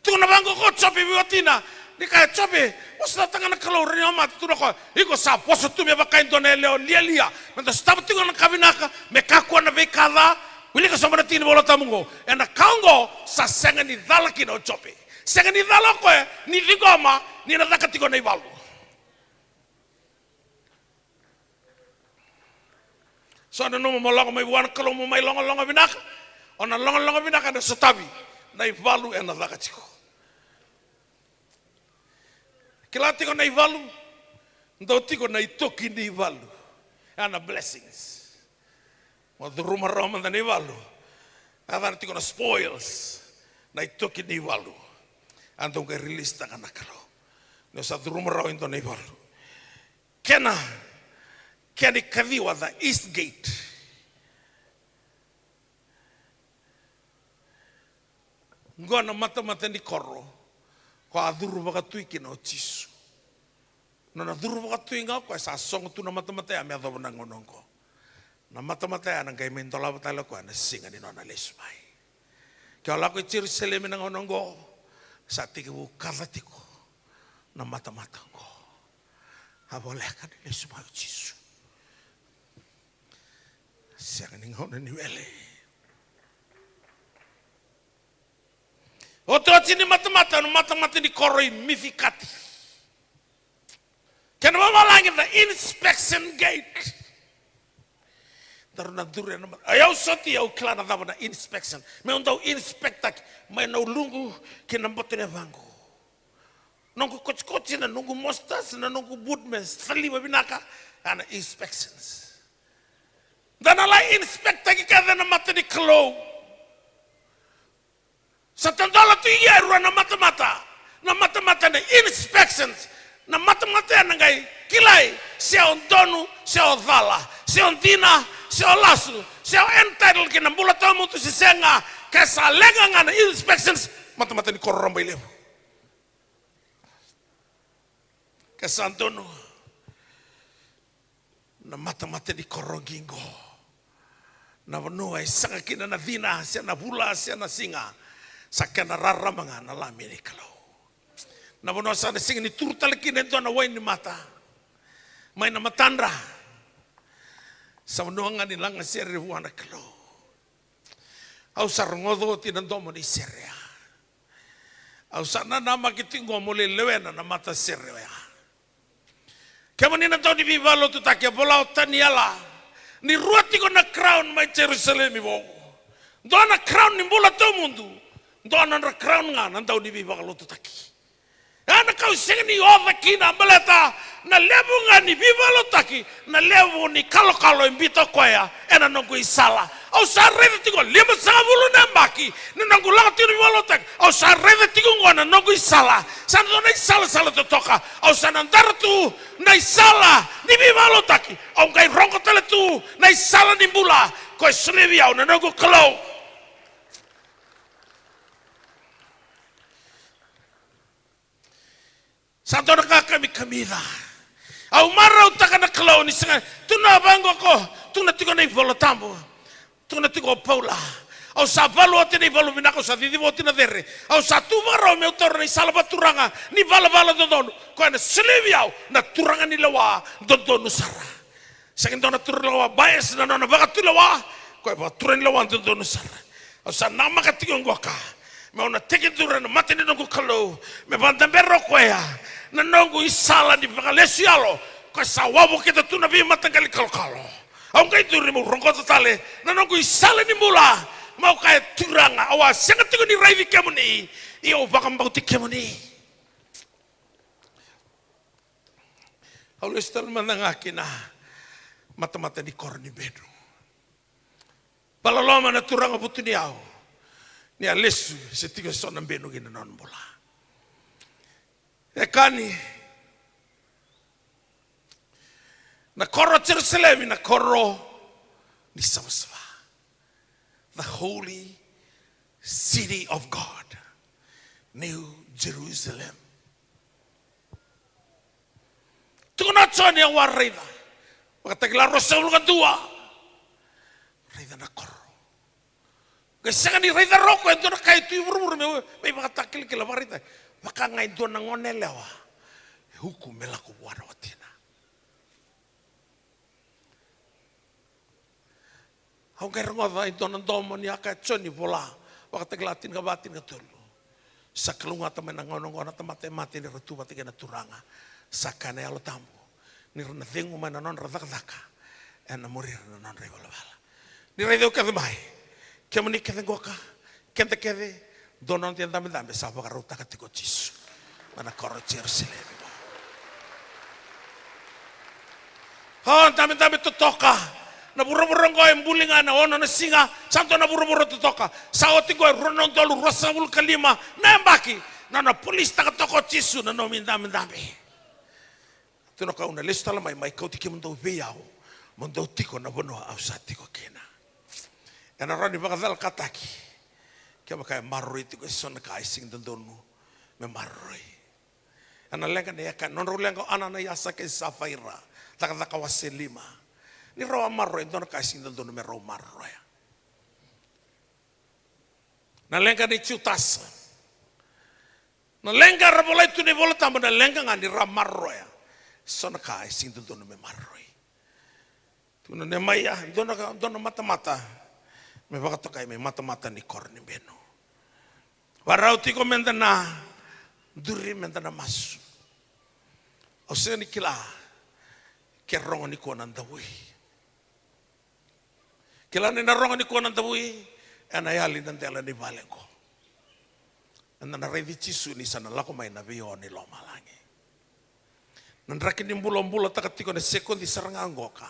Tukuna vaqo ko Jope vei watina. Ni kaya Jope, vosota ga na Kalou, rawa ni o mate, tukuna o koya. Iko sa vosa tu me vaka e dua na yalewa lialia. Me da sotava tiko na ka vinaka, me kakua na veika ca. Wilika sobu na tiki ni Vola Tabu qo. Ena ka oqo sa sega ni cala kina o Jope. Sega ni cala o koya ni ciqoma ni na caka tiko na ivalu. So nanuma mo lako mai vua na Kalou mo mai logaloga vinaka. O na logaloga vinaka ena sotavi na ivalu ena caka tiko. Kila tiko na ivalu, dau tiko na itoki ni ivalu. Ya na blessings. Mo curuma rawa mada na ivalu. A yacana tiko na spoils, na itoki ni ivalu. A dau qai release taka na Kalou. Ni o sa curuma rawa e dua na ivalu. Kena, kena ikaciwa, the east gate. Qo na matamata ni koro ko a curu vakatui kina o Jisu. Nona curu vakatui ga o koya sa sogo tu na matamata ya me yacova na gauna oqo. Na matamata ya na qai mai dolava tale o koya na siga ni nona lesu mai. Ke o lako i Jerusalemi na gauna oqo, sa tekivu kaca tiko na matamata oqo. A voleka ni lesu mai o Jisu. Sega ni gauna ni wele. Otioti ni matamata, na matamata ni koro i Mifikati. Kena vavalagi, the inspection gate. Daru na duri ena mata. Ai au soti, au kila na cava na inspection. Meu dau inspectaki mai na uluqu ki na boto ni yavaqu. Noqu kotikoti, na noqu mostas, na noqu boot me saliva vinaka, a na inspections. Da na lai inspectaki kece na mata ni Kalou. Sa tadola tu i ke e rua na matamata. Na matamata na inspections. Na matamata ena qai kilai se o donu, se o cala, se o dina, se o lasu, se o entitled ki na bula tawamudu se sega. Ke sa leqa ga na inspections, matamata ni koro rabailevu. Ke sa donu na matamata ni koro qiqo, na vanua e saga kina na cina se na vula se na siga, sa kena rarama ga na Lami ni Kalou. Na vanua sa na sega ni turu tale kina e dua na wainimata mai na matadra. Sa vanua ga ni laga sere vua na Kalou. Au sa rogoca oti na domo ni sere ya. Au sa nanamaki tiko mo lai lewena na matasere oya. Kemuni na dau ni veivakalotutaki, a vola o Taniela ni rua tiko na crown mai Jerusalemi vou. Dua na crown ni bula tawamudu, dua na nodra crown ga na dau ni veivakalotutaki. Ya na ka au sega ni oca kina, baleta na levu ga ni veivakalotutaki, na levu ni kalokalo e biuta o koya ena noqu isala. Au sa raica tiko limasagavulu na yabaki ni noqu lako tiko ni veivakalotutaki. Au sa raica tiko oqo na noqu isala. Sa na dua na isalasala totoka. Au sa na dara tu na isala ni veivakalotutaki. Au qai rogo tale tu na isala ni bula. Ko e solia vei au na noqu Kalou. Sa dua na ka ka mi kamica. Au marautaka na Kalou ni sega, tukuna vaqo ko, tukuna tiko na iVola Tabu. Tukuna tiko o Paula. Au sa valu oti na ivalu vinaka, au sa ciciva oti na cere. Au sa tu vakarau meu taura na isala vakaturaga ni valavala dodonu. Ko e na solia vei au na turaga ni lewa dodonu sara. Sega ni dua na turaga ni lewa bias na nona vakatulewa, ko e vakaturaga ni lewa dodonu sara. Au sa namaka tiko qoka meu na tekiduru ena mata ni noqu Kalou, me vakadabera o koya na noqu isala ni vakalesu yalo, ko e sa wavokita tu na veimataqali kalokalo. Au qai duri meu roqota tale na noqu isala ni bula, meu kaya, Turaga, au a sega tiko ni raici kemuni, ia au vakabauti kemuni. Au lesu tale mada ga ki na matamata ni koro ni benu. Vakaloloma na Turaga vutuniyau ni a lesu se tiko eso na benu ki na nona bula. E kani na koro Jerusalemi, na koro ni savasava. The holy city of God, New Jerusalem. Tukuna o Joni, au a raica. Vakatakila ruasagavulu ka dua. Raica na koro. Qai sega ni raica rawa o koya e dua na ka e tu i vuravura me, me vakatakilakila, vakaraica. Vaka ga e dua na gone yalewa e uku me lako vua na watina. Au qai rogoca e dua na domo ni a kaya o Joni, vola Vakatakila tinikava, tinikatolu. Sa kalougata mai na gauna oqo na tamata e mate ni ra tu vata kei na Turaga. Sa kaya na Yalo Tabu ni ra na cegu mai na nodra cakacaka, ena muri ira na nodra ivalavala. Ni raici au kece mai, kemuni kece qoka, keda kece, dua na noda idabedabe sa vakarautaka tiko o Jisu mai na koro Jerusalemi. O, dabedabe totoka. Na vuravura oqo e buli ga na ono na siga, sa dua na vuravura totoka. Sa oti oqo e rua na udolu ruasagavulu ka lima na yabaki. Na nona polisitaka toka o Jisu na nomu idabedabe. Tukuna o koya, au na lesu tale mai, mai kauti kemudou vei au, mo dou tiko na vanua au sa tiko kina. Ena rawa ni vakacalakataki kevaka e maroroi tiko eso na ka e sega ni dodonu me maroroi. Ena leqa ni, e kaya, nodrau leqa o Ananaiasa kei Safaira, Cakacaka wase lima, ni rau a maroroya e dua na ka e sega ni dodonu me rau maroroya. Na leqa nei Jutasa. Na leqa era volai tu na iVola Tabu, na leqa ga ni ra maroroya eso na ka e sega ni dodonu me maroroi. Tukuna o Niemaia, dua na, dua na matamata me vakatokai me matamata ni koro ni benu. Vakarau tiko meda na duri, meda na masu. Au sega ni kila ke rogo nikua na davui. Kila ni na rogo nikua na davui, ena yali na dela ni vale qo. Eda na raici Jisu ni sa na lako mai na veiyawa ni lomalagi. Na draki ni bula o bulataka tiko ena sekodi sara ga qoka,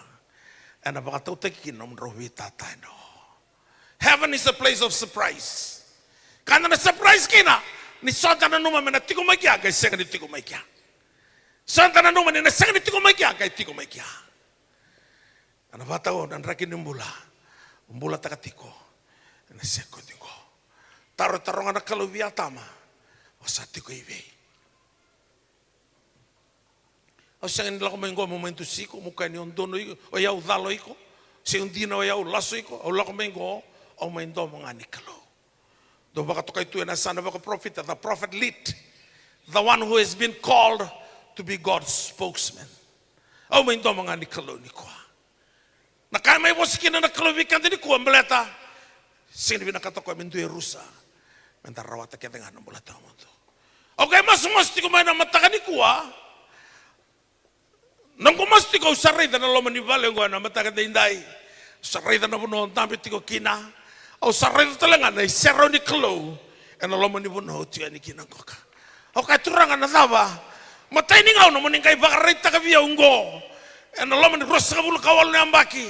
ena vakatautaki kina na nomudrau veitata ena o. Heaven is a place of surprise. Ka da na surprise kina, ni so da nanuma me na tiko mai kea, qai sega ni tiko mai kea. So da nanuma ni na sega ni tiko mai kea, qai tiko mai kea. Ena vakatau na draki ni bula o bulataka tiko ena sekodi qo. Taro e taroga na Kalou vei Atama, o sa tiko i vei? Au sega ni lako mai qo meu mai dusi iko, meu kaya ni o donu iko, o yau cala o iko, se o dina o yau lasu o iko. Au lako mai qo, au mai domo ga ni Kalou. Dou vakatokai tu ena yasana vakaparofita, the prophet lead, the one who has been called to be God's spokesman. Au mai domo ga ni Kalou nikua. Na ka e mai vosa kina na Kalou vei keda nikua, baleta sega ni vinakata o koya me dua e rusa, meda rawata kece ga na bula tawamudu. Au qai masumasu tiko mai na mataka nikua. Noqu masu tiko, au sa raica na loma ni vale oqo ena mataka daidai. Au sa raica na vanua au dabe tiko kina. Au sa raica tale ga na iserau ni Kalou ena loma ni vanua au tiko yani kina qoka. Au kaya, Turaga, na cava? Matai ni gauna mo ni qai vakaraitaka vei au oqo, ena loma ni ruasagavulu ka walu na yabaki,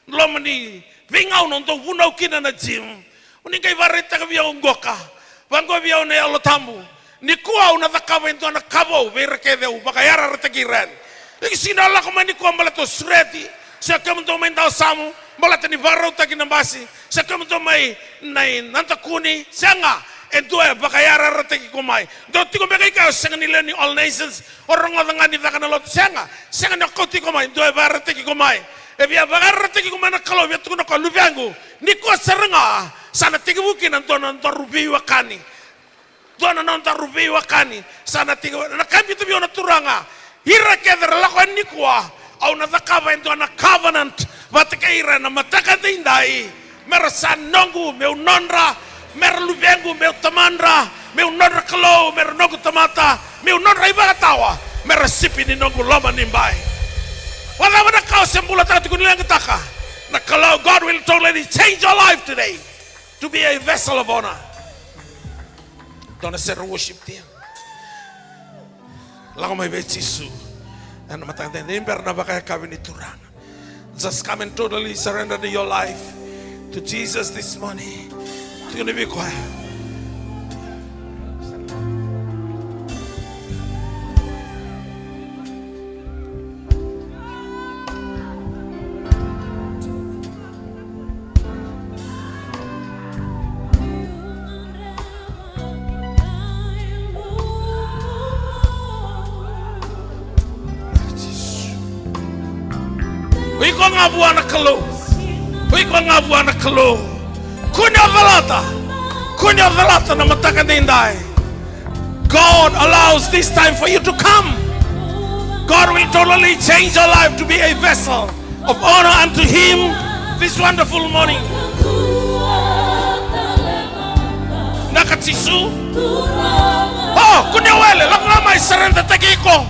na loma ni veigauna au dau vunau kina na gym, mo ni qai vakaraitaka vei au qoka. Vaqo vei au na Yalo Tabu, nikua au na cakava e dua na ka vou vei ira kece au vakayarayarataki ira yani. Iko sega ni lako mai nikua baleta o sureti, se o kemudou mai Dawasamu, Baleta ni vakarautaki na basi, se kemudou mai na i Nadakuni, sega, e dua e vakayarayarataki iko mai. Dou tiko beka i kea, o sega ni lewe ni All Nations, o rogoca ga ni caka na lotu, sega, sega ni o kauti iko mai, dua e vakayarayarataki iko mai. E via vakayarayarataki iko mai na Kalou, via tukuna o koya, luvequ, nikua sara ga, sa na tekivu kina dua na daru veiwekani. Dua na nodaru veiwekani, sa na tiko na ka e biuta vei au na Turaga. Ira kece era lako yani nikua, au na cakava e dua na covenant vata kei ira ena mataka edaidai. Mera sa noqu, meu nodra, mera luvequ, meu tamadra, meu nodra Kalou, mera noqu tamata, meu nodra ivakatawa, mera sipi ni noqu loma ni bai. Vakacava na ka o se bulataka tiko ni leqataka? Na Kalou, God will totally change your life today to be a vessel of honor. Dou na sere worship dia. Lako mai vei Jisu ena mataka edaidai, ni bera na vakayakavi ni Turaga. Just come and totally surrender your life to Jesus this morning. Tukuna vei koya. O iko ga vua na Kalou. O iko ga vua na Kalou. Kua ni o calata. Kua ni o calata na mataka edaidai. God allows this time for you to come. God will totally change your life to be a vessel of honor unto Him this wonderful morning. Vinaka Jisu. O, kua ni o wele, lako ga mai, surrender-taki iko.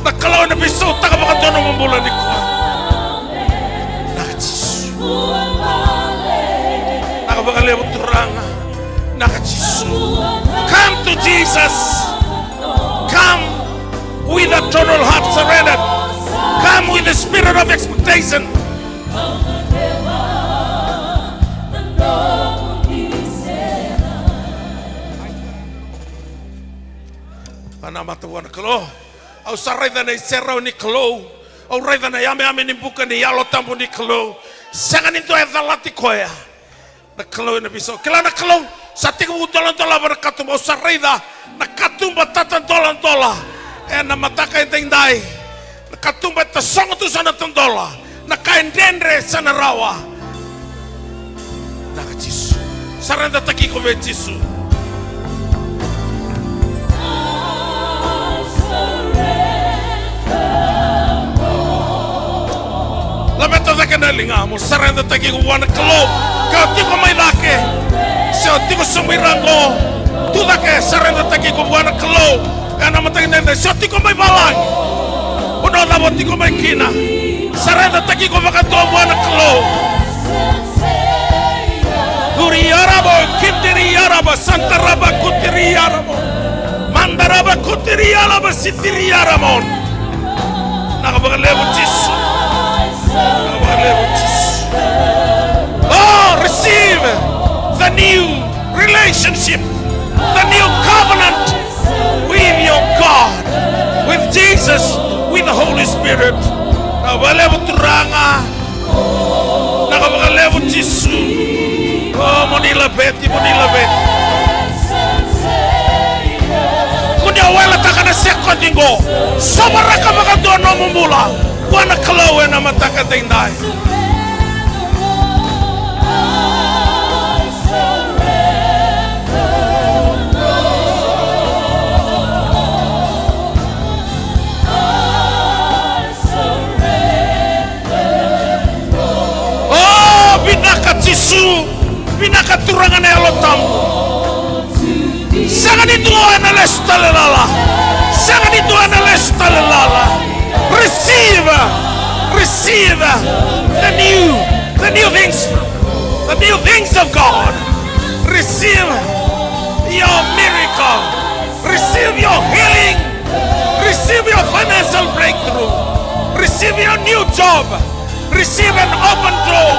Na Kalou ena veisautaka vakadua nomu bula nikua. Vinaka Jisu. Vinaka vakalevu Turaga. Vinaka Jisu. Come to Jesus. Come with a total heart surrendered. Come with the spirit of expectation. Au namata vua na Kalou. Au sa raica na iserau ni Kalou. Au raica na yameyame ni buka ni Yalo Tabu ni Kalou. Sega ni dua e calati koya. Na Kalou ena veisau. Kila na Kalou, sa tekivu doladolava na katuba. Au sa raica na katuba tatadoladola ena mataka edaidai. Na katuba e tasogo tu sa na tadola. Na ka e dredre sa na rawa. Vinaka Jisu. Surrender-taki iko vei Jisu. Laveta cake na ligamu, surrender-taki iko vua na Kalou. Ke o tiko mai cake, se o tiko sobu i ra qo, tu cake, surrender-taki iko vua na Kalou. Ena mataka edaidai, se o tiko mai valagi, vanua cava o tiko mai kina, surrender-taki iko vakadua vua na Kalou. Kuri yarabo, kitiri yaraba, santaraba, kutiri yarabo. Mandaraba, kutiri yaraba, sitiri yaramon. Vinaka vakalevu Jisu. Vinaka vakalevu Jisu. Oh, receive the new relationship, the new covenant with your God, with Jesus, with the Holy Spirit. Vinaka vakalevu Turaga. Vinaka vakalevu Jisu. Oh, mo ni laveti, mo ni laveti. Kua ni o weletaka na sekodi qo. Sovaraka vakadua nomu bula vua na Kalou ena mataka edaidai. Oh, vinaka Jisu, vinaka Turaga na Yalo Tabu. Sega ni dua ena lesu tale lala. Sega ni dua ena lesu tale lala. Receive, receive the new, the new things, the new things of God. Receive your miracle. Receive your healing. Receive your financial breakthrough. Receive your new job. Receive an open door.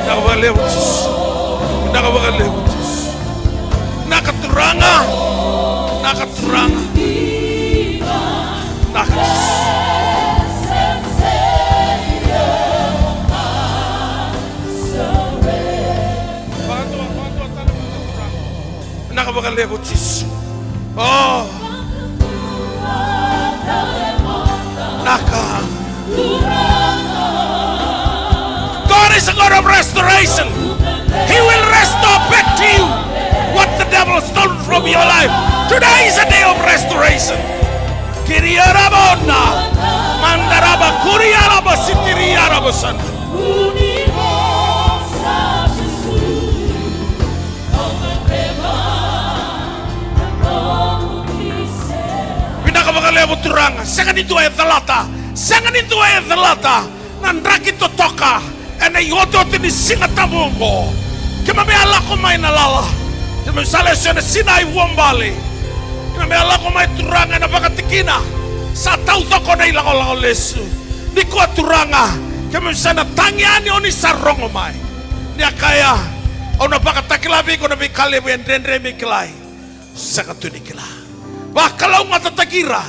Vinaka vakalevu Jisu. Vinaka vakalevu Jisu. Vinaka Turaga. Vinaka Turaga. Vinaka Jisu. Levu Jisu. Oh. Naka. God is a God of restoration. He will restore back to you what the devil stole from your life. Today is a day of restoration. Kiriarabona. Mandaraba kuriaraba sitiriaraba sana. Vinaka vakalevu Turaga, sega ni dua e calata, sega ni dua e calata na draki totoka ena iotioti ni Siga Tabu oqo. Keimami a lako mai na lala, keimami sa lesu ena sinai vuabale. Keimami a lako mai Turaga ena vakatikina, sa taucoko na ilakolako lesu. Nikua Turaga, keimami sa na tagi yani, o ni sa rogo mai. Ni a kaya, au na vakatakila vei iko na veika levu e dredre me kilai. Sega tu ni kila. Vakalougatataki ira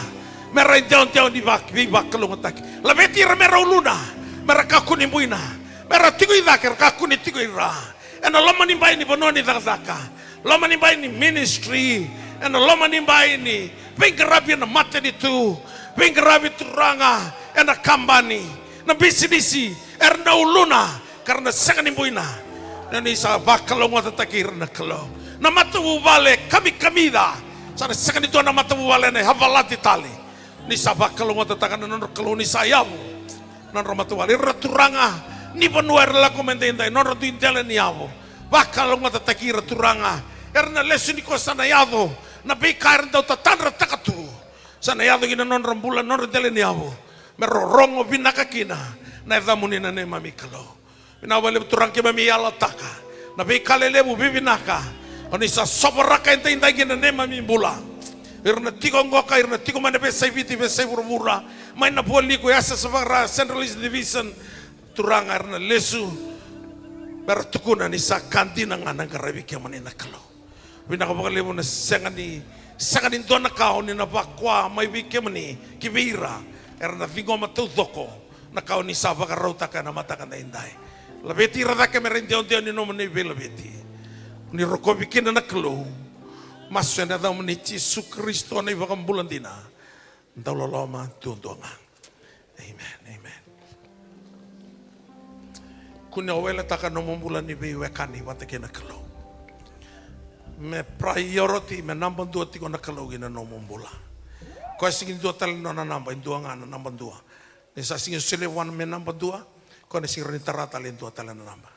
me ra idewadewa ni vak-, veivakalougatataki. Laveti ira me ra uluna, me ra kakua ni buina, me ra tiko i cake, ra kakua ni tiko i ra. Ena loma ni bai ni vanua ni cakacaka, loma ni bai ni ministry, ena loma ni bai ni veiqaravi ena matanitu, veiqaravi Turaga ena kabani, na bisinisi, era na uluna, ka ra na sega ni buina. Ni o ni sa vakalougatataki ira na Kalou. Na matavuvale kamikamica, sa na sega ni dua na matavuvale ena yavalati tale. Ni sa vakalougatataka na nodra Kalou, ni sa yavu na nodra matavuvale. Ira na turaga ni vanua era lako mai edaidai, nodra dui dela ni yavu. Vakalougatataki ira Turaga. Era na lesu nikua, sa na yaco na veika era dau tatadrataka tu. Sa na yaco ki na nodra bula, nodra dela ni yavu. Me rorogo vinaka kina na yacamuni na neimami Kalou. Vinaka vakalevu Turaga, keimami yalataka na veika lelevu vivinaka o ni sa sovaraka edaidai ki na neimami bula. Ira na tiko oqo ka ira na tiko mai na veiyasai Viti, veiyasai vuravura, mai na Vualiku, yasayasa vaka-Ra, Central East Division. Turaga, era na lesu me ra tukuna ni sa ka dina ga na qaravi kemuni na Kalou. Vinaka vakalevu na sega ni, sega ni dua na ka o ni na vakua mai vei kemuni ki vei ira. Era na ciqoma taucoko na ka o ni sa vakarautaka ena mataka edaidai. Laveti ira cake me ra idewadewa ni nomuni veilaveti. Ni rokovi kina na Kalou. Masu ena yacamuni Jisu Karisito na iVakabula dina, dauloloma duadua ga. Amen, amen. Kua ni o weletaka nomu bula ni veiwekani vata kei na Kalou. Me priority, me naba dua tiko na Kalou ki na nomu bula. Koya sega ni dua tale na nona naba, e dua ga na naba dua. Ni sa sega ni solia vua me naba dua, koya na sega ni tara tale e dua tale na naba.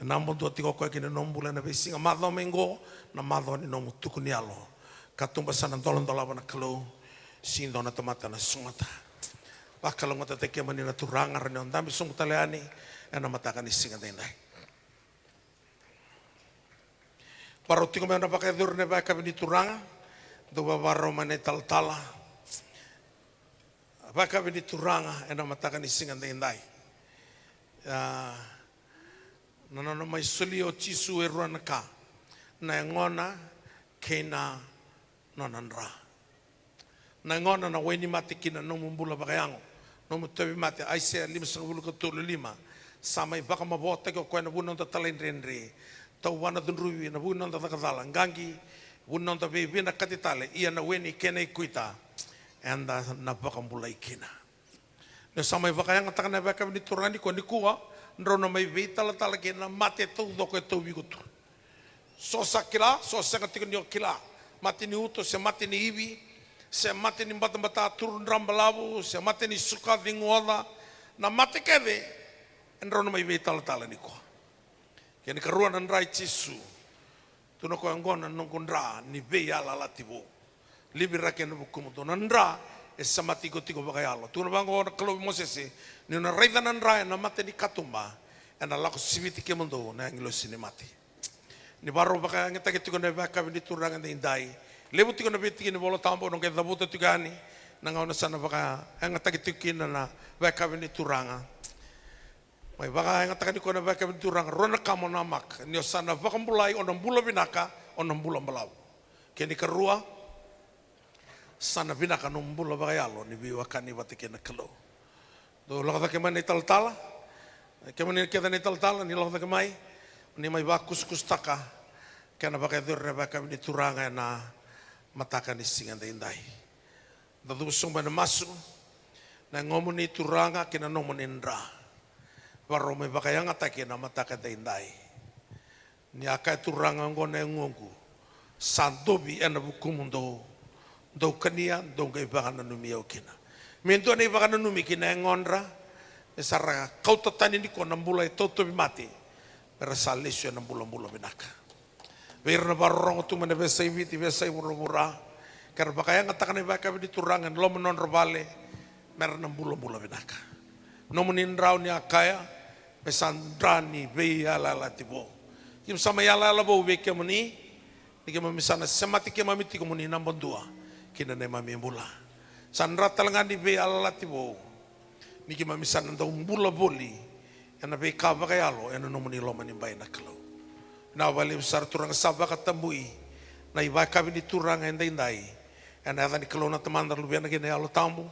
Na naba dua tiko o koya ki na nomu bula ena veisiga macawa mai qo, na macawa ni nomu tuku ni yalo. Katuba sa na doladolava na Kalou, sega ni dua na tamata na sogota. Vakalougatataki kemuni na Turaga, rawa ni o dabe sobu tale yani ena mataka ni siga edaidai. Varau tiko mai na vakayacori na vakayakavi ni Turaga, dau vavarau mai na italatala. Vakayakavi ni Turaga ena mataka ni siga edaidai. Ah, na nona mai solia o Jisu e rua na ka, na yagona kei na nona dra. Na yagona na wainimate ki na nomu bula vakayago, nomu tauvimate, Aisea limasagavulu ka tolu lima. Sa mai vakamavotaki o koya na vu ni noda talaidredre, tauvana cudruvi na vu ni noda cakacala, qaqi vu ni noda veivinakati tale, ia na we ni kena ikuita eda na vakabulai kina. Ni o sa mai vakayagataka na vakayakavi ni Turaga nikua, nikua drau na mai veitalatala kei na mate taucoko e tauvi iko tu. So sa kila, so sega tiko ni o kila. Mate ni uto, se mate ni ivi, se mate ni batabata, turu dra balavu, se mate ni suka, cigoca, na mate kece e drau na mai veitalatala nikua. Kena ikarua na dra i Jisu. Tukuna o koya, oqo na noqu dra ni veiyalayalati vou. Liviraki ena vukumudou. Na dra e semati iko tiko vakayalo. Tukuna vaqo na Kalou vei Mosese, niu na raica na dra ena mata ni katuba, ena lako siviti kemudou na agilosi ni mate. Ni vakarau vakayagataki tiko na vakayakavi ni Turaga edaidai. Levu tiko na veitiki ni Vola Tabu au na qai cavuta tiko yani na gauna sa na vakayagataki tiko kina na vakayakavi ni Turaga. Mai vakayagataka nikua na vakayakavi ni Turaga, rua na ka mo na maka. Ni o sa na vakabulai, o na bula vinaka, o na bula balavu. Kena ikarua, sa na vinaka nomu bula vakayalo ni veiwekani vata kei na Kalou. Dou lako cake mai na italatala. Kemuni kece na italatala, ni lako cake mai, ni mai vakusakusataka Kena vakayacori na vakayakavi ni Turaga ena mataka ni siga daidai. Da cuva sobu ena masu. Na yagomuni Turaga kei na nomuni dra. Varau mai vakayagataki ena mataka daidai. Ni a kaya Turaga, oqo na yagoqu sa dovi ena vukumudou. Dou kania, dou qai vakananumi au kina. Me dua na ivakananumi ki na yagodra, me sa ra kauta tani nikua na bula e tautovi mate, me ra sa lesu ena bulabula vinaka. Vei ira na vakarorogo tu mai na veiyasai Viti, veiyasai vuravura, ke ra vakayagataka na ivakayakavi ni Turaga ena loma ni nodra vale, me ra na bulabula vinaka. Nomuni dra ni a kaya, me sa dra ni veiyalayalati vou. Keimami sa mai yalayala vou vei kemuni, ni keimami sa na semati keimami tiko mo ni naba dua ki na neimami bula. Sa dra tale ga ni veiyalayalati vou, ni keimami sa na dau bula voli ena veika vakayalo ena nomuni loma ni bai na Kalou. Vinaka vakalevu sara Turaga, sa vakatabui na ivakayakavi ni Turaga edaidai. Ena yaca ni Kalou na Tamada, Luvena kei na Yalo Tabu,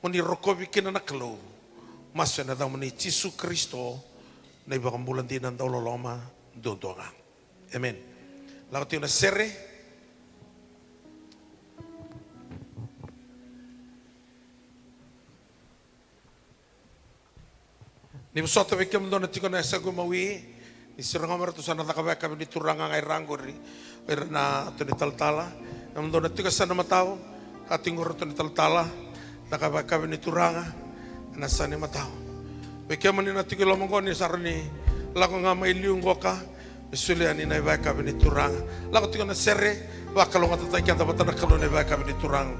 mo ni rokovi kina na Kalou. Masu ena yacamuni Jisu Karisito, na iVakabula dina dauloloma duadua ga. Emeni. Lako tiko na sere. Ni vosota vei kemudou na tiko na yasaqu imawi, ni siro ga me ratou sa na caka vakayakavi ni Turaga ga i ra qori. O ira na toni talatala, kemudou na tiko sa na matau, ka tiko qori toni talatala, caka vakayakavi ni Turaga ena sa ni matau. Vei kemuni na tiko i loma qo, ni sa rawa ni lako ga mai liu qoka, me solia yani na ivakayakavi ni Turaga. Lako tiko na sere, vakalougatataki keda vata na Kalou na ivakayakavi ni Turaga.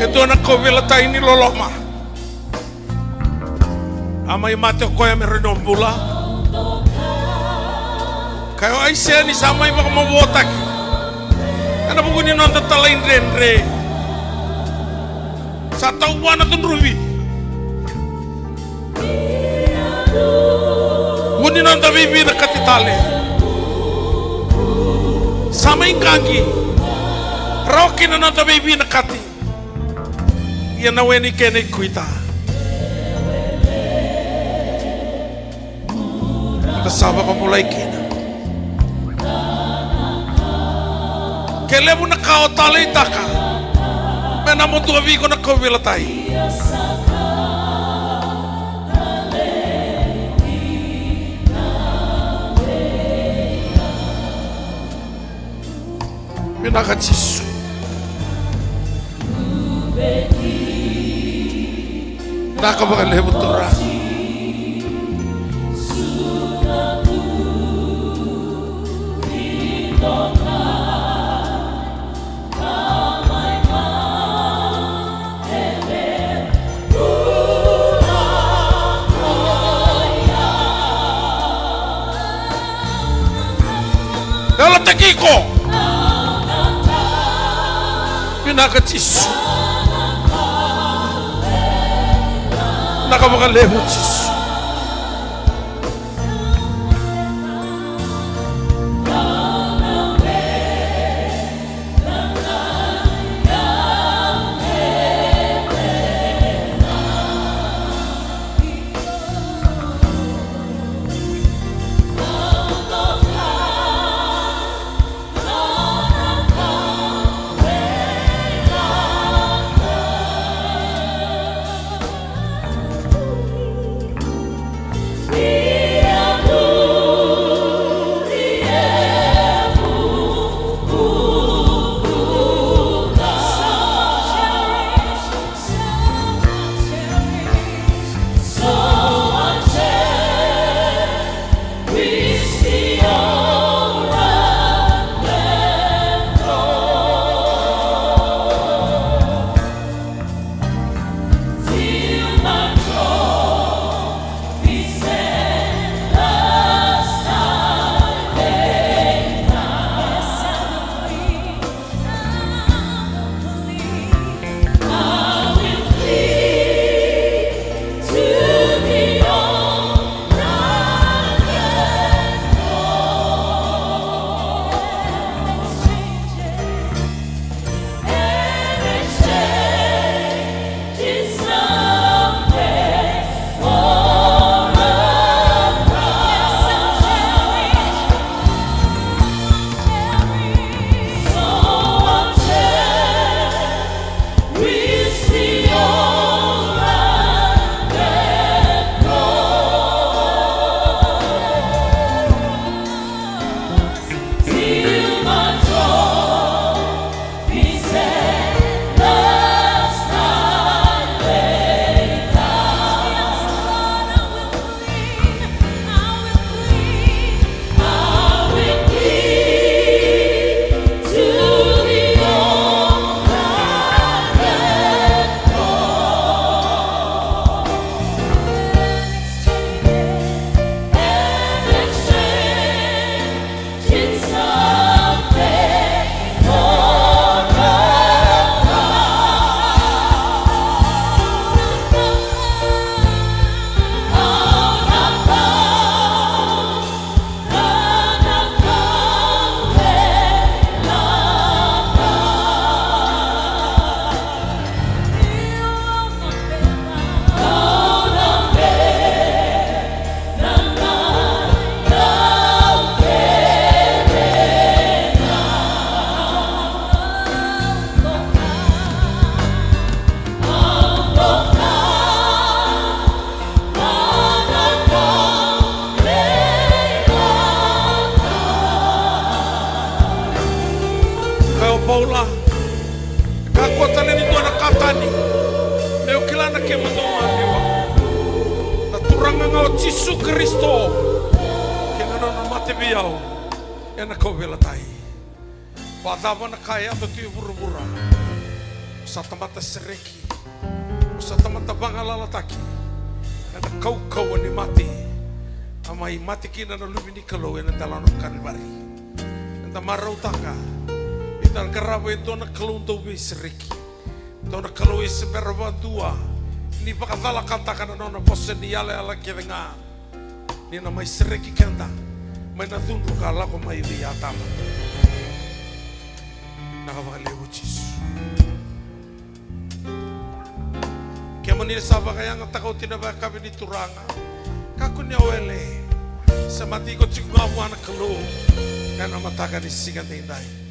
E dua na kauveilatai ni loloma. A mai mate o koya me rawa ni o bula. Kaya o Aisea ni sa mai vakamavoataki ena vuku ni noda talaidredre. Sa tau vua na cudruvi. Vu ni noda veivinakati tale. Sa mai qaqi. Rawa kina noda veivinakati. Ia na weni kena ikuita. Eda sa vakabulai kina. Ke levu na ka o taleitaka, me na muduka vei iko na kauveilatai. Vinaka Jisu. Vinaka vakalevu Turaga. Yalataki iko. Vinaka Jisu. Vinaka vakalevu Jisu. O Paula, kakua tale ni dua na ka tani, meu kila na kemudou maliwa. Na Turaga ga o Jisu Karisito kei na nona mate vei au ena kauveilatai. Vakacava na ka e yaco tu e vuravura, sa tamata sereki. Sa tamata vagalalataki ena kaukauwa ni mate. A mai mate kina na Luve ni Kalou ena delana o Kalivari. Eda marautaka ni da qarava e dua na Kalou dau veisereki, dua na Kalou e se bera vakadua ni vakacalakataka na nona vosa ni yalayala kece ga. Ni na mai sereki keda mai na cudru ka lako mai vei Atama. Na ka vakalevu Jisu. Kemuni sa vakayagataka oti na vakayakavi ni Turaga, kakua ni o wele, semati iko tiko ga vua na Kalou ena mataka ni siga daidai.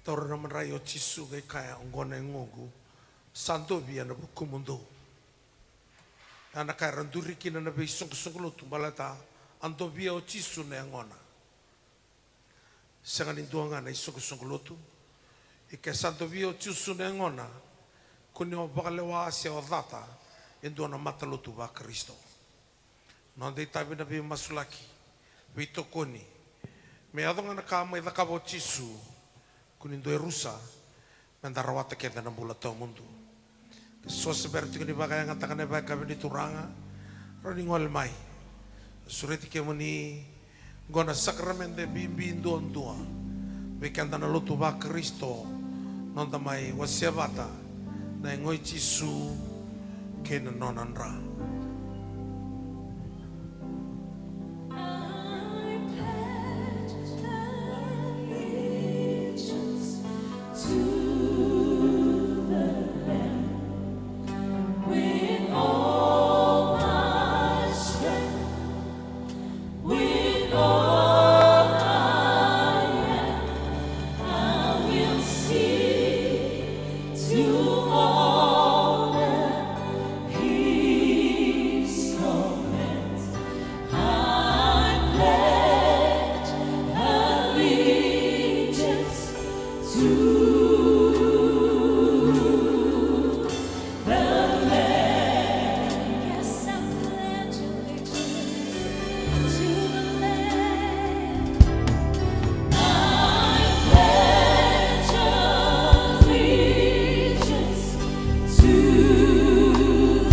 Taura na madrai o Jisu qai kaya, oqo na yagoqu, sa dovia na vukumudou. Ya na ka era duri kina na veisoqosoqo lotu baleta a dovia o Jisu na yagona. Sega ni dua ga na isoqosoqo lotu. Ia ke sa dovia o Jisu na yagona, kua ni o vakalewa se o cata e dua na matalotu vaKarisito. Noda itavi na veimasulaki, veitokoni. Me yaco ga na ka mai cakava o Jisu, kua ni dua e rusa, meda rawata kece na bula tawamudu. Ke so se bera tiko ni vakayagataka na ivakayakavi ni Turaga, rawa ni gole mai. Sureti kemuni, oqo na sakaramede bibi duadua vei keda na lotu vaKarisito, noda mai wasea vata na yago i Jisu kei na nona dra. I pledge allegiance to the Lamb with all my strength. With all I am, I will sing to honor His commands. I pledge allegiance to the Lamb. Yes, I pledge allegiance to the Lamb. I pledge allegiance to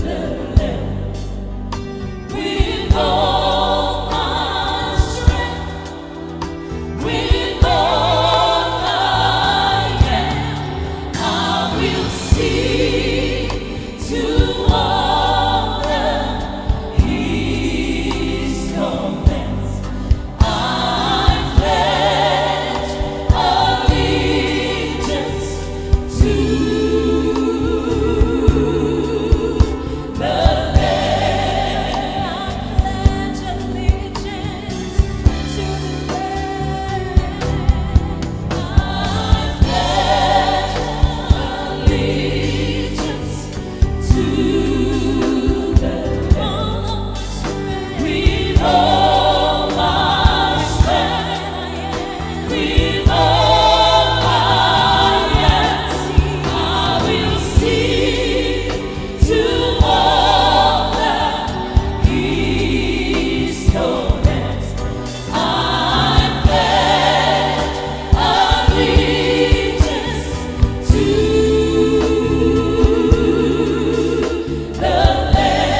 the Lamb. With all my strength, with all I am, I will sing to honor His commands. I pledge allegiance to the Lamb. I pledge allegiance to the Lamb. I pledge allegiance to the Lamb. With all my strength, with all I am, I will sing to honor His commands. I pledge allegiance to the Lamb.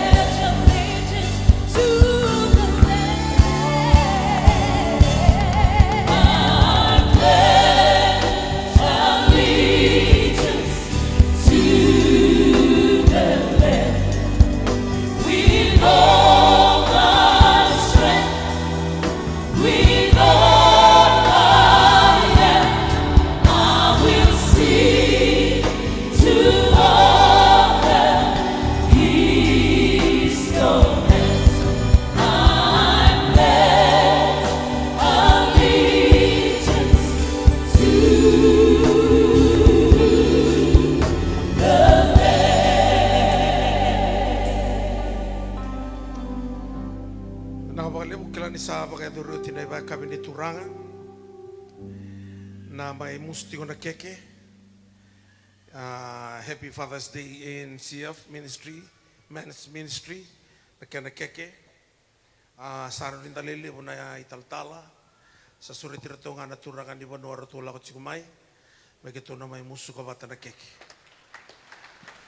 Pledge allegiance to the Lamb. I pledge allegiance to the Lamb. With all my strength, with all I am, I will sing to honor His commands. I pledge allegiance to the Lamb. Vinaka vakalevu, kila ni sa vakayacori oti na ivakayakavi ni Turaga. Na mai musu tiko na keke. Ah, happy Father's Day in C F Ministry, Men's Ministry, na kena keke. Ah, sa rawa ni da lelevu na italatala. Sa sureti iratou ga na turaga ni vanua ratou lako tiko mai, me keitou na mai musuka vata na keke.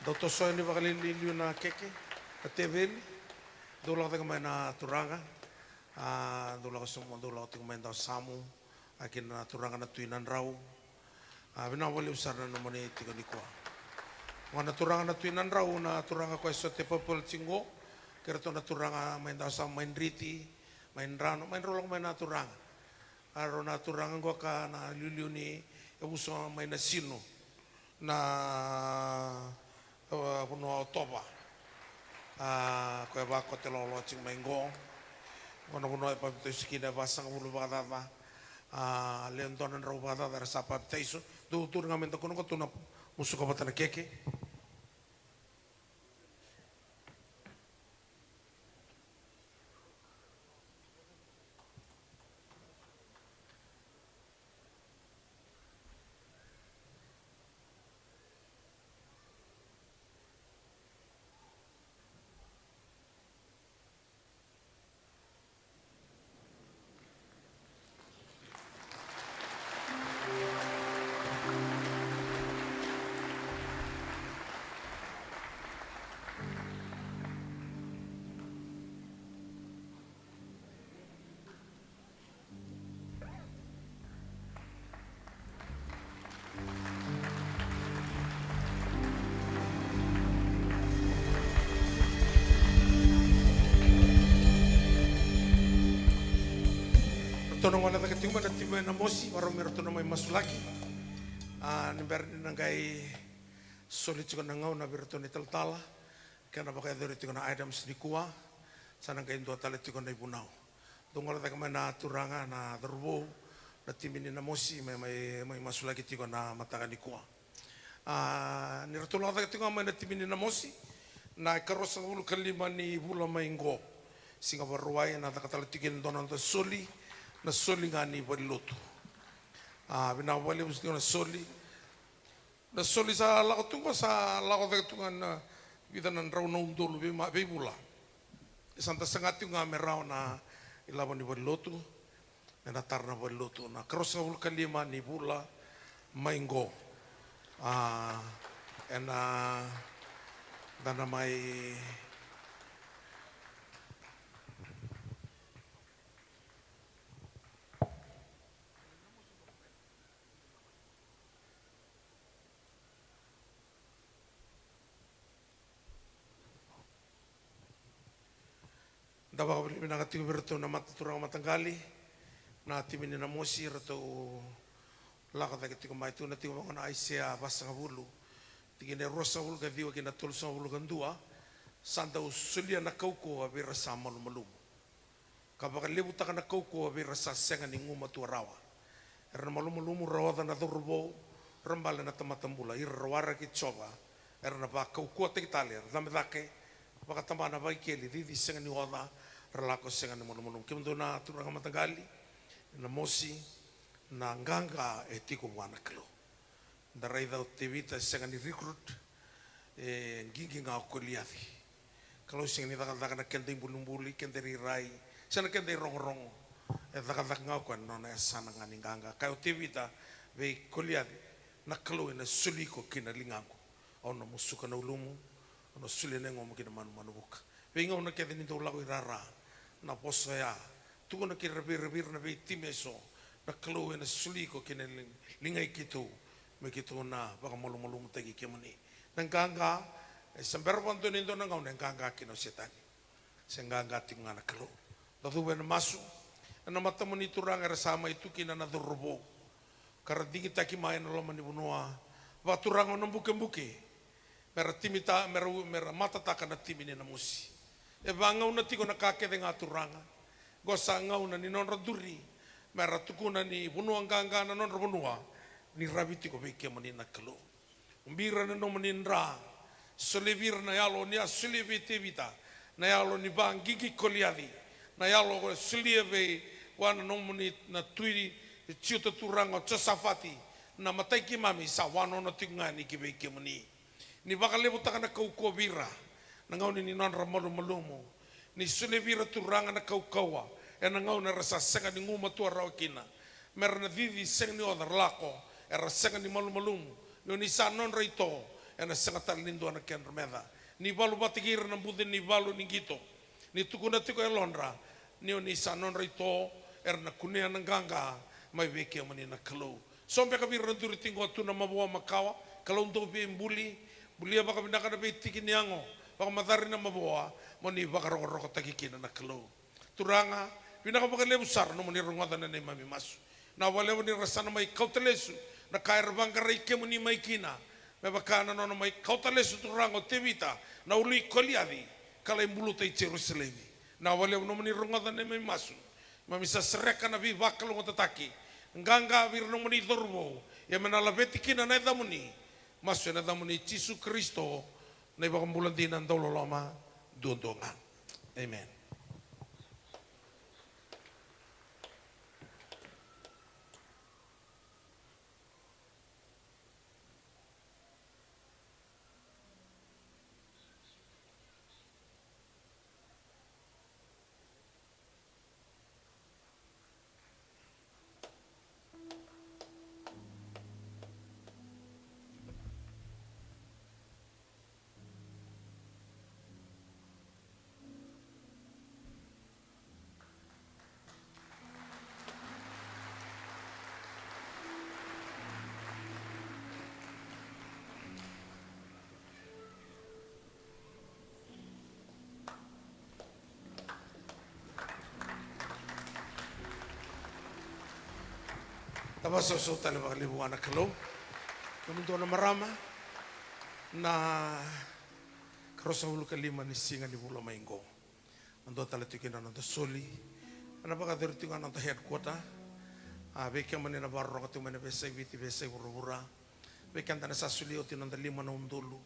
Dou toso yani vakaliuliu na keke, na teveli. Dou lako cake mai na turaga. Ah, dou lako sobu, dou lako tiko mai Dawasamu. A kina na turaga na Tui Nadrau. A, vinaka vakalevu sara na nomuni tiko nikua. Oqo na turaga na Tui Nadrau, na turaga koya e sote papal tiko qo. Kei iratou na turaga mai Dawasamu, mai Driti, mai Drano, mai Droloko, mai na turaga. A rau na turaga qoka na liuliu ni yavusa mai Nasinu. Na, e, vanua o Tova. A, koya e vakote loaloa tiko mai qo. Qo na vanua e papitaiso kina e vasagavulu vakacaca. A, lewe dua na drau vakacaca era sa papitaiso. Dou turi ga me da kuna qo, tou na musuka vata na keke. Ratou na gole cake tiko mai na timi na Mosi, varau me ratou na mai masulaki. A, ni bera ni na qai soli tiko na gauna vei ratou na italatala, kena vakayacori tiko na items nikua, sa na qai dua tale tiko na ivunau. Dou gole cake mai na turaga, na cauravou, na timi ni na Mosi, mai, mai, mai masulaki tiko na mataka nikua. A, ni ratou lako cake tiko ga mai na timi ni na Mosi, na ikaruasagavulu ka lima ni vula mai qo, Siga Vakarauwai, na caka tale tiko e dua na noda soli, na soli ga ni valenilotu. A, vinaka vakalevu tiko na soli. Na soli sa lako tu qo, sa lako cake tu ga na vica na drau na udolu vei ma-, veivula. E sa da saga tiko ga me rawa na ilavo ni valenilotu, me na tara na valenilotu na ikaruasagavulu ka lima ni vula mai qo. A, ena, da na mai Da vakavinavinaka tiko vei iratou na mata-, turaga mataqali, na timi ni na Mosi, ratou lako cake tiko mai, tukuna tiko vaqo na Aisea vasagavulu, tikina e ruasagavulu ka ciwa kei na tolusagavulu ka dua, sa dau solia na kaukauwa vei ira sa malumalumu, ka vakalevutaka na kaukauwa vei ira sa sega ni gumatua rawa. Era na malumalumu, ra oca na cauravou, ra bale na tamata bula, ira ra waraki Jiova, era na vakaukauwataki tale, ra cabe cake, vakatabana, vakaikeli, cici sega ni oca, ra lako sega ni malumalumu. Kemudou na turaga mataqali, na Mosi, na qaqa e tiko vua na Kalou. Da raica o Tevita e sega ni recruit, e qiqi ga o Koliaci. Kalou sega ni cakacaka na keda ibulibuli, keda irairai, se na keda irogorogo. E cakacaka ga o koya na nona yasana ga ni qaqa. Kaya o Tevita vei Koliaci, na Kalou ena soli iko ki na ligaqu. Au na musuka na ulumu, au na solia na yagomu ki na manumanu vuka. Veigauna kece ni dau lako i rara, na vosa oya, tukuna kei ira vei ira, vei ira na veitimi eso, na Kalou ena soli iko ki na li-, ligai keitou, me keitou na vakamalumalumutaki kemuni. Na qaqa, e se bera vakadua ni dua na gauna e qaqa kina o Setani. Se qaqa tiko ga na Kalou. Da cuva ena masu, ena matamuni Turaga era sa mai tu kina na cauravou, ka ra digitaki mai ena loma ni vanua. Vakaturaga o na bukebuke, me ra timita, me ra u-, me ra matataka na timi ni na Mosi. E vagauna tiko na ka kece ga Turaga. Qo sa gauna ni nodra duri, me ra tukuna ni vanua qaqa na nodra vanua, ni ravi tiko vei kemuni na Kalou. Ubi ira na nomuni dra, solia vei ira na yalo ni a solia vei Tevita, na yalo ni vaqiqi Koliaci, na yalo ko solia vei koya na nomuni na tui Jiuta Turaga o Josafati, na matai keimami sa wanono tiko ga yani ki vei kemuni. Ni vakalevutaka na kaukauwa vei ira, na gauna ni nodra malumalumu. Ni solia vei ira Turaga na kaukauwa, ena gauna era sa sega ni gumatua rawa kina. Me ra na cici sega ni oca ra lako, era sega ni malumalumu. Ni o ni sa nodra ito, ena sega tale ni dua na kedra meca. Ni valu vata kei ira na buca ni valu ni qito. Ni tukuna tiko e yalodra, ni o ni sa nodra ito, era na kunea na qaqa mai vei kemuni na Kalou. So beka vei ira na duri tiko tu na mavoa makawa, Kalou dou veibuli, bulia vakavinaka na veitiki ni yago, vakamacari na mavoa, mo ni vakarokorokotaki kina na Kalou. Turaga, vinaka vakalevu sara nomuni rogoca na neimami masu. Na vakalevu ni ra sa na mai kauta lesu na ka era vaqarai kemuni mai kina, me vaka na nona mai kauta lesu Turaga o Tevita na ulu i Koliaci, ka lai buluta i Jerusalemi. Na vakalevu nomuni rogoca na neimami masu. Mami sa sereka na veivakalougatataki, Qaqa vei ira na nomuni cauravou, ia me na laveti kina na yacamuni. Masu ena yacamuni Jisu Karisito, na iVakabula dina, dauloloma duadua ga. Amen. Tavasosou tale vakalevu vua na Kalou. Nomudou na marama, na ka ruasagavulu ka lima ni siga ni vula mai qo. Na dua tale tiko kina na noda soli. Ena vakayacori tiko ga na noda headquarter. A, vei kemuni na vakarorogo tiko mai na veiyasai Viti, veiyasai vuravura. Vei keda na sa soli oti na noda lima na udolu.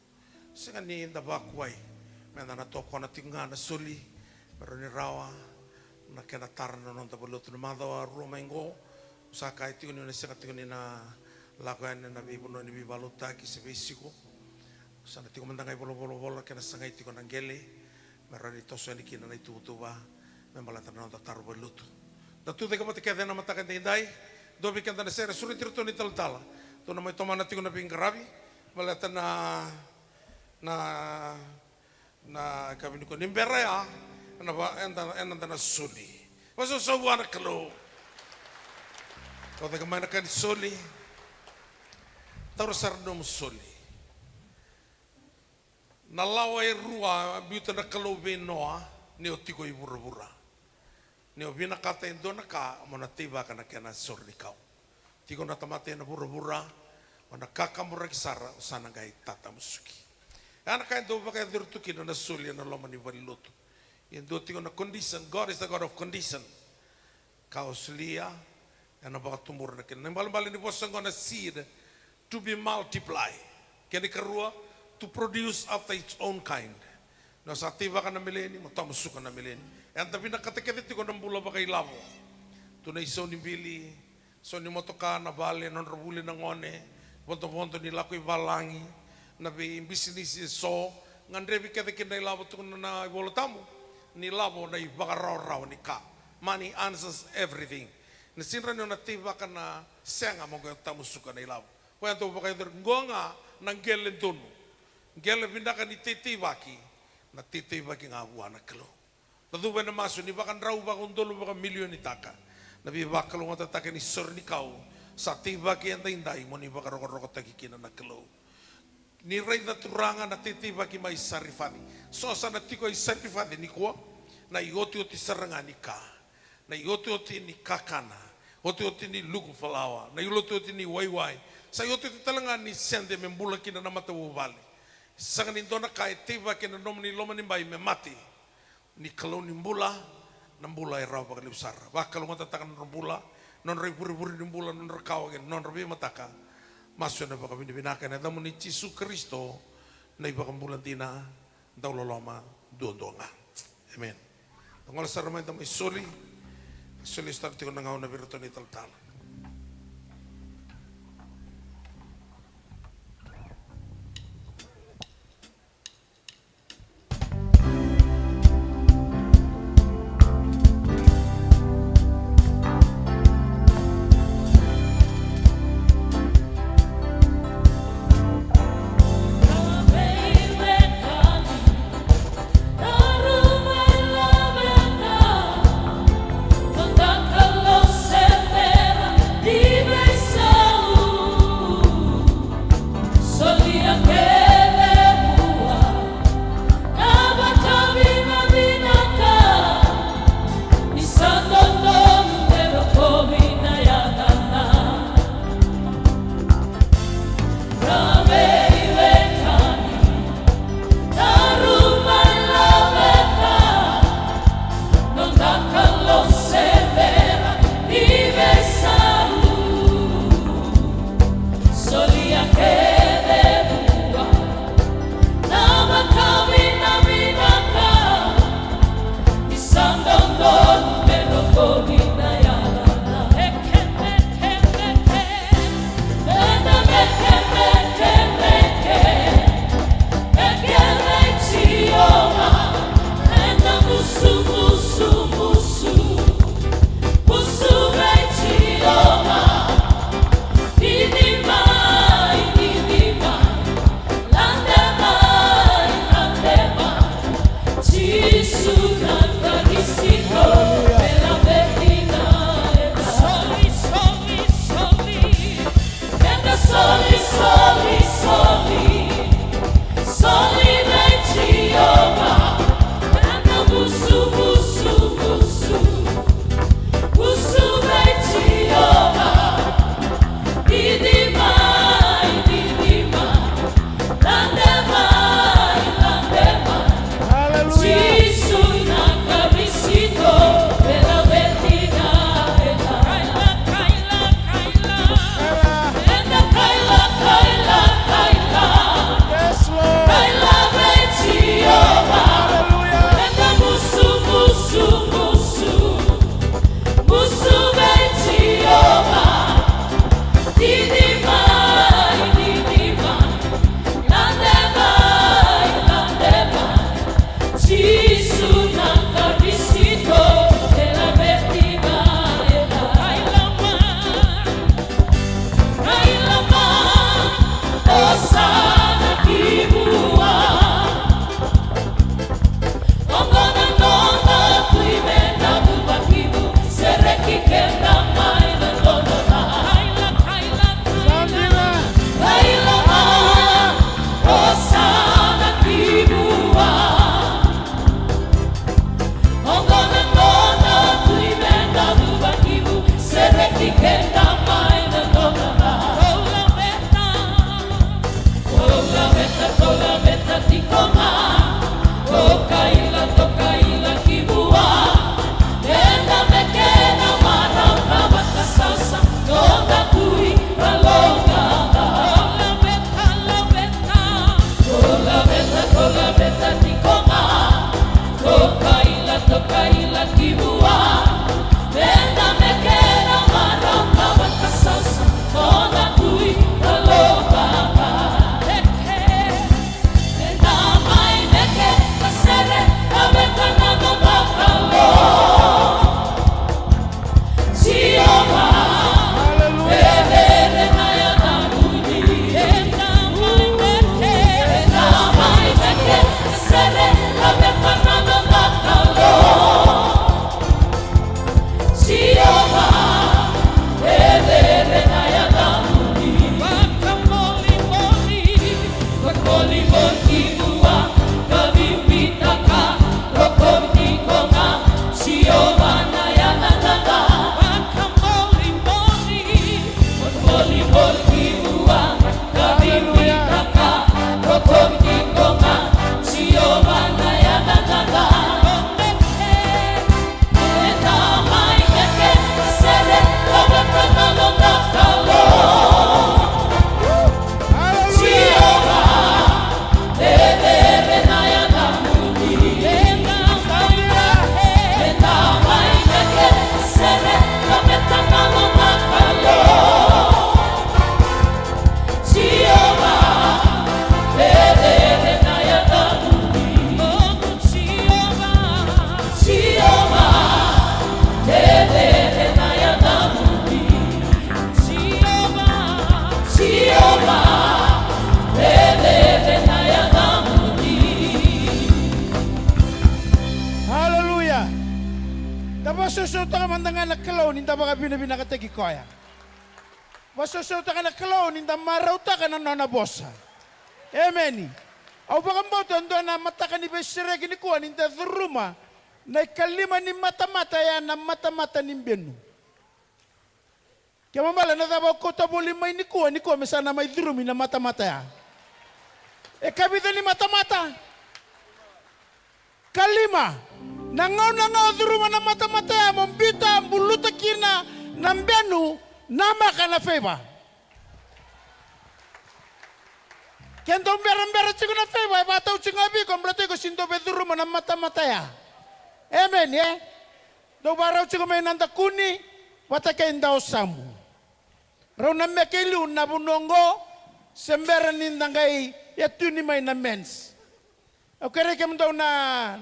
Sega ni da vakuai. Meda na tokona tiko ga na soli. Me rawa ni rawa na kena tara na noda valenilotu na macawa rua mai qo. Sa kaya tiko ni na sega tiko ni na lako yani na veivanua ni veivakalotutaki se veisiko. Sa na tiko mada ga i volavola, kena sagai tiko na qele me rawa ni toso yani kina na ituvatuva me baleta na noda taro valenilotu. Da tu cake vata kece ena mataka edaidai. Dua vei keda na sere, sureti iratou na italatala. Tou na mai tomana tiko na veiqaravi baleta na, na, na ka vei nikua ni bera ya, ena va-, eda, eda na soli. Vakasausau vua na Kalou. Kau cake mai na ka ni soli. Taura sara na nomu soli. Na lawa e rua a biuta na Kalou vei Noa ni o tiko i vuravura. Ni o vinakata e dua na ka, mo na teivaka na kena sore ni kau. Tiko na tamata ena vuravura, o na kakaburaki sara, o sa na qai tatamusuki. Ya na ka e dau vakayacori tu kina na soli ena loma ni valenilotu. E dua tiko na condition, God is the God of condition. Ka o solia, ena vakatubura na kena. Na ibalebale ni vosa qo na seed, to be multiply. Kena ikarua, to produce after its own kind. Ni o sa teivaka na meleni, mo tamusuka na meleni. Eda vinakata kece tiko na bula vakailavo. Tu na isau ni bili, isau ni motoka, na vale, nodra vuli na gone, vodovodo ni lako i valagi, na veibisinisi eso, gadrevi kece kina na ilavo, tukuna na iVola Tabu ni lavo na ivakarawarawa ni ka. Money answers everything. Na sega ni o na teivaka na sega mo qai tamusuka na ilavo. Koya dau vakayacori qo ga na qele donu. Qele vinaka ni teiteivaki, na teiteivaki ga vua na Kalou. Na cuva ena masu ni vakadrau vakaudolu vakamilionitaka na veivakalougatataki ni sore ni kau sa teivaki edaidai mo ni vakarokorokotaki kina na Kalou. Ni raica Turaga na teiteivaki mai Sarifaci. So sa na tiko i Sarifaci nikua na iotioti sara ga ni ka. Na iotioti ni kakana, otioti ni luku falawa, na iotioti ni waiwai. Sa iotioti tale ga ni sede me bula kina na matavuvale. Sega ni dua na ka e teivaki ena nomuni loma ni bai me mate. Ni Kalou ni bula, na bula e rawa vakalevu sara. Vakalougatataka na nodra bula, nodra ivurevure ni bula, nodra kawa kei na nodra veimataka. Masu ena vakavinavinaka ena yacamuni Jisu Karisito, na iVakabula dina, dauloloma duadua ga. Amen. Da gole sara mai da mai soli. Soli sara tiko na gauna vei iratou na italatala. Vakasausautaka mada ga na Kalou ni da vakavinavinakataki koya. Vakasausautaka na Kalou ni da marautaka na nona vosa. Emeni. Au vakabauta dua na mataka ni veisereki nikua ni da curuma na ikalima ni matamata ya, na matamata ni benu. Kena ibalebale na cava au kauta voli mai nikua, nikua me sa na mai curumi na matamata ya. E ka vica ni matamata? Kalima. Na gauna ga o curuma na matamata ya mo biuta, buluta kina na benu, namaka na feiva. Ke dau berabera tiko na feiva, e vakatau tiko ga vei iko baleta iko sega ni dau via curuma na matamata ya. Emeni, e? Dau vakarau tiko mai na dakuni vata kei daosamu. Rau na meke i liu na vanua oqo, se bera ni da qai yatuni mai na mens. Au kerei kemudou na,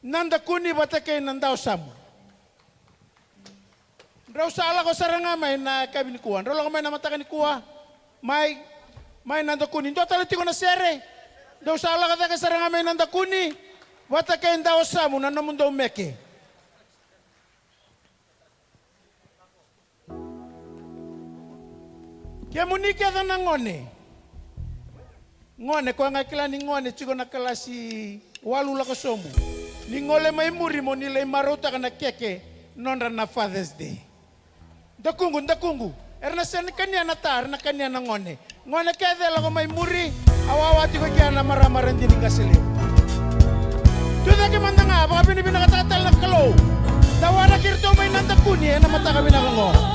na dakuni vata kei na daosamu. Drau sa lako sara ga mai na yakavi nikua. Drau lako mai na mataka nikua. Mai, mai na dakuni. Dua tale tiko na sere. Dou sa lako cake sara ga mai na dakuni vata kei daosamu na nomudou meke. Kemuni kece na gone. Gone, koya ga kila ni gone tiko na kalasi walu lako sobu. Ni gole mai muri mo ni lai marautaka na keke nodra na Father's Day. Dakuqu, dakuqu. Era na sega ni kania na ta, era na kania na gone. Gone kece lako mai muri, a wawa tiko kea na marama ra dini qase levu. Tucake mada ga, vakavinavinakataka tale na Kalou. Da waraki iratou mai na dakuni ena mataka vinaka oqo.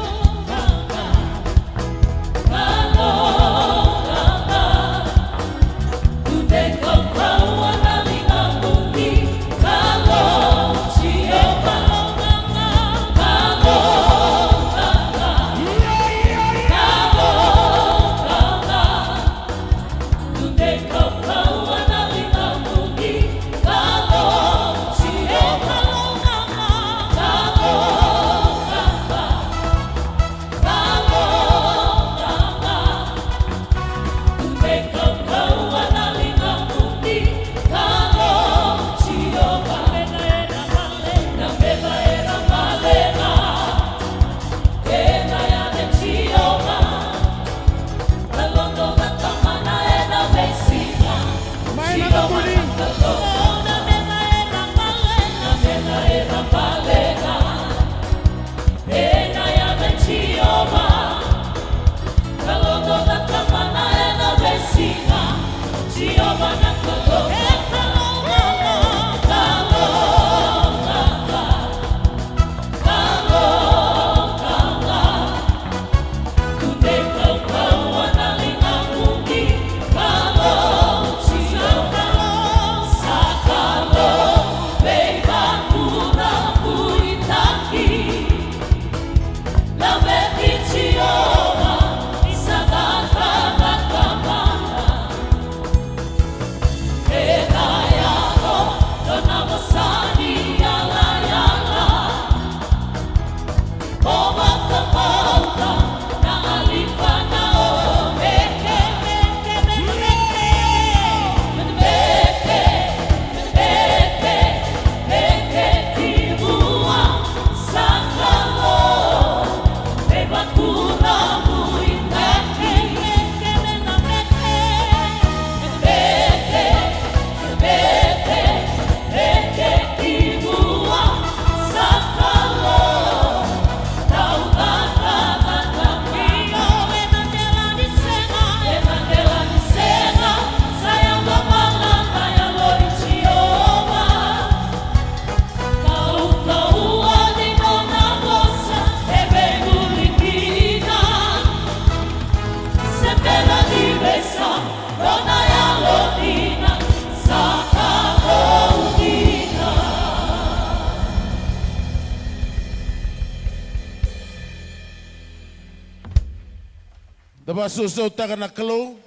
Da vakasausautaka na Kalou.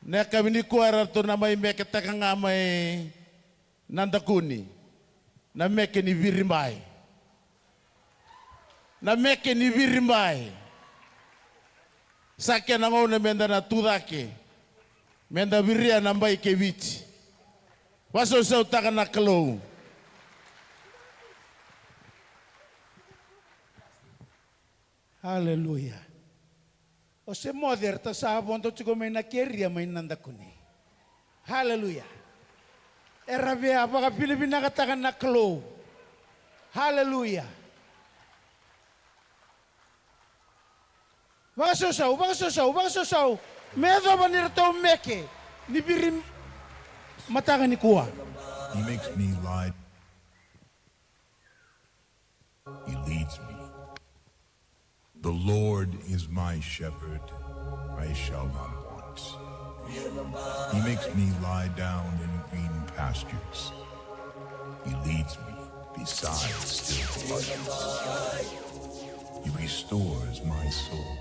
Na yakavi nikua eratou na mai meketaka ga mai na dakuni na meke ni viribai. Na meke ni viribai. Sa kena gauna meda na tu cake, meda viria na bai kei Viti. Vakasausautaka na Kalou. Aleluya. O se moce, eratou sa vodo tiko mai na keria mai Nadakuni. Aleluya. Era via vakavinavinakataka na Kalou. Aleluya. Vakasausau, vakasausau, vakasausau. Me yacova ni ratou meke ni viri mataka nikua. He makes me lie. He leads me. The Lord is my shepherd, I shall not want. He makes me lie down in green pastures. He leads me beside still waters. He restores my soul.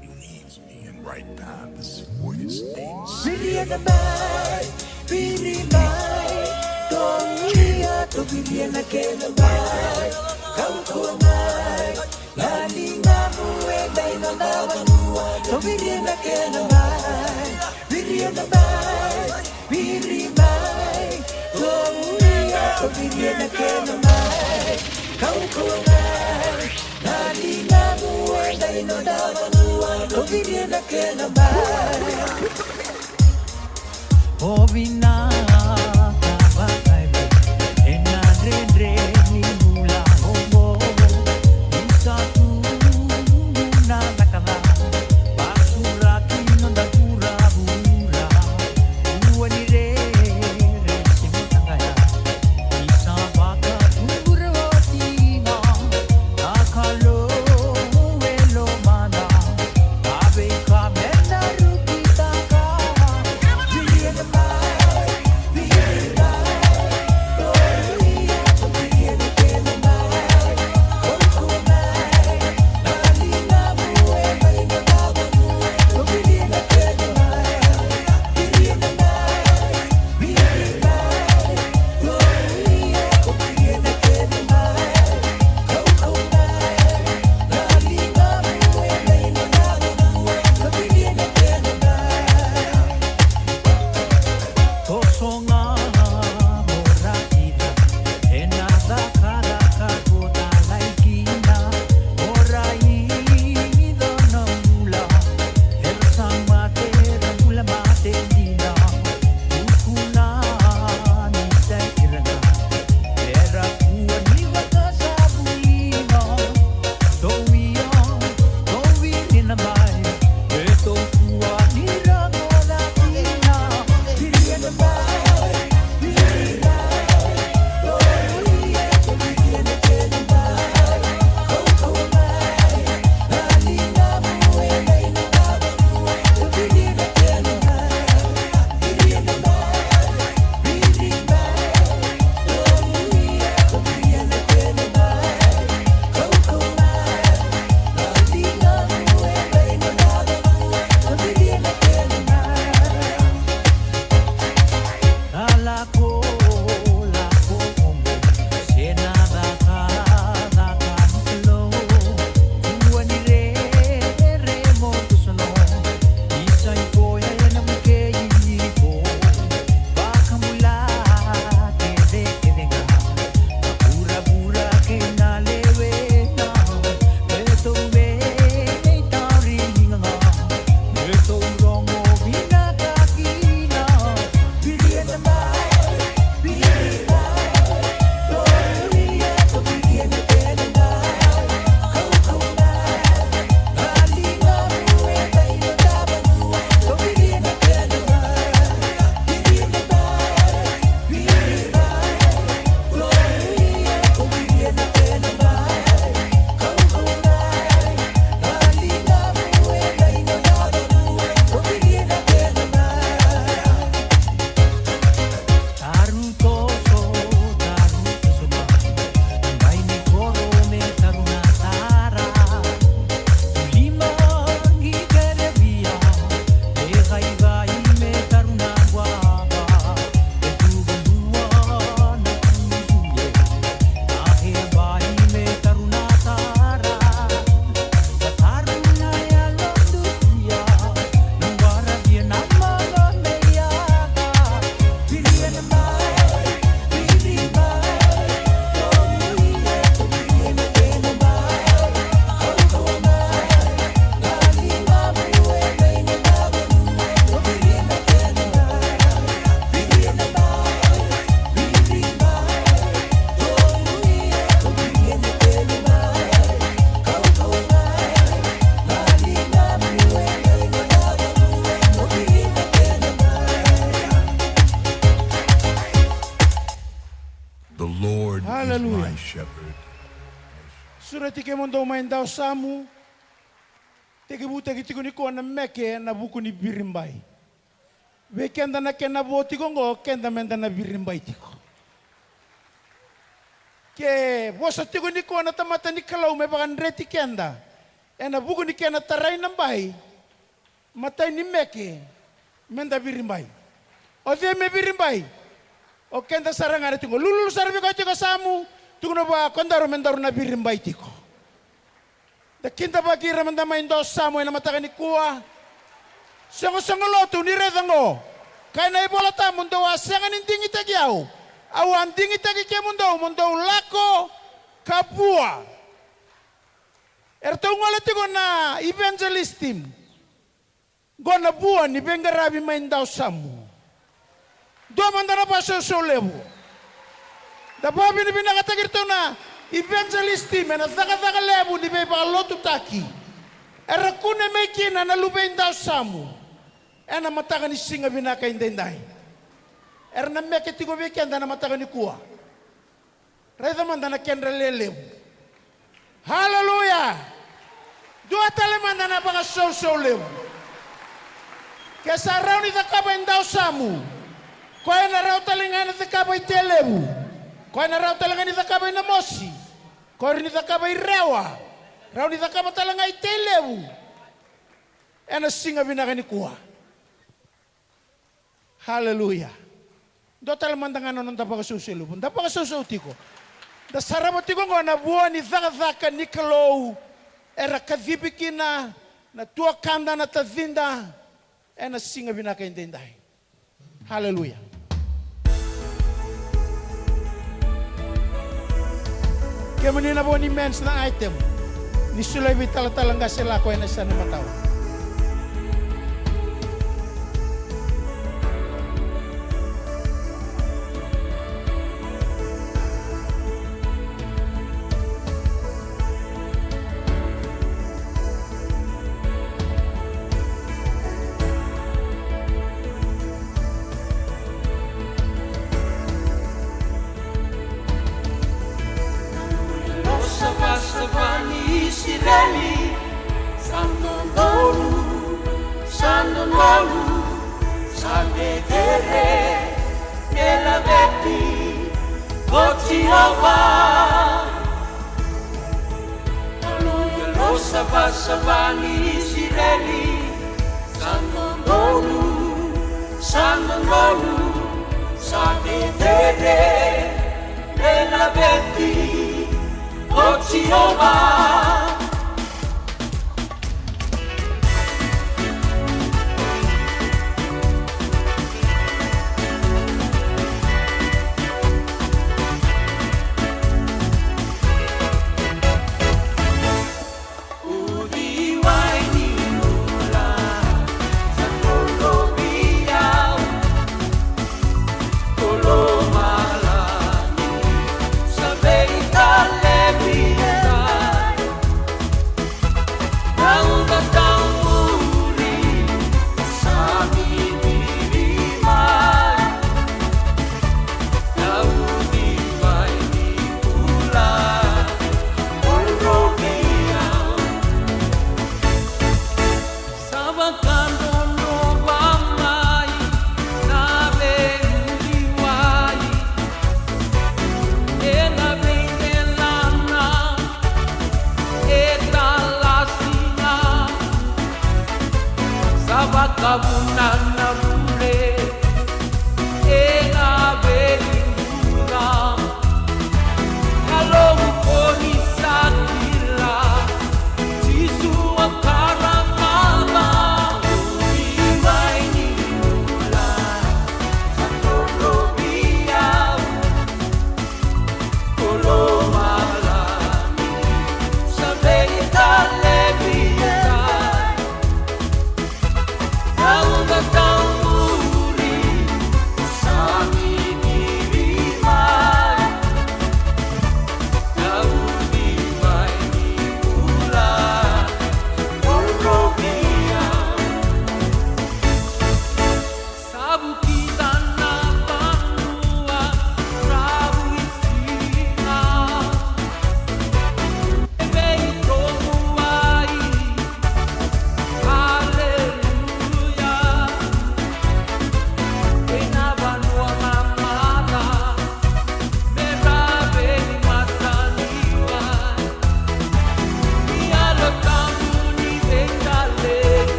He leads me in right paths for his name's sake. Viria na bai, viri mai, toria, to viria na kena bai, kaukaua mai, na ligamu e dai na davanua, to viria na kena bai, viria na bai, viri mai, toria, to viria na kena bai, kaukaua mai, na ligamu e dai na davanua, to viria na kena bai. O vinaka vakaevei ena dredre ni bula oqo. Ni sa tu na cakacaka, vasuraki noda vuravura. Ua ni rere se mataqaya, ni sa vakatubura oti ga na Kalou e lomada. A veika me na rukitaka, viria na bai, Hallelujah. My shepherd. Sureti kemudou mai Dausamu. Tekivutaki tiko nikua na meke ena vuku ni viribai. Vei keda na kena vo tiko oqo, keda meda na viribai tiko. Ke vosa tiko nikua na tamata ni Kalou me vakadreti keda ena vuku ni kena tarai na bai, matai ni meke, meda viribai. O cei me viribai? O keda sara ga na tiko. Lululu sara vei koya tiko yasamu, tukuna vua, ko daru me daru na viribai tiko. Da kidavaki ira mada mai Dausamu ena mataka nikua. Soqosoqo lotu, ni raica oqo. Kaya na iVola Tabu, dou a sega ni digitaki au, au a digitaki kemudou mo dou lako ka vua. Eratou gole tiko na evangelist team. Qo na vua ni veiqaravi mai Dausamu. Dua mada na vakasausau levu. Da vakavinavinakataki iratou na evangelist team ena cakacaka levu ni veivakalotutaki era kune mai kina na luvei Dausamu ena mataka ni siga vinaka edaidai. Era na meke tiko vei keda ena mataka nikua. Raica mada na kedra lelevu. Haleluya. Dua tale mada na vakasausau levu. Ke sa rawa ni cakava e Dausamu, koya na rawa tale ga ni cakava i Tailevu. Koya na rawa tale ga ni cakava i Namosi. Koya rawa ni cakava i Rewa. Rawa ni cakava tale ga i Tailevu. Ena siga vinaka nikua. Haleluya. Dua tale mada ga na noda vakasausau levu. Da vakasausau tiko. Da sarava tiko oqo na vua ni cakacaka ni Kalou era kacivi kina na tuakada, na tacida ena siga vinaka edaidai. Haleluya. Kemuni na vo ni men's na item, ni solia vei talatala qase lako ena yasana imatau. Lo savasava ni Isireli, sa dodonu, sa dodonu, sa cecere me laveti ko Jiova. Aleluya, lo savasava ni Isireli, sa dodonu, sa dodonu, sa cecere me laveti ko Jiova.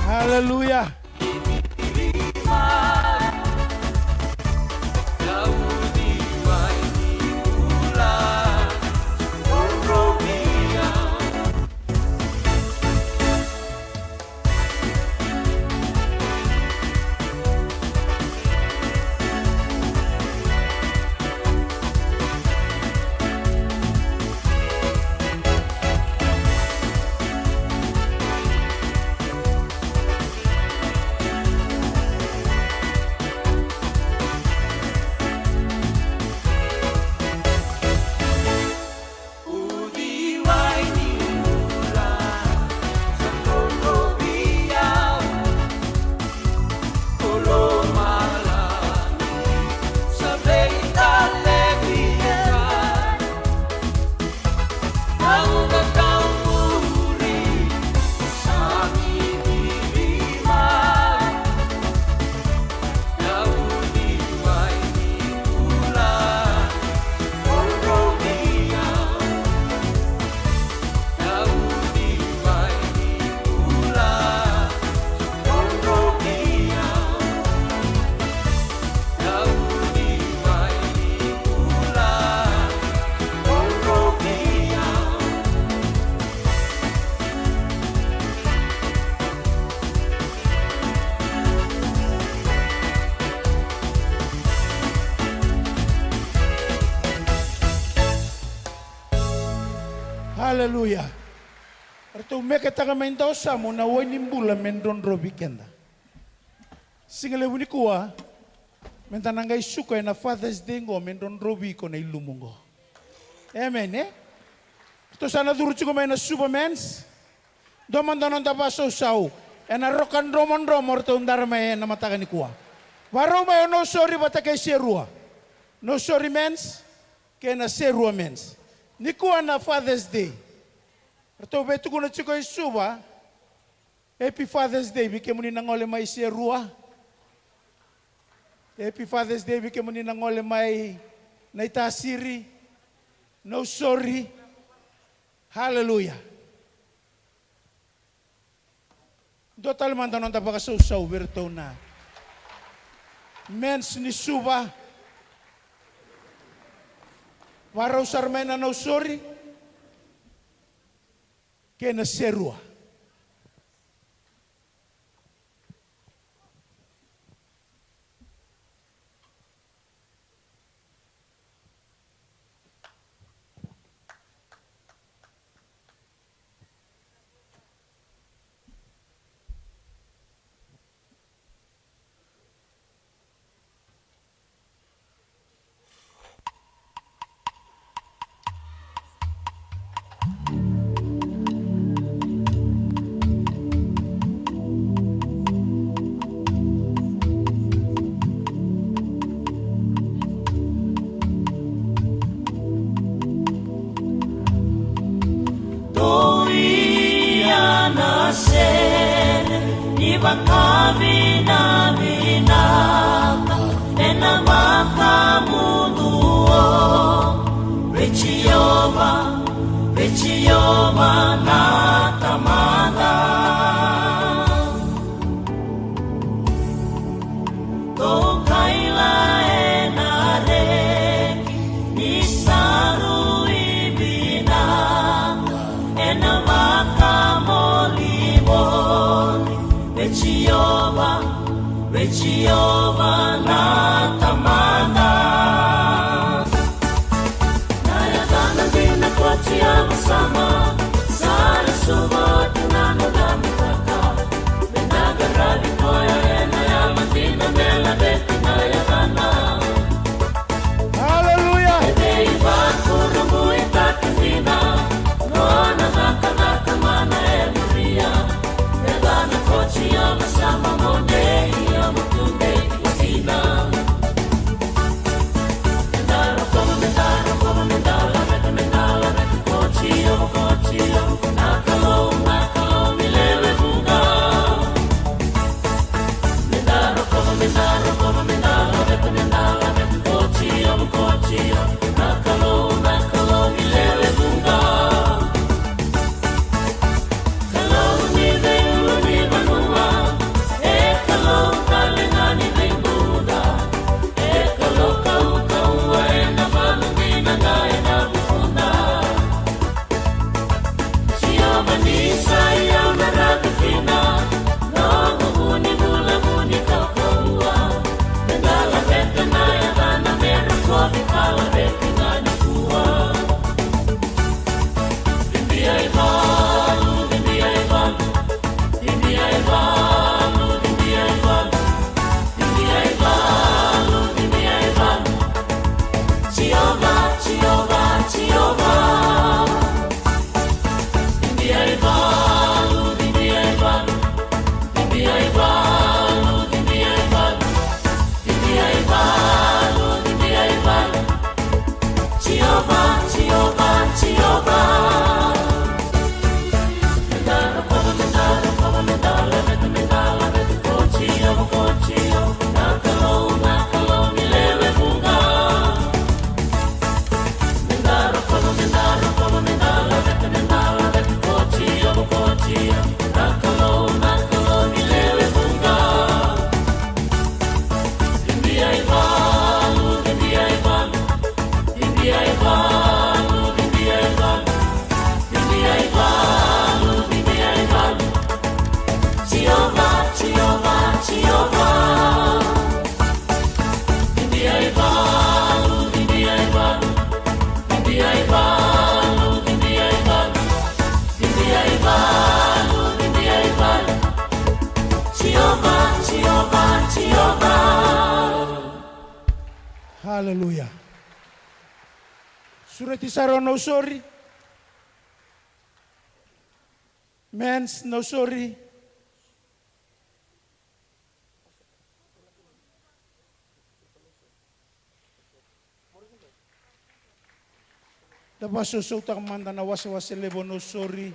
Haleluya. Haleluya. Ratou meketaka mai Dawasamu na wai ni bula me drodrovi keda. Siga levu nikua, me da na qai suka ena Father's Day qo me drodrovi iko na ilumu qo. Amen, e? Ratou sa na curu tiko mai na Suva Men's. Dua mada noda vasausau ena roka dromodromo ratou dara mai ena mataka nikua. Varau mai o Nausori vata kei Serua. Nausori Men's kei na Serua Men's. Nikua na Father's Day. Ratou veitukuna tiko i Suva. Happy Father's Day vei kemuni na gole mai Serua. Happy Father's Day vei kemuni na gole mai Naitasiri, Nausori. Haleluya. Dua tale mada noda vakasausau vei iratou na Men's ni Suva. Varau sara mai na Nausori kei na Serua. Doria na sere ni vakavinavinaka ena vakamuduo. Vei Jiova, vei Jiova na Tamada. Dou kaila ena reki ni sa rui vinaka ena vakamolimoli vei Jiova, vei Jiova na Tamada. Na yacana dina ko Jiova Sama, sa Haleluya. Sureti sara o Nausori. Mens Nausori. Da vakasausautaka mada na wasewase levu o Nausori.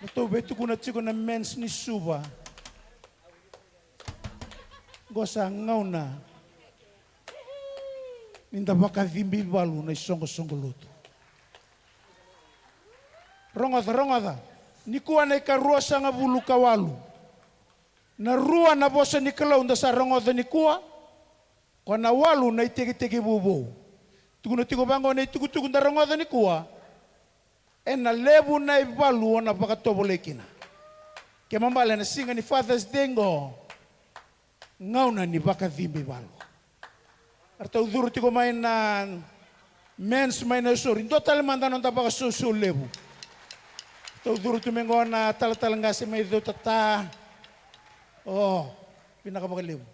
Ratou veitukuna tiko na mens ni Suva. Qo sa gauna ni da vakacibi valu na isoqosoqo lotu. Rogoca, rogoca. Nikua na ikaruasagavulu ka walu. Na rua na vosa ni Kalou da sa rogoca nikua. Ko na walu na itekitekivu vou. Tukuna tiko vaqo na itukutuku da rogoca nikua. Ena levu na ivalu o na vakatovolei kina. Kena ibalebale na siga ni Father's Day qo, gauna ni vakacibi valu. Ratou curu tiko mai na mens mai Nausori. Dua tale mada na noda vakasausau levu. Ratou curu tu mai qo na talatala qase mai Cautata. O, vinaka vakalevu.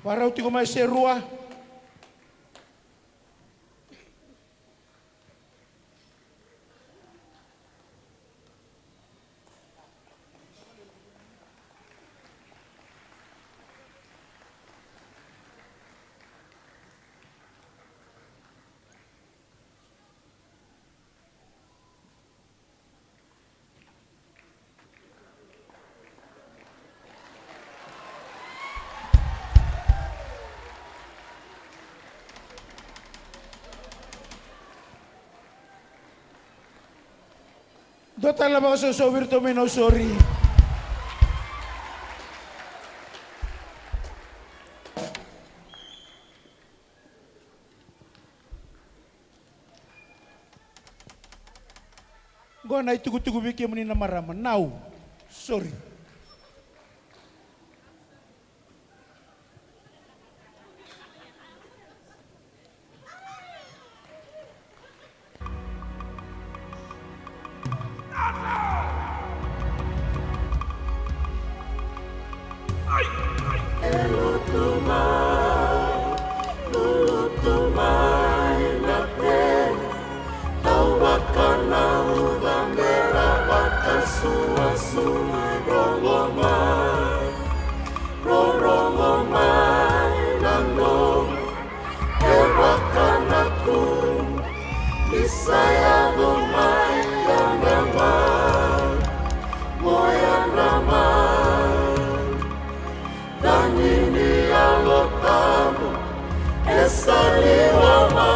Varau tiko mai se rua. Dua tale na vakasausau vei iratou mai Nausori. Qo na itukutuku vei kemuni na marama. Nau. Sorry. E lutu mai, lulutu mai na pe, tau vaka na uca me ra vakasuasua, rogo mai, rorogo mai na no. E vaka na ku ni sa yaco mai, yadra mai, mo yadra mai. Tani ni Yalo Tabu e sa liwa mai.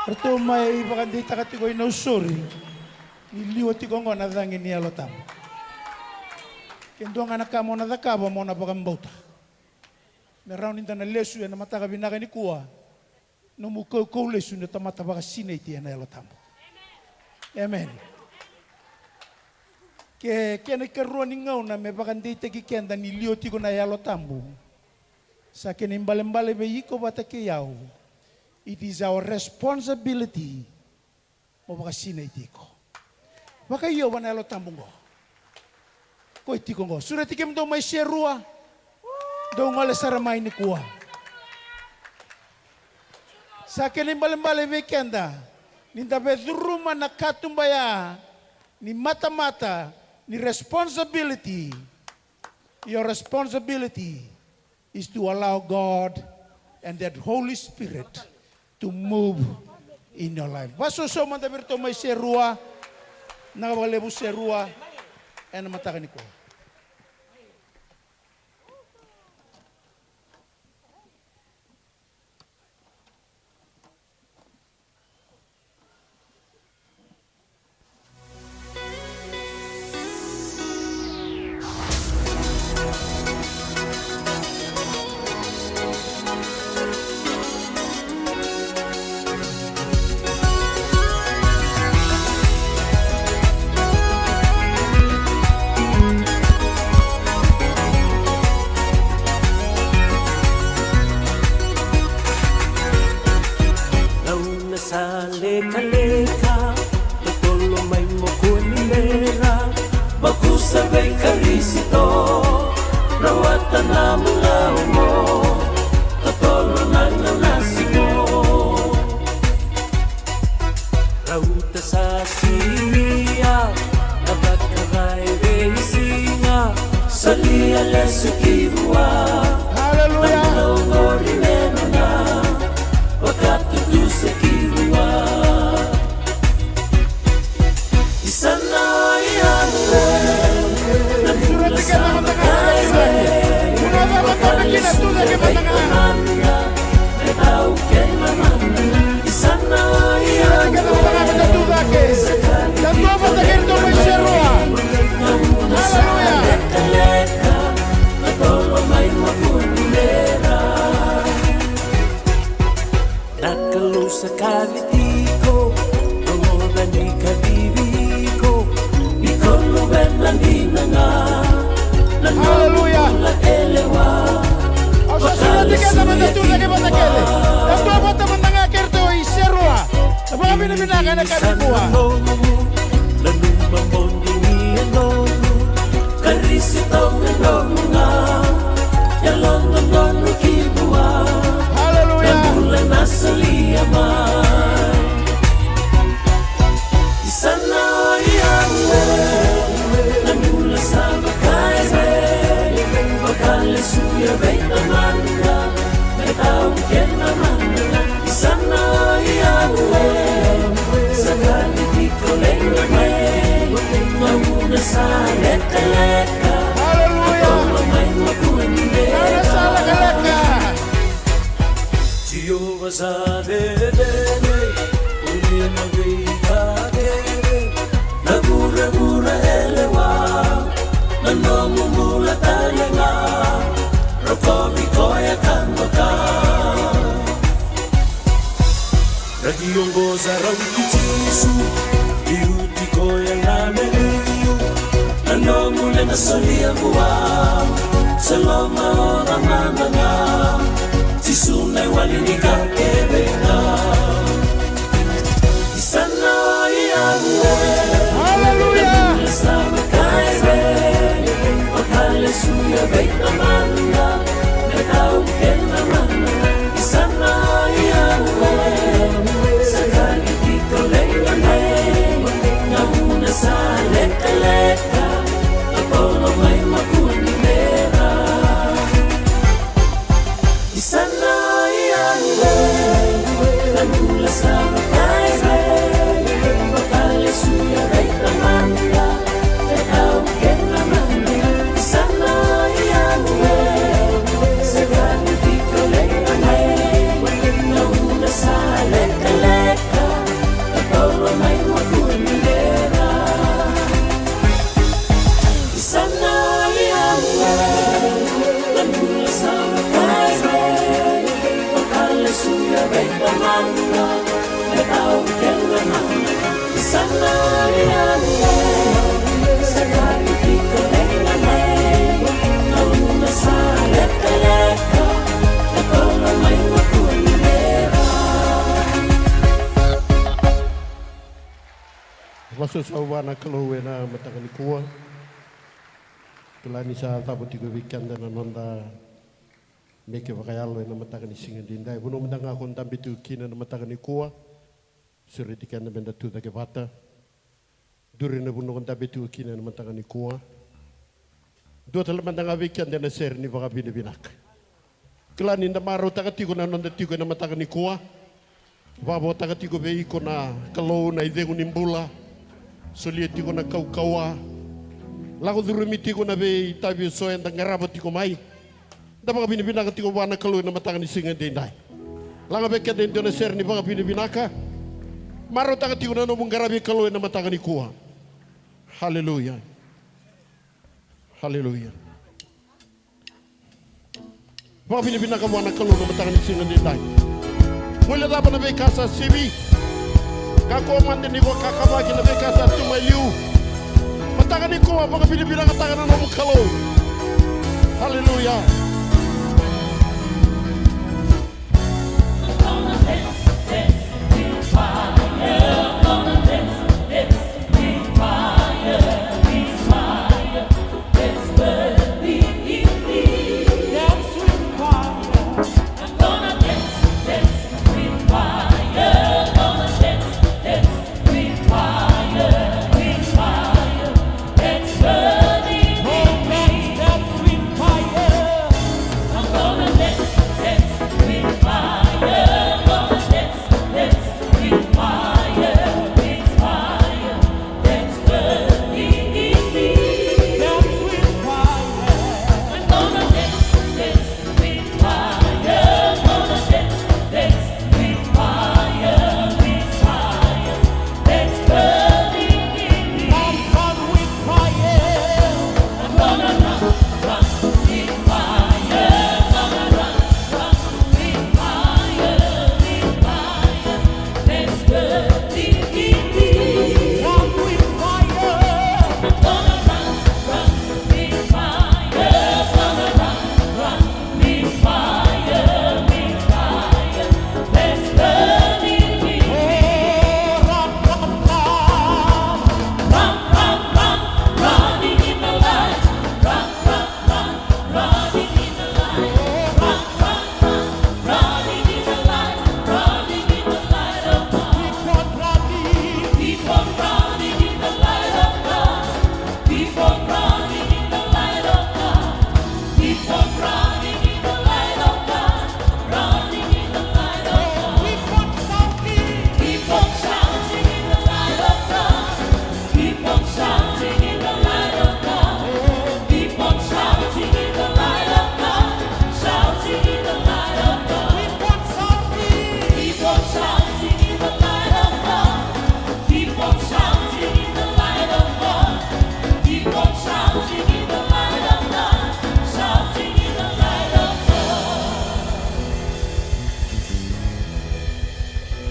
Ratou mai vakadeitaka tiko i Nausori ni liwa tiko oqo na cagi ni Yalo Tabu. Ke dua ga na ka mo na cakava mo na vakabauta. Me rawa ni da na lesu ena mataka vinaka nikua. Nomu kaukau lesu ni tamata vakasinaiti ena Yalo Tabu. Amen. Ke kena ikarua ni gauna me vakadeitaki keda ni liwa tiko na Yalo Tabu. Sa kena ibalebale vei iko vata kei au. It is our responsibility. Mo vakasinaiti iko. Vakaio vua na Yalo Tabu oqo. Ko e tiko oqo. Sureti kemudou mai Serua. Dou gole sara mai nikua. Sa kena ibalebale vei keda ni da vecuruma na katuba ya ni matamata ni responsibility. Your responsibility is to allow God and that Holy Spirit to move in your life. Vakasoso mada vei iratou mai Serua, na vakalevu Serua, ena mataka nikua. Sa lekaleka, totolo mai mo kua ni mera, vakusa vei Karisito, rawata na mulaumo, totolo na gauna sigo. Rauta sa silia, na vakavai veisiga, solia lesu ki vua. Haleluya. Na mulaumo ni mena na, vakatutusa ki vua. Isana Yahweh, na bula sa makaire. Muna vava kona kina tucake mada ga. Isana Yahweh, na bula sa makaire. Haleluya. Na Kalou sa kaci tiko, rogoca ni kacivi iko, ni ko luvena dina ga. Na nomu bula e lewa. Au sa sureti keda meda tucake vata kece. Da tou vata mada ga kei ratou i Serua. Na vakavinavinaka ena ka nikua. Nanuma mo ni e nomu, Karisito e nomu ga. Yalododonu ki vua. Haleluya. Na bula na solia mai. Isana Yahweh, na bula sa vakaire. Vakalesuya vei tamana, me tau kena mana. Isana Yahweh, sa kaci tiko leqa mai, gauna sa lekaleka. Haleluya. Tolo mai mo kua ni mera. Gauna sa lekaleka. Jiova sa cecere, o ni na veika kece, na vuravura e lewa, na nomu bula tale ga, rokovi koya ka doka. Ra qai oqo sa rauti Jisu, liuti koya ga me liu. Na nomu leqa solia vua, sa loma o ramana ga. Jisu na iwali ni ka kece ga. Isana Yahweh. Haleluya. Sa vakaire, vakalesuya vei tamana, me tau kena mana. Vakasausau vua na Kalou ena mataka nikua. Kila ni sa cava tiko vei keda na noda meke vakayalo ena mataka ni siga edaidai. Vanua mada ga ko dabe tiko kina ena mataka nikua, sureti keda meda tucake vata. Duri na vanua ko dabe tiko kina ena mataka nikua. Dua tale mada ga vei keda ena sere ni vakavinavinaka. Kila ni da marautaka tiko na noda tiko ena mataka nikua. Vakavotaka tiko vei iko na Kalou na icegu ni bula. Solia tiko na kaukauwa. Lako curumi tiko na veitavi eso eda qarava tiko mai. Da vakavinavinaka tiko vua na Kalou ena mataka ni siga edaidai. Laga vei keda e dua na sere ni vakavinavinaka. Marautaka tiko na nomu qaravi Kalou ena mataka nikua. Haleluya. Haleluya. Vakavinavinaka vua na Kalou na mataka ni siga edaidai. Guilecava na veika sa sivi. Kakua mada ni ko kakavaki na veika sa tu mai liu. Mataka nikua vakavinavinakataka na nomu Kalou. Haleluya.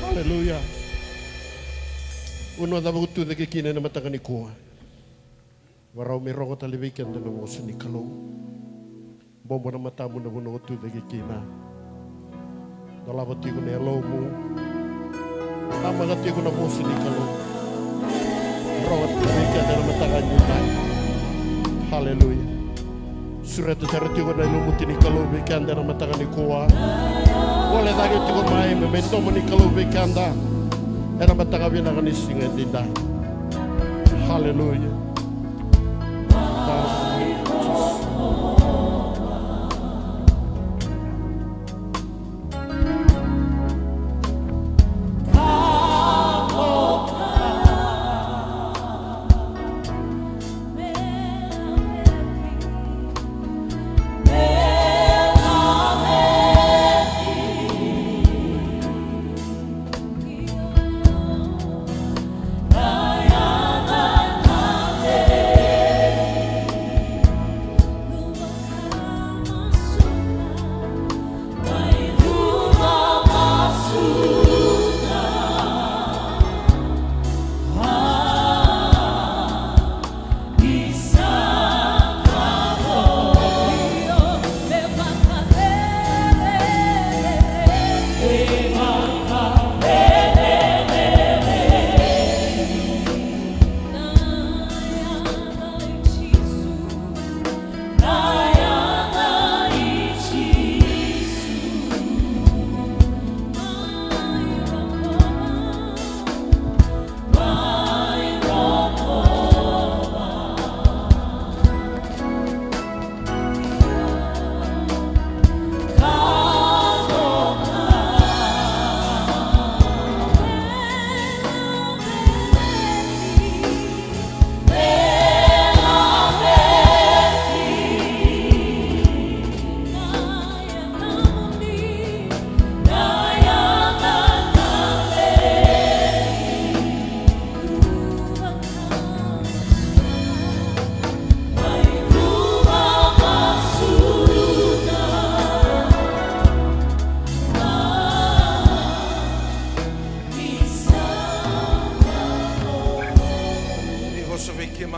Haleluya. Vanua cava ko tucake kina ena mataka nikua? Varau me rogo tale vei keda na vosa ni Kalou. Bobo na matamu na vanua ko tucake kina. Dolava tiko na yalomu. Namaka tiko na vosa ni Kalou. Rogo tiko vei keda na mataka ni dai. Haleluya. Sureta sara tiko na ilumuti ni Kalou vei keda na mataka nikua. Gole cake tiko mai me mai domo ni Kalou vei keda ena mataka vinaka ni siga edaidai. Haleluya.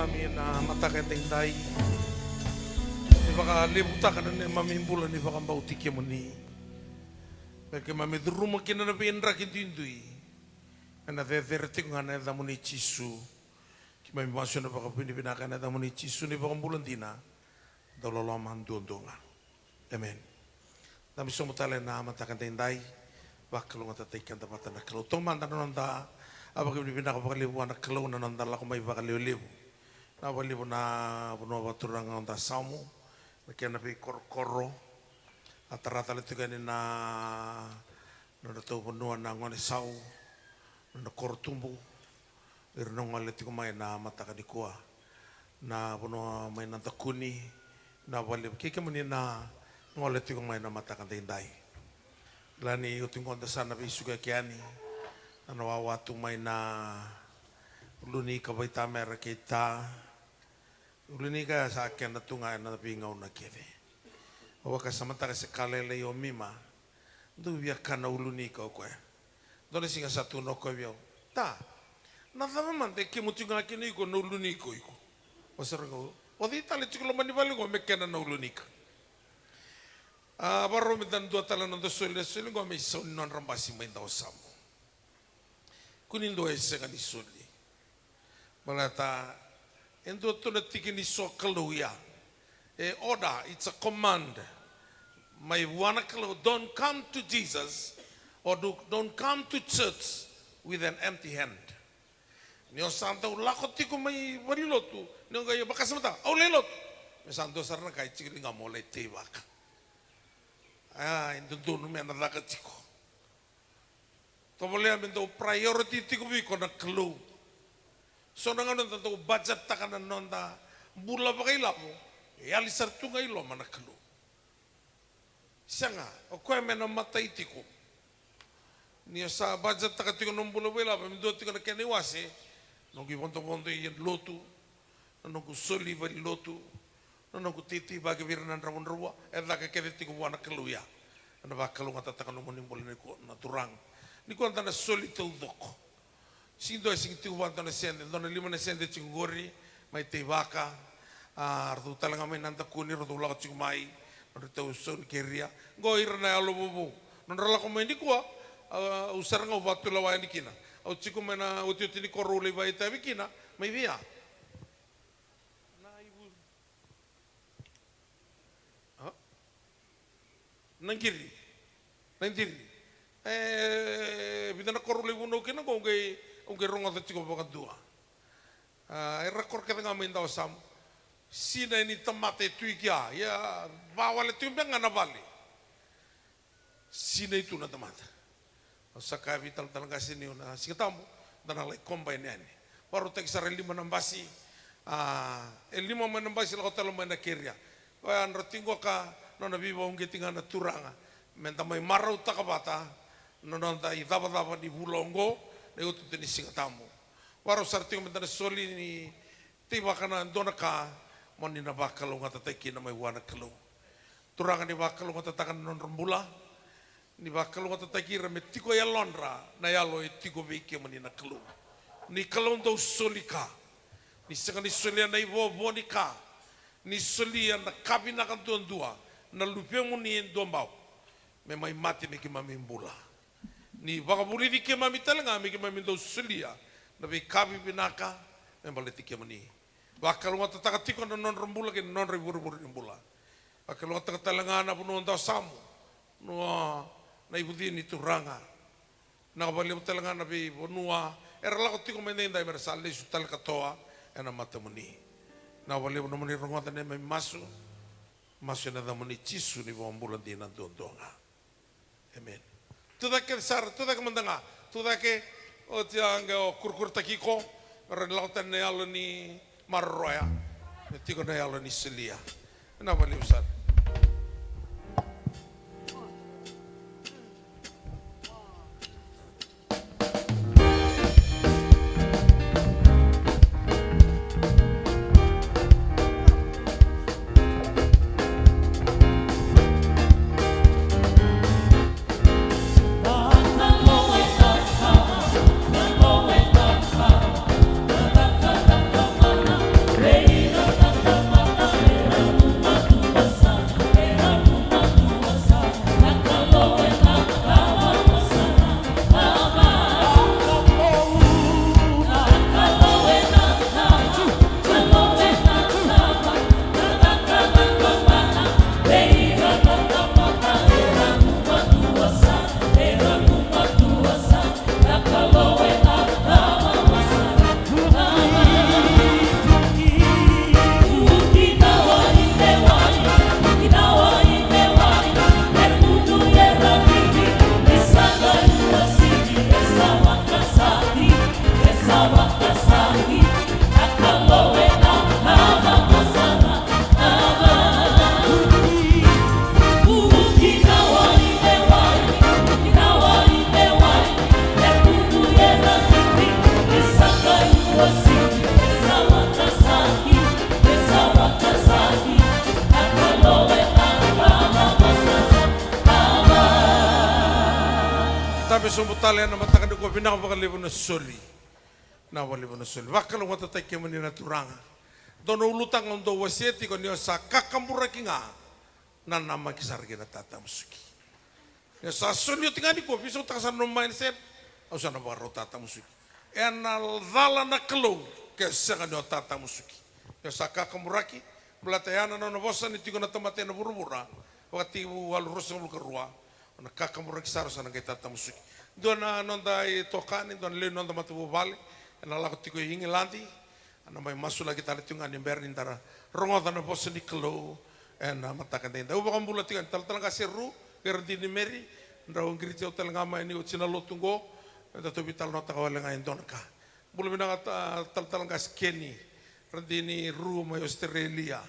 Keimami na mataka edaidai, ni vakalevutaka na neimami bula ni vakabauti kemuni, me keimami curuma kina na veidraki duidui. Ena cecere tiko ga na yacamuni Jisu. Keimami masu ena vakavinavinaka ena yacamuni Jisu na iVakabula dina, dauloloma duadua ga. Emeni. Da mai sobu tale ena mataka edaidai, vakalougatataki keda vata na Kalou. Taumada na noda, a, vakavinavinaka vakalevu vua na Kalou na noda lako mai vakalevulevu. Na vakalevu na vanua vakaturaga o Dasamu, na kena veikorokoro. A tara tale tiko yani na nodratou vanua na Gonesau, na nodra koro tubu. Ira na gole tiko mai na mataka nikua, na vanua mai na Dakuni, na vakalevu kei kemuni na gole tiko mai na mataka edaidai. Kila ni oti qo da sa na veisukayaki yani, na wawa tu mai na Ulunika, Vaitamera kei Ta. Ulunika sa kena tu ga ena veigauna kece. Au vakasamataka se ka lailai o Mima, dau via kana Ulunika o koya. Dua na siga sa tukuna o koya vei au, Ta, na cava mada e kemu tiko ga kina iko na Ulunika o iko? Au sa raica, o cei tale tiko loma ni vale qo me kena na Ulunika? A, vakarau me da dua tale na noda soli, na soli qo me isau ni nodra basi mai Dawasamu. Kua ni dua e sega ni soli. Baleta e dua tu na tiki ni sokalou ya. E order, it's a command. Mai vua na Kalou, don't come to Jesus or do, don't come to church with an empty hand. Ni o sa dau lako tiko mai valenilotu, ni o qai vakasamataka, au lai lotu. Me sa dua sara na ka e tiko ni ga mo lai teivaka. A, e dodonu me na caka tiko. Tovolea me dau priority tiko vei iko na Kalou. So na gauna da dau budget-taka na noda bula vakailavo, e yali sara tu ga i loma na Kalou. Sega, o koya me na matai tiko. Ni o sa budget-taka tiko na nomu bula vakailavo, me dua tiko na kena iwase, noqu ivodovodo i lotu, na noqu soli valenilotu, na noqu teiteivaki vei ira na dravudravua, e caka kece tiko vua na Kalou ya. Ena vakalougatataka nomuni bula nikua na Turaga. Nikua da na soli taucoko. Sega ni dua e sega ni tiko vua, dua na sede, dua na lima na sede tiko qori, mai teivaka. A, ratou tale ga mai na Dakuni, ratou lako tiko mai, nodratou sau ni keria. Qo ira na yalo vovou. Nodra lako mai nikua, a, au sara ga au vakatulewa yani kina. Au tiko mai na otioti ni koro au lai vakaitavi kina, mai via. Na ivu. A? Na qiri. Na qiri. E, vica na koro au lai vunau kina qo, au qai, au qai rogoca tiko vakadua. A, era koro kece ga mai Dawasamu. Sinai ni tamata e tu i kea. Ia, vakawale tiko beka ga na vale. Sinai tu na tamata. Au sa kaya vei talatala qase niu na Siga Tabu, da na lai combine yani. Vakarautaki sara e lima na basi, a, e lima mai na basi lako tale mai na keria. Koya yadra tiko ga ka nona veivakauqeti ga na Turaga. Me da mai marautaka vata na noda icavacava ni vula oqo, na iotioti ni Siga Tabu. Vakarau sara tiko me da na soli ni teivaka na dua na ka, mo ni na vakalougatataki kina mai vua na Kalou. Turaga, ni vakalougatataka na nodra bula, ni vakalougatataki ira me tiko e yalodra na yalo e tiko vei kemuni na Kalou. Ni Kalou dau soli ka, ni sega ni solia na ivovo ni ka, ni solia na ka vinaka duadua, na luvemuni e duabau, me mai mate me keimami bula. Ni vakavulici keimami tale ga me keimami dau solia na veika vivinaka me baleti kemuni. Vakalougatataka tiko na nodra bula kei na nodra ivurevure ni bula. Vakalougatataka tale ga na vanua o Dawasamu, na, na ivuci ni Turaga. Vinaka vakalevu tale ga na veivanua era lako tiko mai daidai me ra sa lesu tale katoa ena matamuni. Vinaka vakalevu nomuni rogoca na neimami masu. Masu ena yacamuni Jisu na iVakabula dina duadua ga. Amen. Tucake sara, tucake mada ga. Tucake, oti ya qai o kurukurutaki iko, me rawa ni lako tani na yalo ni maroroya, me tiko na yalo ni solia. Vinaka vakalevu sara. Ena mataka nikua, vinaka vakalevu na soli. Vinaka vakalevu na soli. Vakalougatataki kemuni na Turaga. Dua na ulutaga au dau wasea tiko ni o sa kakaburaki ga na namaki sara kei na tatamusuki. Ni o sa soli oti ga nikua, veisautaka sara na nomu mindset, au sa na vakarau tatamusuki. Ena cala na Kalou ke sega ni o tatamusuki. Ni o sa kakaburaki, baleta ya na nona vosa ni tiko na tamata ena vuravura, Vakatekivu walu ruasagavulu ka rua, o na kakaburaki sara, o sa na qai tatamusuki. Dua na noda itokani, dua na lewe ni noda matavuvale, ena lako tiko i Igiladi, na mai masulaki tale tiko ga ni bera ni da rogoca na vosa ni Kalou ena mataka edaidai. Au vakabula tiko yani Talatala Qase Ru kei Radini Meri, drau qiriti au tale ga mai ni oti na lotu oqo, eda tou veitalanoataka wale ga e dua na ka. Bula vinaka ta-, Talatala Qase Keni, Radini Ru mai Australia.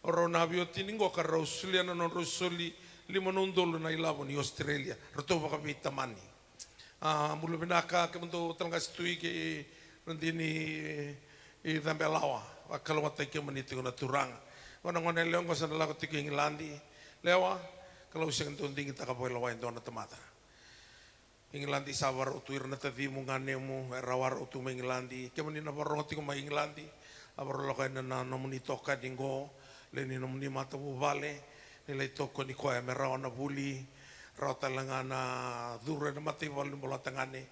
O rau na veiwatini oqo ka rau solia na nodrau soli lima na udolu na ilavo ni Australia. Ratou vakaveitamani. A, bula vinaka kemudou Talatala Qase Tui kei Radini i Cabelawa. Vakalougatataki kemuni tiko na Turaga. Gone, gone yalewa qo sa na lako tiko i Igiladi. Lewa, Kalou sega ni dau digitaka vakailawa e dua na tamata. Igiladi sa vakarau tu ira na tacimu, ganemu, era vakarau tu mai Igiladi. Kemuni na vakarorogo tiko mai Igiladi, a vakarau lako yani na nomuni itokani qo, lewe ni nomuni matavuvale, ni lai tokoni koya me rawa na vuli, rawa tale ga na curu ena mataivalu ni Bolatagane,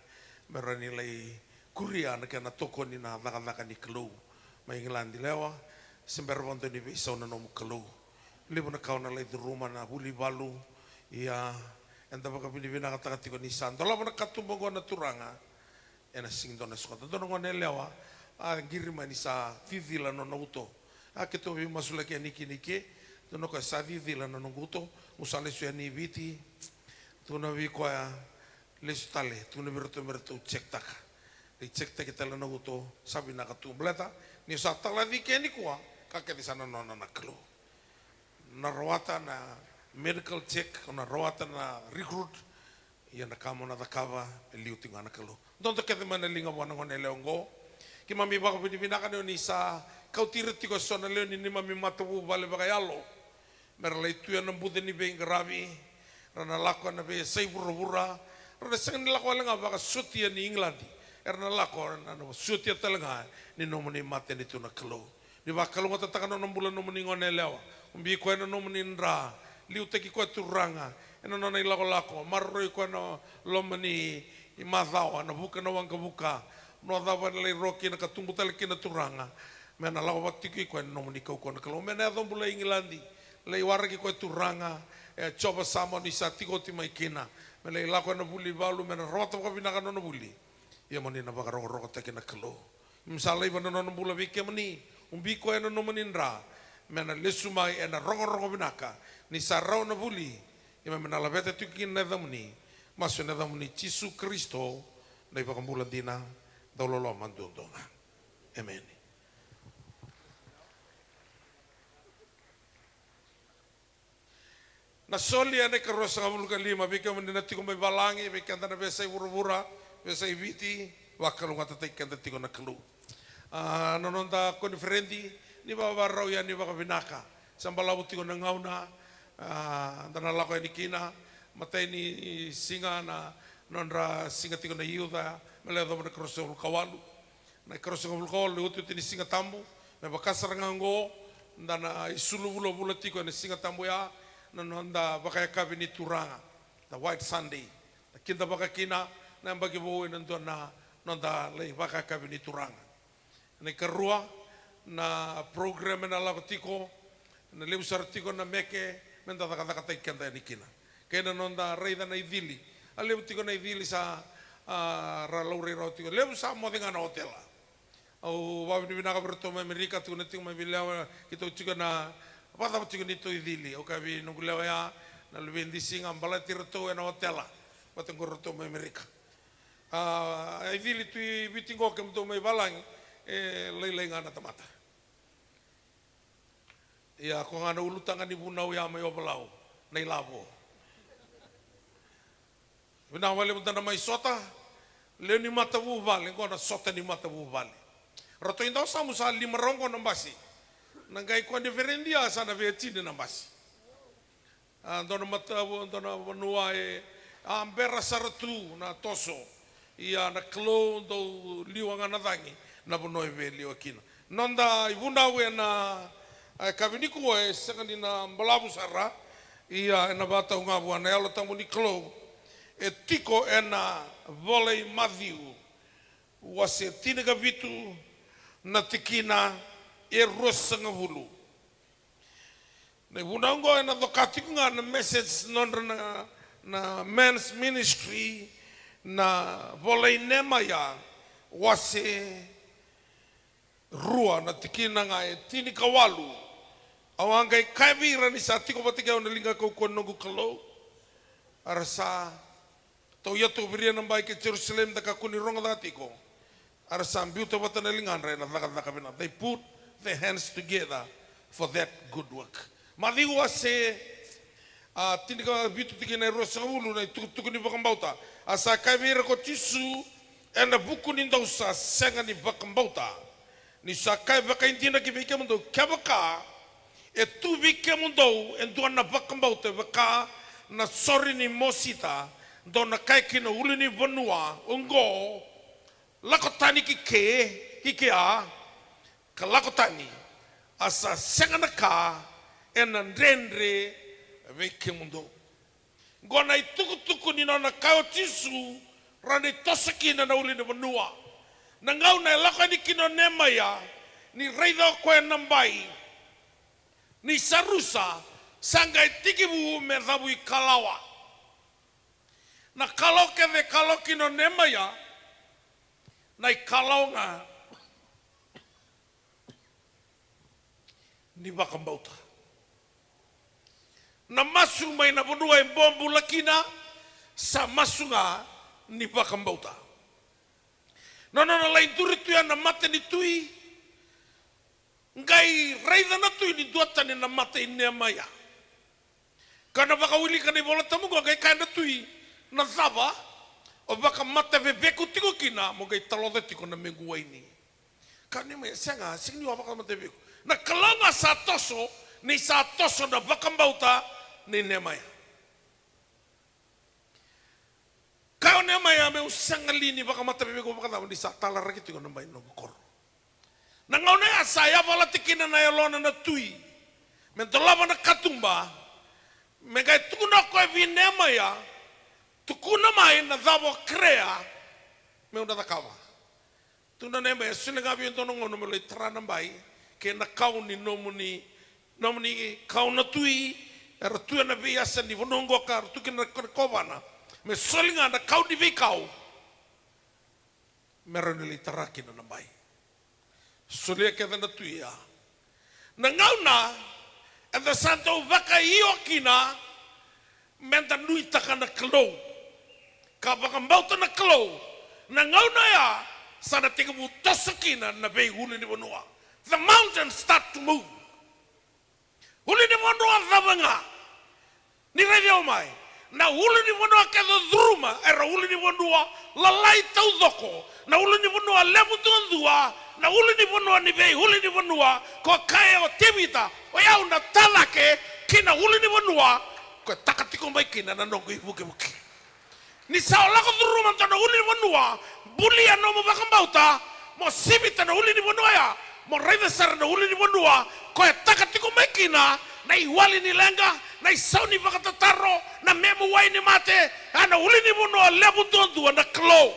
me rawa ni lai kuria na kena tokoni na cakacaka ni Kalou mai Igiladi. Lewa, se bera vakadua ni veisau na nomu Kalou. Levu na ka o na lai curuma na vuli valu. Ia, eda vakavinavinakataka tiko ni sa dolava na katuba oqo na Turaga. Ena sega ni dua na sikoda. Dua na gone yalewa a qiri mai ni sa cicila na nona uto. A keitou veimasulaki yani kina i ke. Dua na koya sa cicila na noqu uto. Au sa lesu yani i Viti. Tukuna vei koya, lesu tale, tukuna vei iratou me ratou check taka. Lai check taki tale na uto, sa vinaka tu baleta ni o sa talaci ke nikua, ka kece sa na nona na Kalou. Na rawata na medical check, na rawata na recruit, ia na ka mo na cakava e liu tiko ga na Kalou. Dodo kece mai na liga vua na gone yalewa oqo. Keimami vakavinavinaka ni o ni sa kauti ira tiko eso na lewe ni neimami matavuvale vakayalo. Me ra lai tu ena buca ni veiqaravi, ra na lako ena veiyasai vuravura, ra na sega ni lako wale ga vakasotia ni Igiladi, era na lako ena, na sotia tale ga ni nomuni matanitu na Kalou. Ni vakalougatataka na nona bula na nomuni gone yalewa, ubi koya na nomuni dra, liutaki koya Turaga ena nona ilakolako, maroroi koya na loma ni macawa, na vuka na waqavuka, na cava ena lai ro kina ka tubu tale kina Turaga. Me na lako vata tiko i koya na nomuni kaukauwa na Kalou. Me na yaco bula i Igiladi, lai waraki koya Turaga, e Jiova sa mo ni sa tiko oti mai kina. Me lai lako ena vuli valu, me na rawata vakavinaka na nona vuli. Ia mo ni na vakarokorokotaki na Kalou. Me sa laiva na nona bula vei kemuni, ubi koya ena nomuni dra. Me na lesu mai ena rogorogo vinaka, ni sa rawa na vuli. Ia me na laveta tiko kina na yacamuni. Masu ena yacamuni Jisu Karisito, na iVakabula dina, dauloloma duadua ga. Emeni. Na soli ena ikaruasagavulu ka lima, vei kemuni na tiko mai valagi, vei keda na veiyasai vuravura, veiyasai Viti, vakalougatataki keda tiko na Kalou. A, na noda koniferedi, ni vakavakarau yani vakavinaka. Sa balavu tiko na gauna, a, da na lako yani kina, matai ni siga na nodra siga tiko na youth, a, me lai yacova na ikaruasagavulu ka walu. Na ikaruasagavulu ka walu, iotioti ni Siga Tabu, me vaka sara ga oqo, da na isulu vulavula tiko ena Siga Tabu ya, na noda vakayakavi ni Turaga, the White Sunday, na kidavaka kina na yabaki vou ena dua na noda lai vakayakavi ni Turaga. Na ikarua, na program ena lako tiko, na levu sara tiko na meke me da cakacakataki keda yani kina. Kei na noda raica na icili. A levu tiko na icili sa, a, ra laurai rawa tiko. Levu sa moce ga na otela. Au vakavinavinaka vei iratou mai Amerika, tukuna tiko mai vei Lewa, keitou tiko na vakacava tiko neitou icili. Au kaya vei noqu lewa ya, na luvei Disiga, baleti iratou ena otela. Vata qo iratou mai Amerika. A, icili tu i Viti qo kemudou mai valagi, e lailai ga na tamata. Ia, ko ga na ulutaga ni vunau ya mai Ovalau, na ilavo. Vinaka vakalevu, da na mai sota, lewe ni matavuvale, qo na sota ni matavuvale. Ratou i Dawasamu sa lima rau qo na basi. Na qai koniferedi ya sa na veitini na basi. A, dua na matavu, dua na vanua e, A bera sara tu na toso. Ia na Kalou dau liwa ga na cagi na vanua e via liwa kina. Noda ivunau ena, a, yakavi nikua e sega ni na balavu sara. Ia ena vakatau ga vua na Yalo Tabu ni Kalou. E tiko ena vola i Maciu, wase tinikavitu, na tikina e ruasagavulu. Na ivunau oqo ena coka tiko ga na message nodra na, na men's ministry, na vola i Nemaia, wase rua, na tikina ga e tinikawalu. Au a qai kaya vei ira ni sa tiko vata kei au na liga kaukauwa ni noqu Kalou. Era sa tauya tu, viria na bai kei Jerusalemi, da kakua ni rogoca tiko. Era sa biuta vata na ligadra ena cakacaka vinaka. They put their hands together for that good work. Maciu wase, a, tinikavitu, tikina e ruasagavulu, na itukutuku ni vakabauta. A sa kaya vei ira ko Jisu, ena vuku ni dou sa sega ni vakabauta. Ni sa kaya vakaidina ki vei kemudou, kevaka e tu vei kemudou e dua na vakabauta e vaka na sori ni mosita, dou na kaya ki na ulunivanua oqo, lako tani ki ke, ki kea, ka lako tani, a sa sega na ka ena dredre vei kemudou. Qo na itukutuku ni nona kaya o Jisu, rawa ni toso kina na ulunivanua. Na gauna e lako yani kina o Nemaia, ni raica o koya na bai ni sa rusa, sa qai tekivu me cavuikalawa. Na kalawa kece e kalawa kina o Nemaia, na ikalawa ga ni vakabauta. Na masu mai na vanua e bobula kina, sa masu ga ni vakabauta. Na nona lai duri tu ya na mata ni tui, qai raica na tui ni duatani na mata i Nemaia. Ka na vakawilika na iVola Tabu oqo, qai kaya na tui, na cava o vakamataveveku tiko kina mo qai taloca tiko na mequ waini? Ka Nemaia, sega, sega ni o vakamataveveku. Na Kalou ga sa toso, ni sa toso na vakabauta nei Nemaia. Kaya o Nemaia, meu sega li ni vakamataveveku vakacava ni sa talaraki tiko na bai ni noqu koro? Na gauna ya sa yavalati kina na yalona na tui me dolava na katuba, me qai tukuna o koya vei Nemaia, tukuna mai na cava o kerea meu na cakava. Tukuna o Nemaia, e solia ga vei au e dua na gauna meu lai tara na bai kei na kau ni nomuni, nomuni kau na tui, era tu ena veiyasa ni vanua oqo ka ra tu kina na kovana, me soli ga na kau ni veikau me rawa ni lai tara kina na bai. Solia kece na tui ya. Na gauna eda sa dau vakaio kina meda nuitaka na Kalou ka vakabauta na Kalou, na gauna ya sa na tekivu toso kina na veiulunivanua. The mountains start to move. Ulunivanua cava ga? Ni raici au mai. Na ulunivanua kece o curuma era ulunivanua lalai taucoko, na ulunivanua levu duadua, na ulunivanua ni veiulunivanua. Ko kaya o Tevita, o yau na ta cake ki na ulunivanua ko e taka tiko mai kina na noqu ivukevuke. Ni sa o lako curuma dua na ulunivanua, bulia nomu vakabauta, mo sivita na ulunivanua ya, mo raica sara na ulunivanua ko e taka tiko mai kina na iwali ni leqa, na isau ni vakatataro, na memu wai ni mate, a na ulunivanua levu duadua na Kalou.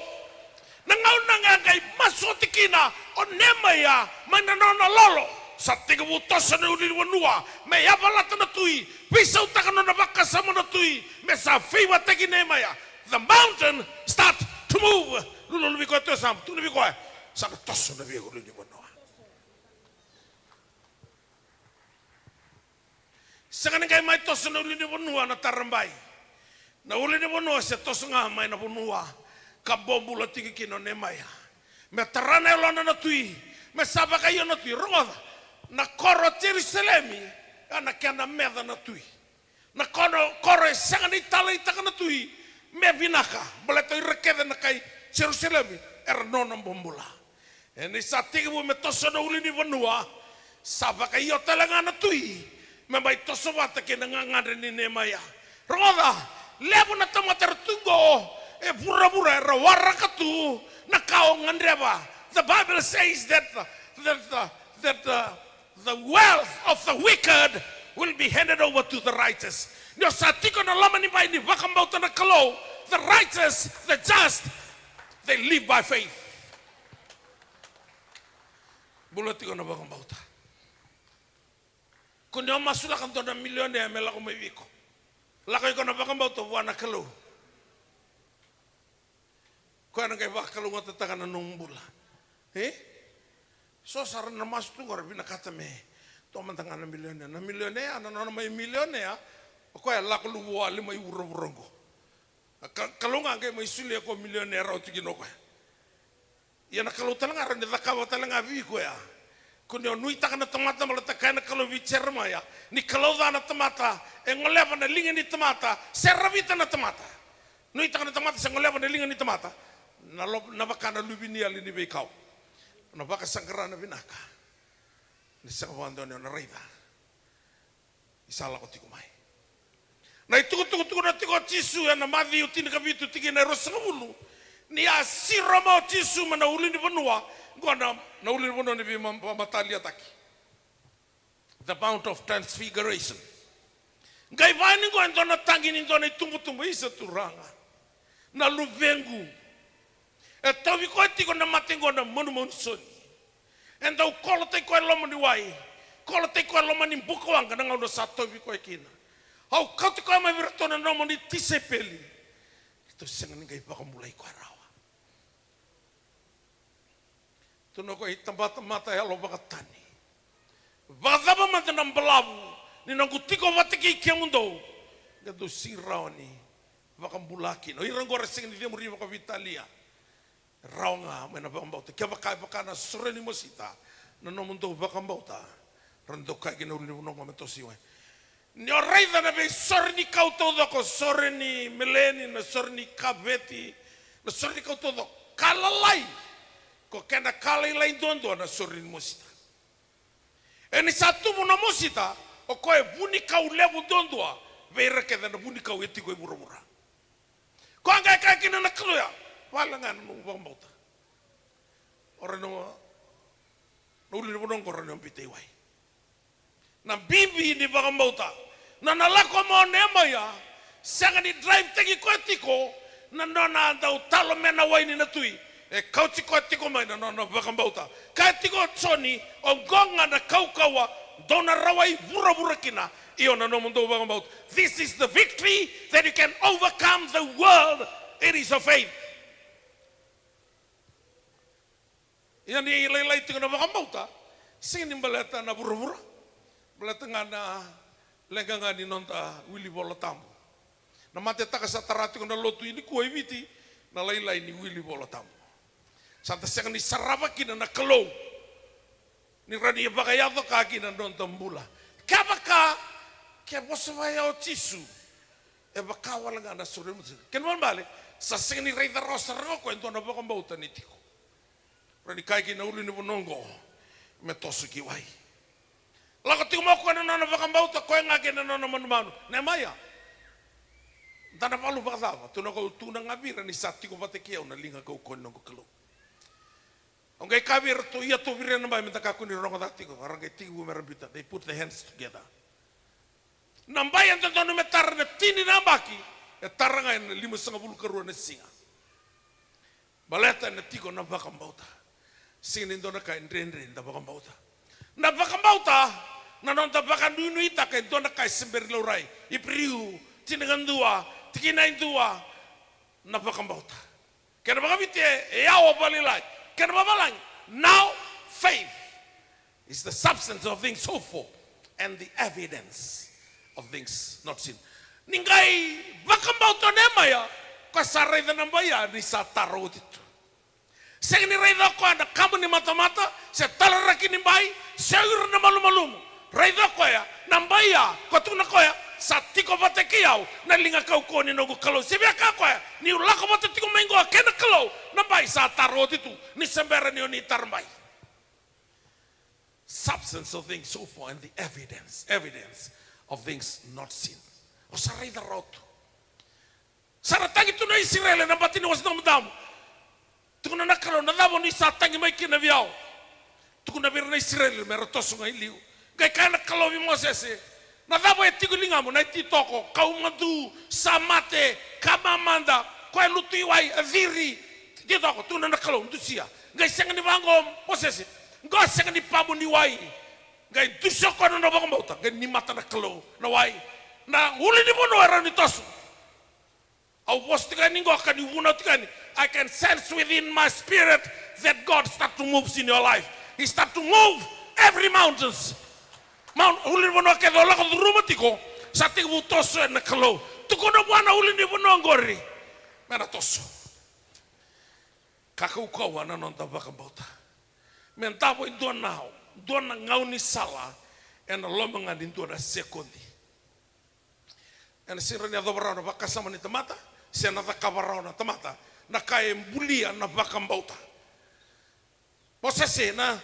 Na gauna ga e qai masu oti kina o Nemaia mai na nona lolo, sa tekivu toso na ulunivanua me yavalata na tui, veisautaka na nona vakasama na tui, me sa favour-taki Nemaia. The mountain start to move. Lululu vei koya tu e yasamu, tukuna vei koya, sa na toso na veiulunivanua. Sega ni qai mai toso na ulunivanua na tara bai. Na ulunivanua se toso ga mai na vanua ka bobula tiko kina o Nemaia, me tara na yalona na tui, me sa vakaio na tui. Rogoca, na koro o Jerusalemi, a na kena meca na tui. Na koro, koro e sega ni taleitaka na tui me vinaka, baleta o ira kece na kai Jerusalemi era nona bobula. E ni sa tekivu me toso na ulunivanua, sa vakaio tale ga na tui me mai toso vata kei na gagadre nei Nemaia. Rogoca, Levu na tamata era tu qo e vuravura era waraka tu na ka o gadreva. The Bible says that, that, that, that, uh, the wealth of the wicked will be handed over to the righteous. Ni o sa tiko na loma ni bai ni vakabauta na Kalou, the righteous, the just, they live by faith. Bula tiko na vakabauta. Ko ni o masulaka dua na milionea me lako mai vei iko. Lako iko na vakabauta vua na Kalou. Koya na qai vakalougatataka na nomu bula. E? So sara na masu tu qo ra vinakata me toa mada ga na milionea. Na milionea, na nona mai milionea, o koya lako luvawale mai vuravura qo. A ka-, Kalou ga qai mai solia ko milionea rawa tiko kina o koya. Ia na Kalou tale ga rawa ni cakava tale ga vei iko ya. Ko ni o nuitaka na tamata, baleta kaya na Kalou vei Jeremaia, ni kalou ca na tamata e goleva na liga ni tamata, se ravita na tamata. Nuitaka na tamata se goleva na liga ni tamata, na lo-, na vaka na luveniyali ni veikau. Na vakasaqara na vinaka. Ni sega vakadua ni o na raica. Ni sa lako tiko mai. Na itukutuku tukuna tiko o Jisu ena Maciu tinikavitu tikina e ruasagavulu. Ni a siro mai o Jisu mai na ulunivanua, qo na, na ulunivanua ni veivakamataliataki. The Mount of Transfiguration. Qai vaya ni qo e dua na tagi ni dua na itubutubu, isa Turaga. Na luvequ. E tauvi koya tiko na mate qo na manumanu soni. E dau kolotaki koya e loma ni wai. Kolotaki koya e loma ni bukawaqa na gauna sa tauvi koya kina. Au kauti koya mai vei iratou na nomuni tisaipeli. Iratou sega ni qai vakabulai koya rawa. Tukuna o koya, itabatamata yalovakatani. Vakacava mada na balavu ni noqu tiko vata kei kemudou, qai dou sega rawa ni vakabula kina. O ira oqo era sega ni cemuri vakaveitalia. Rawa ga mai na vakabauta. Kevaka e vaka na sore ni mosita na nomudou vakabauta, ra dau kaya kina na ulunivanua oqo me toso i wai. Ni o raica na veisore ni kau taucoko, sore ni meleni, na sore ni kaveti, na sore ni kau taucoko, ka lalai. Ko kena ka lailai duadua na sore ni mosita. E ni sa tubu na mosita, o koya e vunikau levu duadua vei ira kece na vunikau e tiko e vuravura. Koya qai kaya kina na Kalou ya, vale ga na nomu vakabauta. O ira na, na ulunivanua oqo ra na biuta i wai. Na bibi ni vakabauta. Na nona lako mai o Nemaia, sega ni draivetaki koya tiko na nona dau talo mai na wai ni na tui. E kauti koya tiko mai na nona vakabauta. Kaya tiko o Joni, oqo ga na kaukauwa dou na rawai vuravura kina, io na nomudou vakabauta. This is the victory that you can overcome the world. It is of faith. Ia ni lailai tiko na vakabauta, sega ni baleta na vuravura. Baleta ga na leqa ga ni noda wili Vola Tabu. Na matetaka sa tara tiko na lotu i nikua i Viti, na lailai ni wili Vola Tabu. Sa da sega ni sarava kina na Kalou. Ni rawa ni vakayaco ka kina na noda bula. Kevaka, ke vosa vaya o Jisu, e vaka wale ga na sore ni mosita. Kena ibalebale, sa sega ni raica rawa sara ga o koya e dua na vakabauta ni tiko. Rawa ni kaya kina na ulunivanua oqo me toso ki wai. Lako tiko mai o koya na nona vakabauta, koya ga kei na nona manumanu. Nemaia, da na valu vakacava? Tukuna o koya, au tukuna ga vei ira ni sa tiko vata kei au na liga kaukauwa ni noqu Kalou. Au qai kaya vei iratou, ia tou viria na bai me da kakua ni rogoca tiko. Era qai tekivu me ra biuta. They put their hands together. Na bai e dodonu me tara na tini na yabaki, e tara ga ena limasagavulu ka rua na siga. Baleta ena tiko na vakabauta. Sega ni dua na ka e dredre ni da vakabauta. Na vakabauta, na noda vakanuinuitaka e dua na ka e se bera ni laurai. Iperiu tinikadua, tikina e dua, na vakabauta. Kena vakaviti e, e yawa vakalailai. Kena vavalagi, now faith is the substance of things hoped for and the evidence of things not seen. Ni qai vakabauta o Nemaia, koya sa raica na bai ya ni sa tara oti tu. Sega ni raica o koya na kamu ni matamata, se talaraki ni bai, se o ira na malumalumu. Raica o koya, na bai ya, ko tukuna o koya, sa tiko vata kei au na liga kaukauwa ni noqu Kalou. Se via kaya o koya, niu lako vata tiko mai qo kei na Kalou, na bai sa tara oti tu, ni se bera ni o ni tara bai. Substance of things hoped for and the evidence, evidence of things not seen. O sa raica rawa tu. Sa ra tagi tu na Isireli ena bati ni Wasa Damudamu. Tukuna na Kalou, na cava ni sa tagi mai kina vei au? Tukuna vei ira na Isireli me ra toso ga i liu. Qai kaya na Kalou vei Mosese, na cava e tiko i ligamu? Na ititoko, kau madu, sa mate, ka mamada, koya e lutu i wai, e ciri. Ititoko, tukuna na Kalou, dusia. Qai sega ni vaqo o Mosese, qo sega ni pamu ni wai. Qai dusia o koya na nona vakabauta, qai ni mata na Kalou na wai. Na ulunivanua e rawa ni toso. Au vosa tiko yani qo ka niu vunau tiko yani. I can sense within my spirit that God start to moves in your life. He start to move every mountains. Mount, ulunivanua kece o lako curuma tiko, sa tekivu toso ena Kalou. Tukuna vua na ulunivanua qori me na toso. Ka kaukauwa na noda vakabauta. Me davo e dua na, dua na gaunisala ena loma ga ni dua na sekodi. Ena sega ni yacova rawa na vakasama ni tamata, se na cakava rawa na tamata na ka e bulia na vakabauta. Mosese, na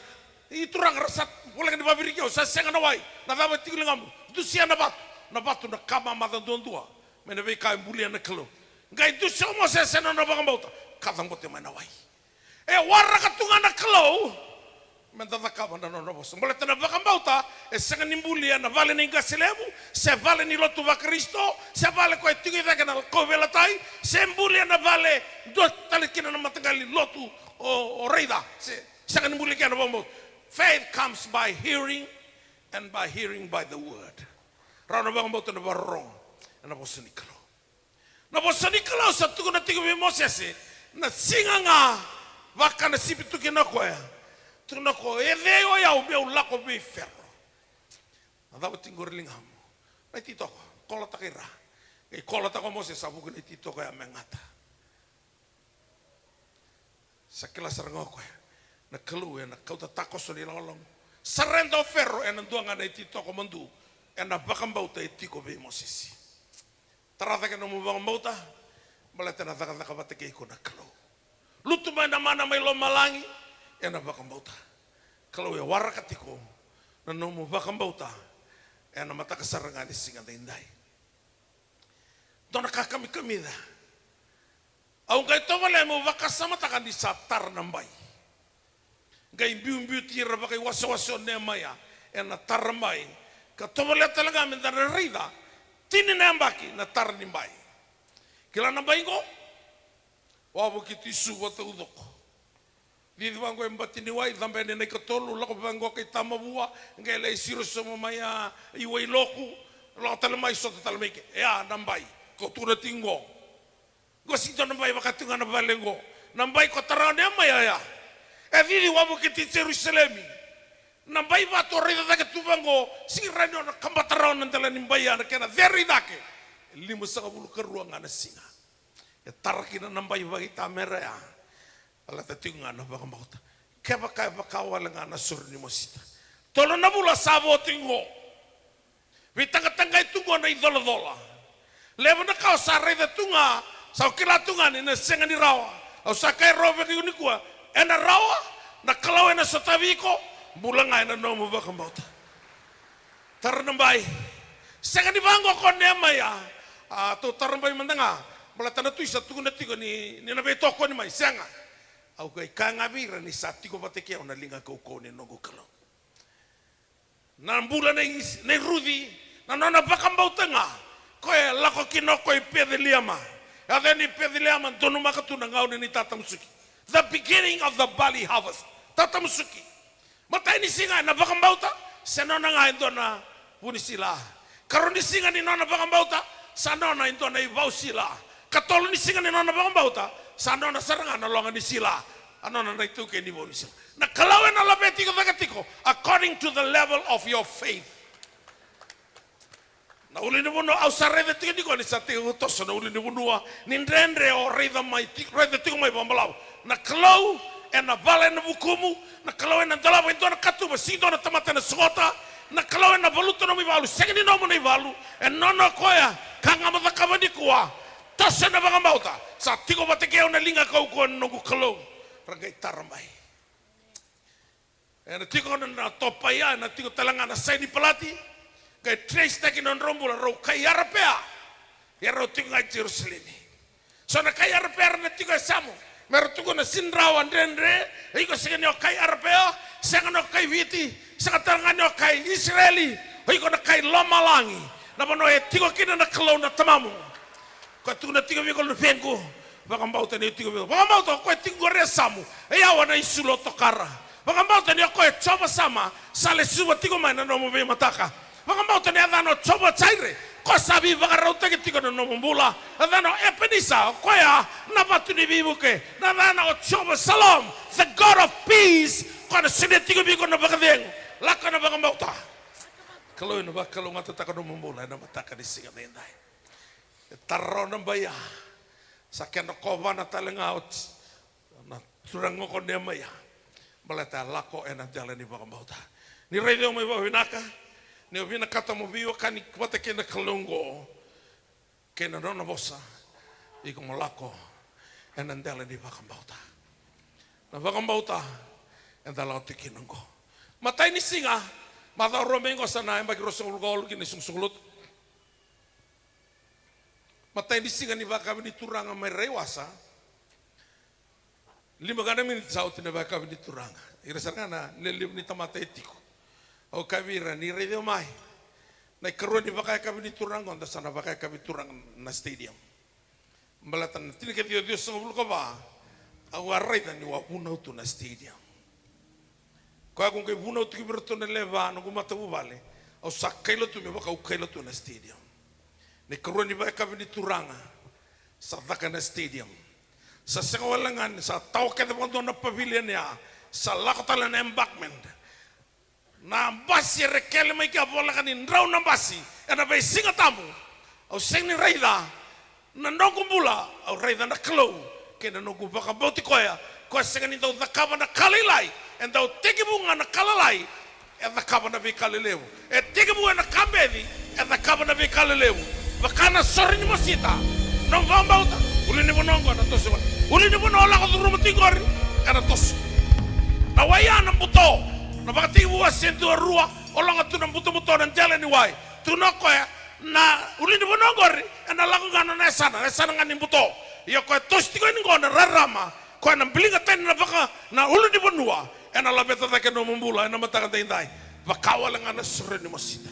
ituraga ra sa voleka ni vaviriki au, sa sega na wai. Na cava e tiko i ligamu? Dusia na vatu. Na vatu na ka mamaca duadua mai na veika e bulia na Kalou. Qai dusia o Mosese na nona vakabauta, ka cabote mai na wai. E waraka tu ga na Kalou me da cakava na nona vosa. Baleta na vakabauta e sega ni buli ena vale ni qase levu, se vale ni lotu vaKarisito, se vale ko e tiko i cake na kauveilatai, se buli ena vale dua tale kina na mataqali lotu o, o raica. Se, sega ni buli kina na vakabauta. Faith comes by hearing, and by hearing by the word. Rawa na vakabauta na vakarorogo ena vosa ni Kalou. Na vosa ni Kalou sa tukuna tiko vei Mosese, na siga ga vaka na sipi tu kina o koya. Tukuna o koya, e cei o yau meu lako vei Fero? Na cava tiko qori ligamu? Na ititoko, kolotaka i ra. Qai kolotaka o Mosese, sa vuki na ititoko ya me gata. Sa kila sara ga o koya na Kalou ena kauta takoso ni lagolago. Sareda o Fero ena dua ga na ititoko madu, ena vakabauta e tiko vei Mosese. Tara cake na nomu vakabauta, baleta na cakacaka vata kei iko na Kalou. Lutu mai na mana mai lomalagi ena vakabauta. Kalou e waraka tiko na nomu vakabauta ena mataka sara ga ni siga daidai. Dua na ka kamikamica. Au qai tovolea meu vakasamataka ni sa tara na bai. Qai biubiuti ira vakaiwasewase o Nemaia ena tara na bai. Ka tovolea tale ga me da na raica tini na yabaki na tara ni bai. Kila na bai qo? Wavokiti Suva taucoko. Cici vaqo e bati ni wai, cabe yani na ikatolu, lako vaqo kai Tamavua, qai lai siro sobu mai a i Wailoku, lako tale mai, sota tale mai ke. E a na bai ko tukuna tiko qo. Qo sega ni dua na bai vaka tiko ga na vale qo. Na bai ko tara o Nemaia ya. E cici wavokiti Jerusalemi. Na bai vatu o raica cake tu vaqo, sega ni rawa ni o na kabata rawa na dela ni bai ya na kena cere i cake. E limasagavulu ka rua ga na siga e tara kina na bai vakaitamera ya. Baleta tiko ga na vakabauta. Kevaka e vaka wale ga na sore ni mosita. Tolu na vula sa vo tiko qo. Veitaqataqai tu qo na icolacola. Levu na ka au sa raica tu ga, sa au kila tu ga ni na sega ni rawa. Au sa kaya rawa vei iko nikua, ena rawa, na Kalou ena sotavi iko, bula ga ena nomu vakabauta. Tara na bai. Sega ni vaqo ko Nemaia. A, tou tara na bai mada ga. Baleta na tui sa tukuna tiko ni, ni na veitokoni mai. Sega. Au qai kaya ga vei ira ni sa tiko vata kei au na liga kaukauwa ni noqu Kalou. Na bula nei, nei Ruci, na nona vakabauta ga. Koya e lako kina o koya i Peceliema. Yaco yani i Peceliema, donumaka tu na gauna ni tatamusuki. The beginning of the barley harvest. Tatamusuki. Matai ni siga ena vakabauta, se nona ga e dua na vu ni sila. Karua ni siga ni nona vakabauta, sa nona e dua na ivau sila. Katolu ni siga ni nona vakabauta, sa nona sara ga na loga ni sila. A nona na itaukei ni vau ni sila. Na Kalou ena laveti iko cake tiko according to the level of your faith. Na ulunivanua, au sa raica tiko nikua ni sa tekivu toso na ulunivanua, ni dredre o raica mai tiko, raica tiko mai vakabalavu. Na Kalou ena vala ena vukumu, na Kalou ena dolava e dua na katuba, sega ni dua na tamata ena sogota, na Kalou ena valuta nomu ivalu, sega ni nomu na ivalu, e nona o koya, ka ga mo cakava nikua, toso ena vakabauta, sa tiko vata kei au na liga kaukauwa na noqu Kalou, ra qai tara mai. Ena tiko na, na topa ya, ena tiko tale ga na Sainipalati, qai trace taki na nodrau bula, rau kai Arapea, ia rau tiko ga i Jerusalemi. So na kai Arapea era na tiko e yasamu, me ra tukuna, sega ni rawa, dredre. O iko sega ni o kai Arapea, sega ni o kai Viti, sega tale ga ni o kai Isireli. O iko na kai lomalagi, na vanua e tiko kina na Kalou na Tamamu. Koya tukuna, tiko vei iko na luvequ, vakabauta ni o tiko vei iko. Vakabauta o koya tiko qori e yasamu, e yawa na isulu o tokara. Vakabauta ni o koya e Jiova Sama, sa lesuva tiko mai na nomu veimataka. Vakabauta ni yacana o Jiova Jaire, ko sa veivakarautaki tiko na nomu bula. Yacana o Epenisa, o koya na vatu ni veivuke. Na yacana o Jiova Salom, the God of peace, ko na solia tiko vei iko na vakacegu. Lako ena vakabauta. Kalou ena vakalougatataka nomu bula ena mataka ni siga edaidai. E tara rawa na bai ya. Sa kena kovana tale ga oti na turaga ko Nemaia. Baleta e lako ena dela ni vakabauta. Ni raici au mai vakavinaka, ni o vinakata mo veiwekani vata kei na Kalou oqo kei na nona vosa, iko mo lako ena dela ni vakabauta. Na vakabauta eda lako tiko kina oqo. Matai ni siga, macawa rua mai oqo sa na yabaki ruasagavulu ka walu kina isoqosoqo lotu. Matai ni siga ni vakayakavi ni Turaga mai Raiwasa. Lima ga na miniti sa oti na vakayakavi ni Turaga. Ira sara ga na lelevu ni tamata e tiko. Au kaya vei ira, ni raici au mai. Na ikarua ni vakayakavi ni Turaga oqo, da sa na vakayakavi Turaga na stadium. Baleta na tinikaciwa ciwasagavulu ka va, au a raica niu a vunau tu na stadium. Koya au qai vunau tiko vei iratou na lewe va, noqu matavuvale. Au sa kaila tu me vaka au kaila tu na stadium. Na ikarua ni vakayakavi ni Turaga, sa caka na stadium. Sa sega wale ga ni sa tawa kece vakadua na pavilion ya, sa lako tale na embankment. Na basi era kele mai kea voleka ni drau na basi ena veisiga tabu. Au sega ni raica na noqu bula, au raica na Kalou kei na noqu vakabauti koya. Koya sega ni dau cakava na ka lailai, e dau tekivu ga na ka lalai, e cakava na veika lelevu. E tekivu ena ka beci, e cakava na veika lelevu. Vaka na sore ni mosita. Nomu vakabauta, ulunivanua oqo ena toso. Ulunivanua o lako curuma tiko qori ena toso. Na wai ya na buto. Na Vakatekivu wase dua, rua, o lako tu na butobuto na dela ni wai. Tukuna o koya, na ulunivanua oqori ena lako ga na nona yasana, yasana ga ni buto. Ia koya toso tiko yani qo na rarama, koya na biliga tani na vaka na ulunivanua, ena laveta cake nomu bula ena mataka daidai. Vaka wale ga na sore ni mosita.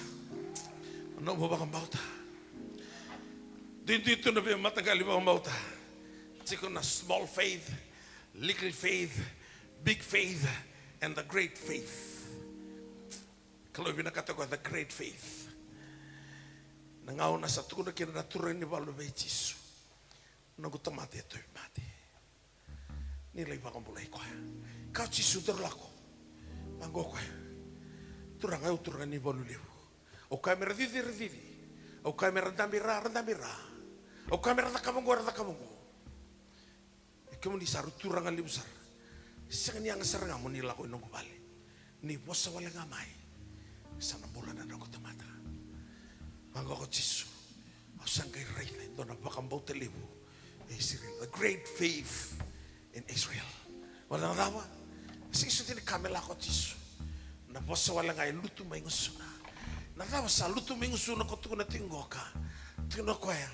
Nomu vakabauta. Duidui tu na veimataqali vakabauta. Tiko na small faith, little faith, big faith, and the great faith. Kalou vinakata koya the great faith. Na gauna sa tukuna kina na turaga ni valu vei Jisu, noqu tamata e tauvimate. Ni lai vakabulai koya. Kaya o Jisu, daru lako. Vaqo koya. Turaga, au turaga ni valu levu. Au kaya me ra cici, ra cici. Au kaya me ra dabe i ra, ra dabe i ra. Au kaya me ra cakava oqo, ra cakava oqo. E kemuni sa rui turaga levu sara. Sega ni yaga sara ga mo ni lako i noqu vale. Ni vosa wale ga mai, sa na bula na noqu tamata. Vaqo ko Jisu, au sa qai raica e dua na vakabauta levu e Isireli, the great faith in Israel. Wale na cava? Sega soti ni ka me lako o Jisu. Na vosa wale ga e lutu mai gusuna. Na cava sa lutu mai gusuna ko tukuna tiko qoka? Tukuna o koya,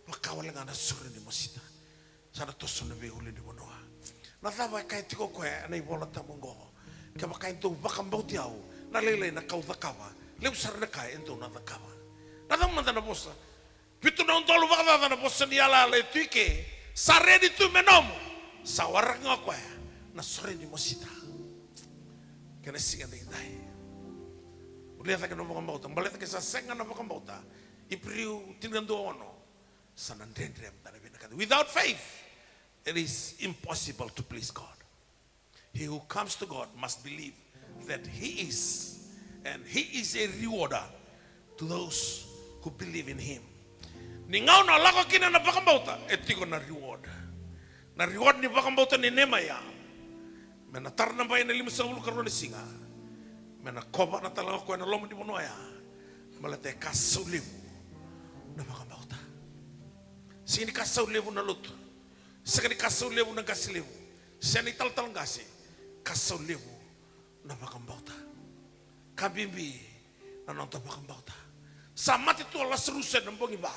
vaka wale ga na sore ni mosita. Sa na toso na veiulunivanua. Na cava e kaya tiko o koya ena iVola Tabu oqo? Kevaka e dou vakabauti au, na lailai na ka au cakava, levu sara na ka e dou na cakava. Na cava mada na vosa? Vitu na udolu vakacaca na vosa ni yalayala e tu i ke, sa redi tu me nomu. Sa waraka ga o koya na sore ni mosita. Kena siga daidai. Ulia cake na vakabauta, baleta ke sa sega na vakabauta. Iperiu tinikadua ono. Sa na dredre mada na vinakata. Without faith, it is impossible to please God. He who comes to God must believe that he is, and he is a rewarder to those who believe in him. Ni gauna o lako kina na vakabauta, e tiko na reward. Na reward ni vakabauta nei Nemaia. Me na tara na bai ena limasagavulu ka rua na siga. Me na kovana tale ga o koya na loma ni vanua ya. Baleta e ka sau levu na vakabauta. Sega ni ka sau levu na lotu. Sega ni ka sau levu na qase levu. Sega ni talatala qase. Ka sau levu na vakabauta. Ka bibi na noda vakabauta. Sa mate tu o Lasarusa ena bogi va.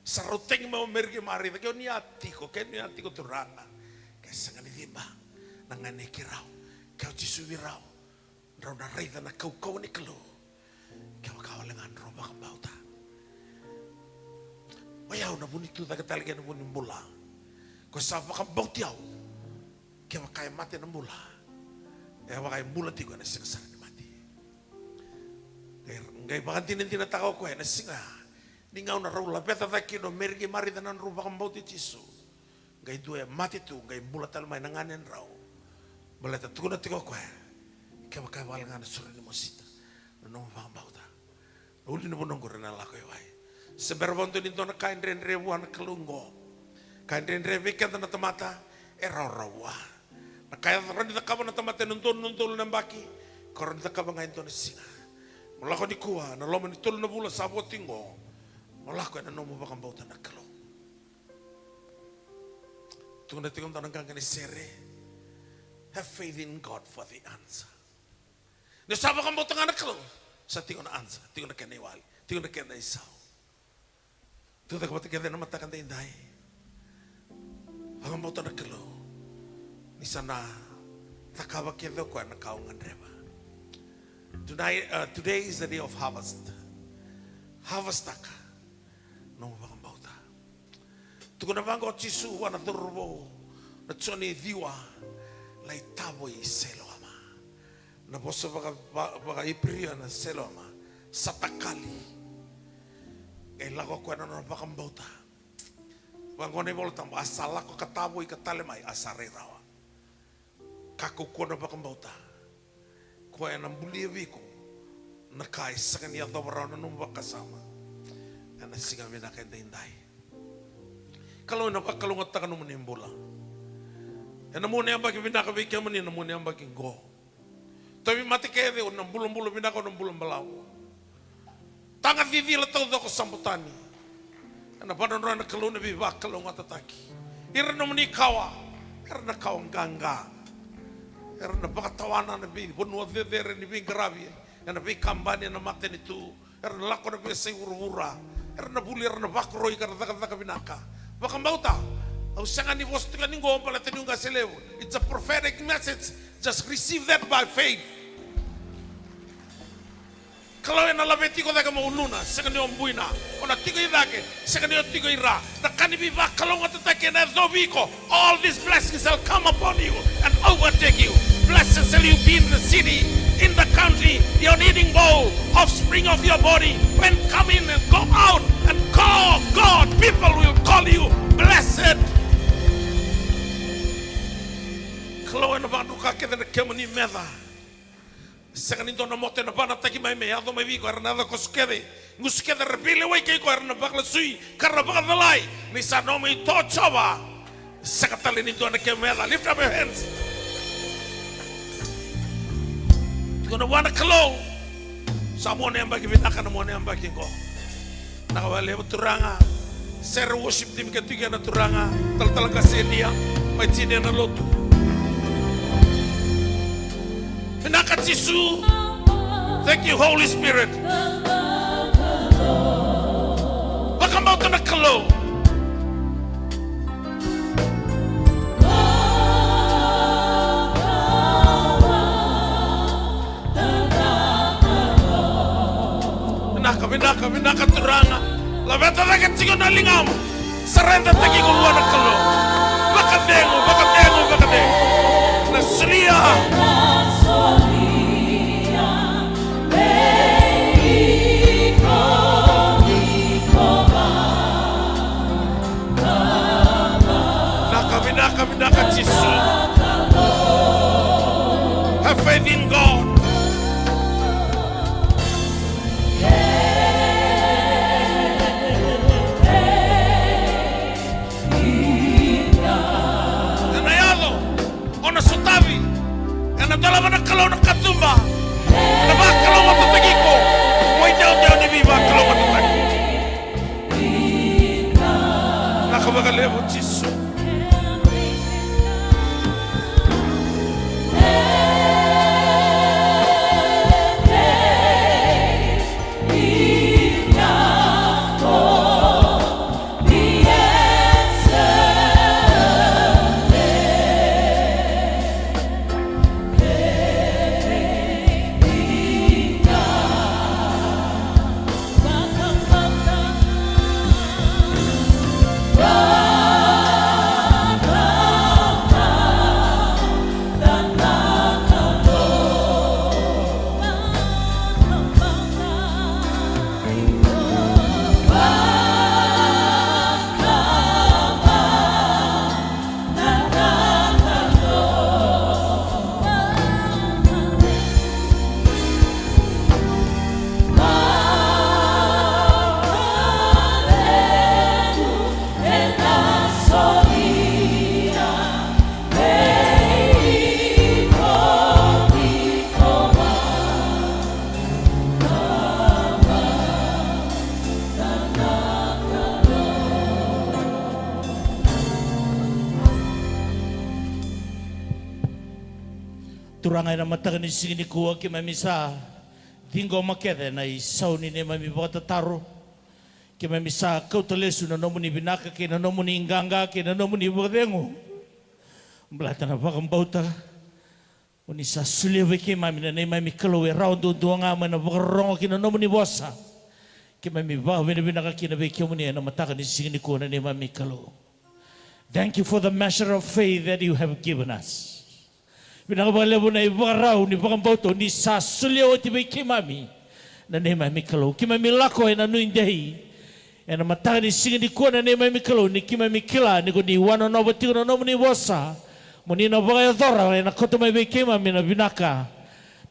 Sa rau tagi mai o Meri kei Marica, ke o ni a tiko, ke o ni a tiko Turaga. Ke sega ni ciba na ganei keirau, ke o Jisu vei rau, drau na raica na kaukauwa ni Kalou. Kevaka wale ga drau vakabauta. O yau na vu ni tu cake tale kei na vu ni bula. Ko sa vakabauti au. Kevaka e mate na bula, e vaka e bula tiko ena sega sara ni mate. Qai, qai vakadinadinataka o koya ena siga ni gauna rau laveta cake kina o Meri kei Marica na nodrau vakabauti Jisu. Qai dua e mate tu, qai bula tale mai na ganedrau. Baleta tukuna tiko o koya, kevaka e vale ga na sore ni mosita na nomu vakabauta, na ulu ni vanua oqo ena lako i wai. Se bera vakadua ni dua na ka e dredre vua na Kalou oqo. Ka e dredre vei keda na tamata e rawarawa vua. Na ka e rawa ni cakava na tamata ena dua na udolu na yabaki, ka rawa ni cakava ga e dua na siga. Mo lako nikua ena loma ni tolu na vula sa vo tiko oqo. Mo lako ena nomu vakabauta na Kalou. Tukuna tiko e dua na qaqa ni sere, have faith in God for the answer. Ni sa vakabauta ga na Kalou, sa tiko na answer, tiko na kena iwali, tiko na kena isau. Tucake vata kece ena mataka daidai. Vakabauta na Kalou ni sa na cakava kece o koya na ka o gadreva. Tonight, uh, today is the day of harvest. Harvestaka nomu vakabauta. Tukuna vaqo o Jisu vua na cauravou na Joni e ciwa, lai tavoi Sailoama. Na vosa vaka, va, vaka-Iperiu na Sailoama, sa takali. Qai lako o koya na nona vakabauta. Vaqo na iVola Tabu, a sa lako ka tavoi ka tale mai, a sa rai rawa. Ka kaukauwa na vakabauta. Koya ena bulia vei iko na ka e sega ni yacova rawa na nomu vakasama. Ena siga vinaka edaidai, Kalou ena vakalougatataka nomuni bula. Ena mua na yabaki vinaka vei kemuni, ena mua na yabaki qo. Tauvimate kece, o na bulabula vinaka, o na bula balavu. Taga cicila taucoko sa botani. Ena vakadrodroya na Kalou na veivakalougatataki. Ira na nomuni kawa, era na kawa qaqa. Era na vakatawana na veivanua cecere ni veiqaravi, ena veikabani, ena matanitu. Era na lako ena veiyasai vuravura. Era na vuli, era na vakoroi ka ra cakacaka vinaka. Vakabauta. Au sega ni vosa tiko yani qo baleta niu qase levu. It's a prophetic message. Just receive that by faith. Kalou ena laveti iko cake mo uluna, sega ni o buina. O na tiko i cake, sega ni o tiko i ra. Na ka ni veivakalougatataki ena yacovi iko. All these blessings shall come upon you and overtake you. Blessed shall you be in the city, in the country, your eating bowl, offspring of your body. When come in and go out and call God, people will call you blessed. Kalou ena vakadruka kece na kemuni meca. Sega ni dua na moto ena vanataki mai me yaco mai vei iko, era na yaco koso kece, gusu kece, era veilewai kei iko, era na vakalasui ka ra vakacalai. Ni sa nomu ito Jiova. Sega tale ni dua na kemu meca. Lift up your hands. Tukuna vua na Kalou. Sa mua na yabaki vinaka, na mua na yabaki qo. Vinaka vakalevu Turaga. Sere worship team ke tiko na Turaga. Talatala qase Nia, mai tini ena lotu. Vinaka Jisu. Thank you Holy Spirit. Vakabauta na Kalou. Vinaka, vinaka, vinaka Turaga. Laveta cake tiko na ligamu. Saredataki iko vua na Kalou. Vakacegu, vakacegu, vakacegu. Na solia. Vinaka, vinaka, vinaka Jisu. Have faith in God. Ena yaco, o na sotavi. Ena dolava na Kalou na katuba. Ena vakalougatataki iko. Mo idewadewa ni veivakalougatataki. Vinaka vakalevu Jisu. Turaga, ena mataka ni siga nikua keimami sa ciqoma kece na isau ni neimami vakatataro. Keimami sa kauta lesu na nomuni vinaka kei na nomuni qaqa kei na nomuni vakacegu. Baleta na vakabauta o ni sa solia vei keimami na neimami Kalou e rawa duadua ga mai na vakarorogo ki na nomuni vosa. Keimami vakavinavinaka kina vei kemuni ena mataka ni siga nikua na neimami Kalou. Thank you for the measure of faith that you have given us. Vinaka vakalevu na ivakarau ni vakabauta o ni sa solia oti vei keimami na neimami Kalou. Keimami lako ena nuidei ena mataka ni siga nikua na neimami Kalou, ni keimami kila ni ko ni wanonova tiko na nomuni vosa mo ni na vakayacora ena kauta mai vei keimami na vinaka.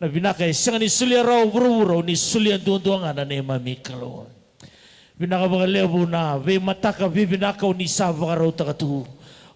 Na vinaka e sega ni solia rawa o vuravura, o ni solia duadua ga na neimami Kalou. Vinaka vakalevu na veimataka vivinaka o ni sa vakarautaka tu.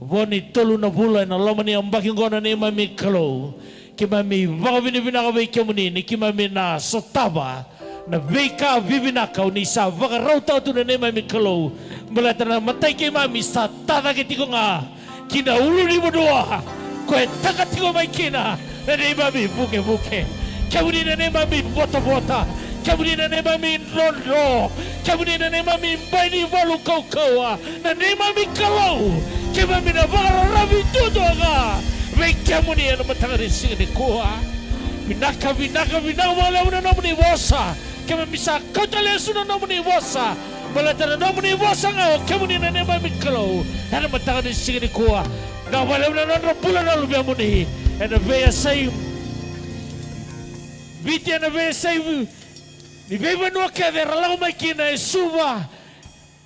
Vo ni tolu na vula ena loma ni yabaki oqo na neimami Kalou. Keimami vakavinavinaka vei kemuni ni keimami na sotava na veika vivinaka o ni sa vakarautaka tu na neimami Kalou. Baleta na matai keimami sa tacake tiko ga ki na ulu ni vanua ko e taka tiko mai kina na neimami vukevuke. Kemuni na neimami votavota, kemuni na neimami drodro, kemuni na neimami bai ni valu kaukauwa, na neimami Kalou. Keimami na vakararavi duadua ga vei kemuni ena mataka ni siga nikua. Vinaka, vinaka, vinaka vakalevu na nomuni vosa. Keimami sa kauta lesu na nomuni vosa. Baleta na nomuni vosa ga o kemuni na neimami Kalou ena mataka ni siga nikua. Vinaka vakalevu na nodra bula na luvemuni ena veiyasai Viti, ena veiyasai ni veivanua kece era lako mai kina e Suva.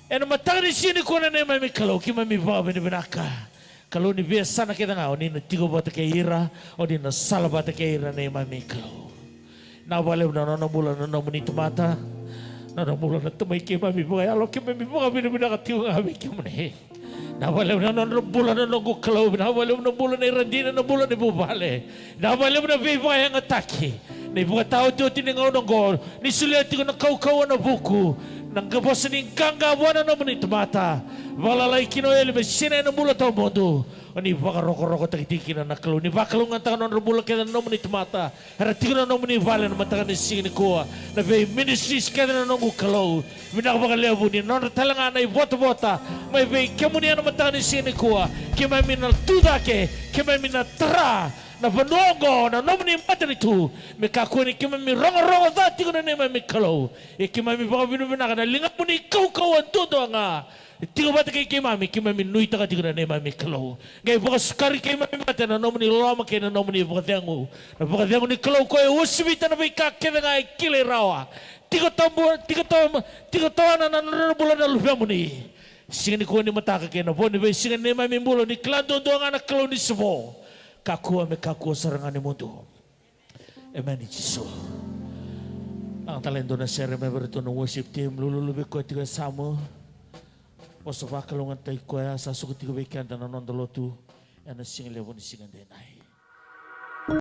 Ena mataka ni siga nikua na neimami Kalou, keimami vakavinavinaka. Kalou ni veiyasana kece ga o ni na tiko vata kei ira, o ni na sala vata kei ira na neimami Kalou. Vinaka vakalevu na nona bula na nomuni tamata, na nona bula na tamai keimami vakayalo, keimami vakavinavinaka tiko ga vei kemuni. Vinaka vakalevu na nodra bula na noqu Kalou, vinaka vakalevu na bula nei Radina, na bula ni vuvale. Vinaka vakalevu na veivakayagataki, na ivakataotioti ni gauna oqo, ni solia tiko na kaukauwa, na vuku, na vosa ni qaqa vua na nomuni tamata. Vakalalai kina o eli me sinai na bula tawamudu. O ni vakarokorokotaki tiko kina na Kalou, ni vakalougatataka na nodra bula kece na nomuni tamata era tiko na nomuni vale ena mataka ni siga nikua. Na vei ministries kece na noqu Kalou, vinaka vakalevu ni nodra tale ga na ivotavota mai vei kemuni ena mataka ni siga nikua. Keimami na tucake, keimami na tara na vanua oqo na nomuni matanitu, me kakua ni keimami rogorogo ca tiko na neimami Kalou. Ia keimami vakavinavinaka na ligamuni kaukauwa duadua ga e tiko vata kei keimami, keimami nuitaka tiko na neimami Kalou. Qai vakasukari keimami vata ena nomuni loloma kei na nomuni vakacegu. Na vakacegu ni Kalou ko e uasivita na veika kece ga e kilai rawa. Tiko tabu, tiko tabu, tiko tawana na nodra bula na luvemuni. Siga nikua ni mataka kei na vo ni veisiga ni neimami bula, ni kila duadua ga na Kalou ni se vo. Kakua me kakua sara ga ni mudu. Emeni Jisu. Lako tale e dua na sere mai vei iratou na worship team, lululu vei koya tiko e yasamu. Vosa vakalougatataki koya sa suka tiko vei keda na noda lotu ena siga levu ni siga edaidai.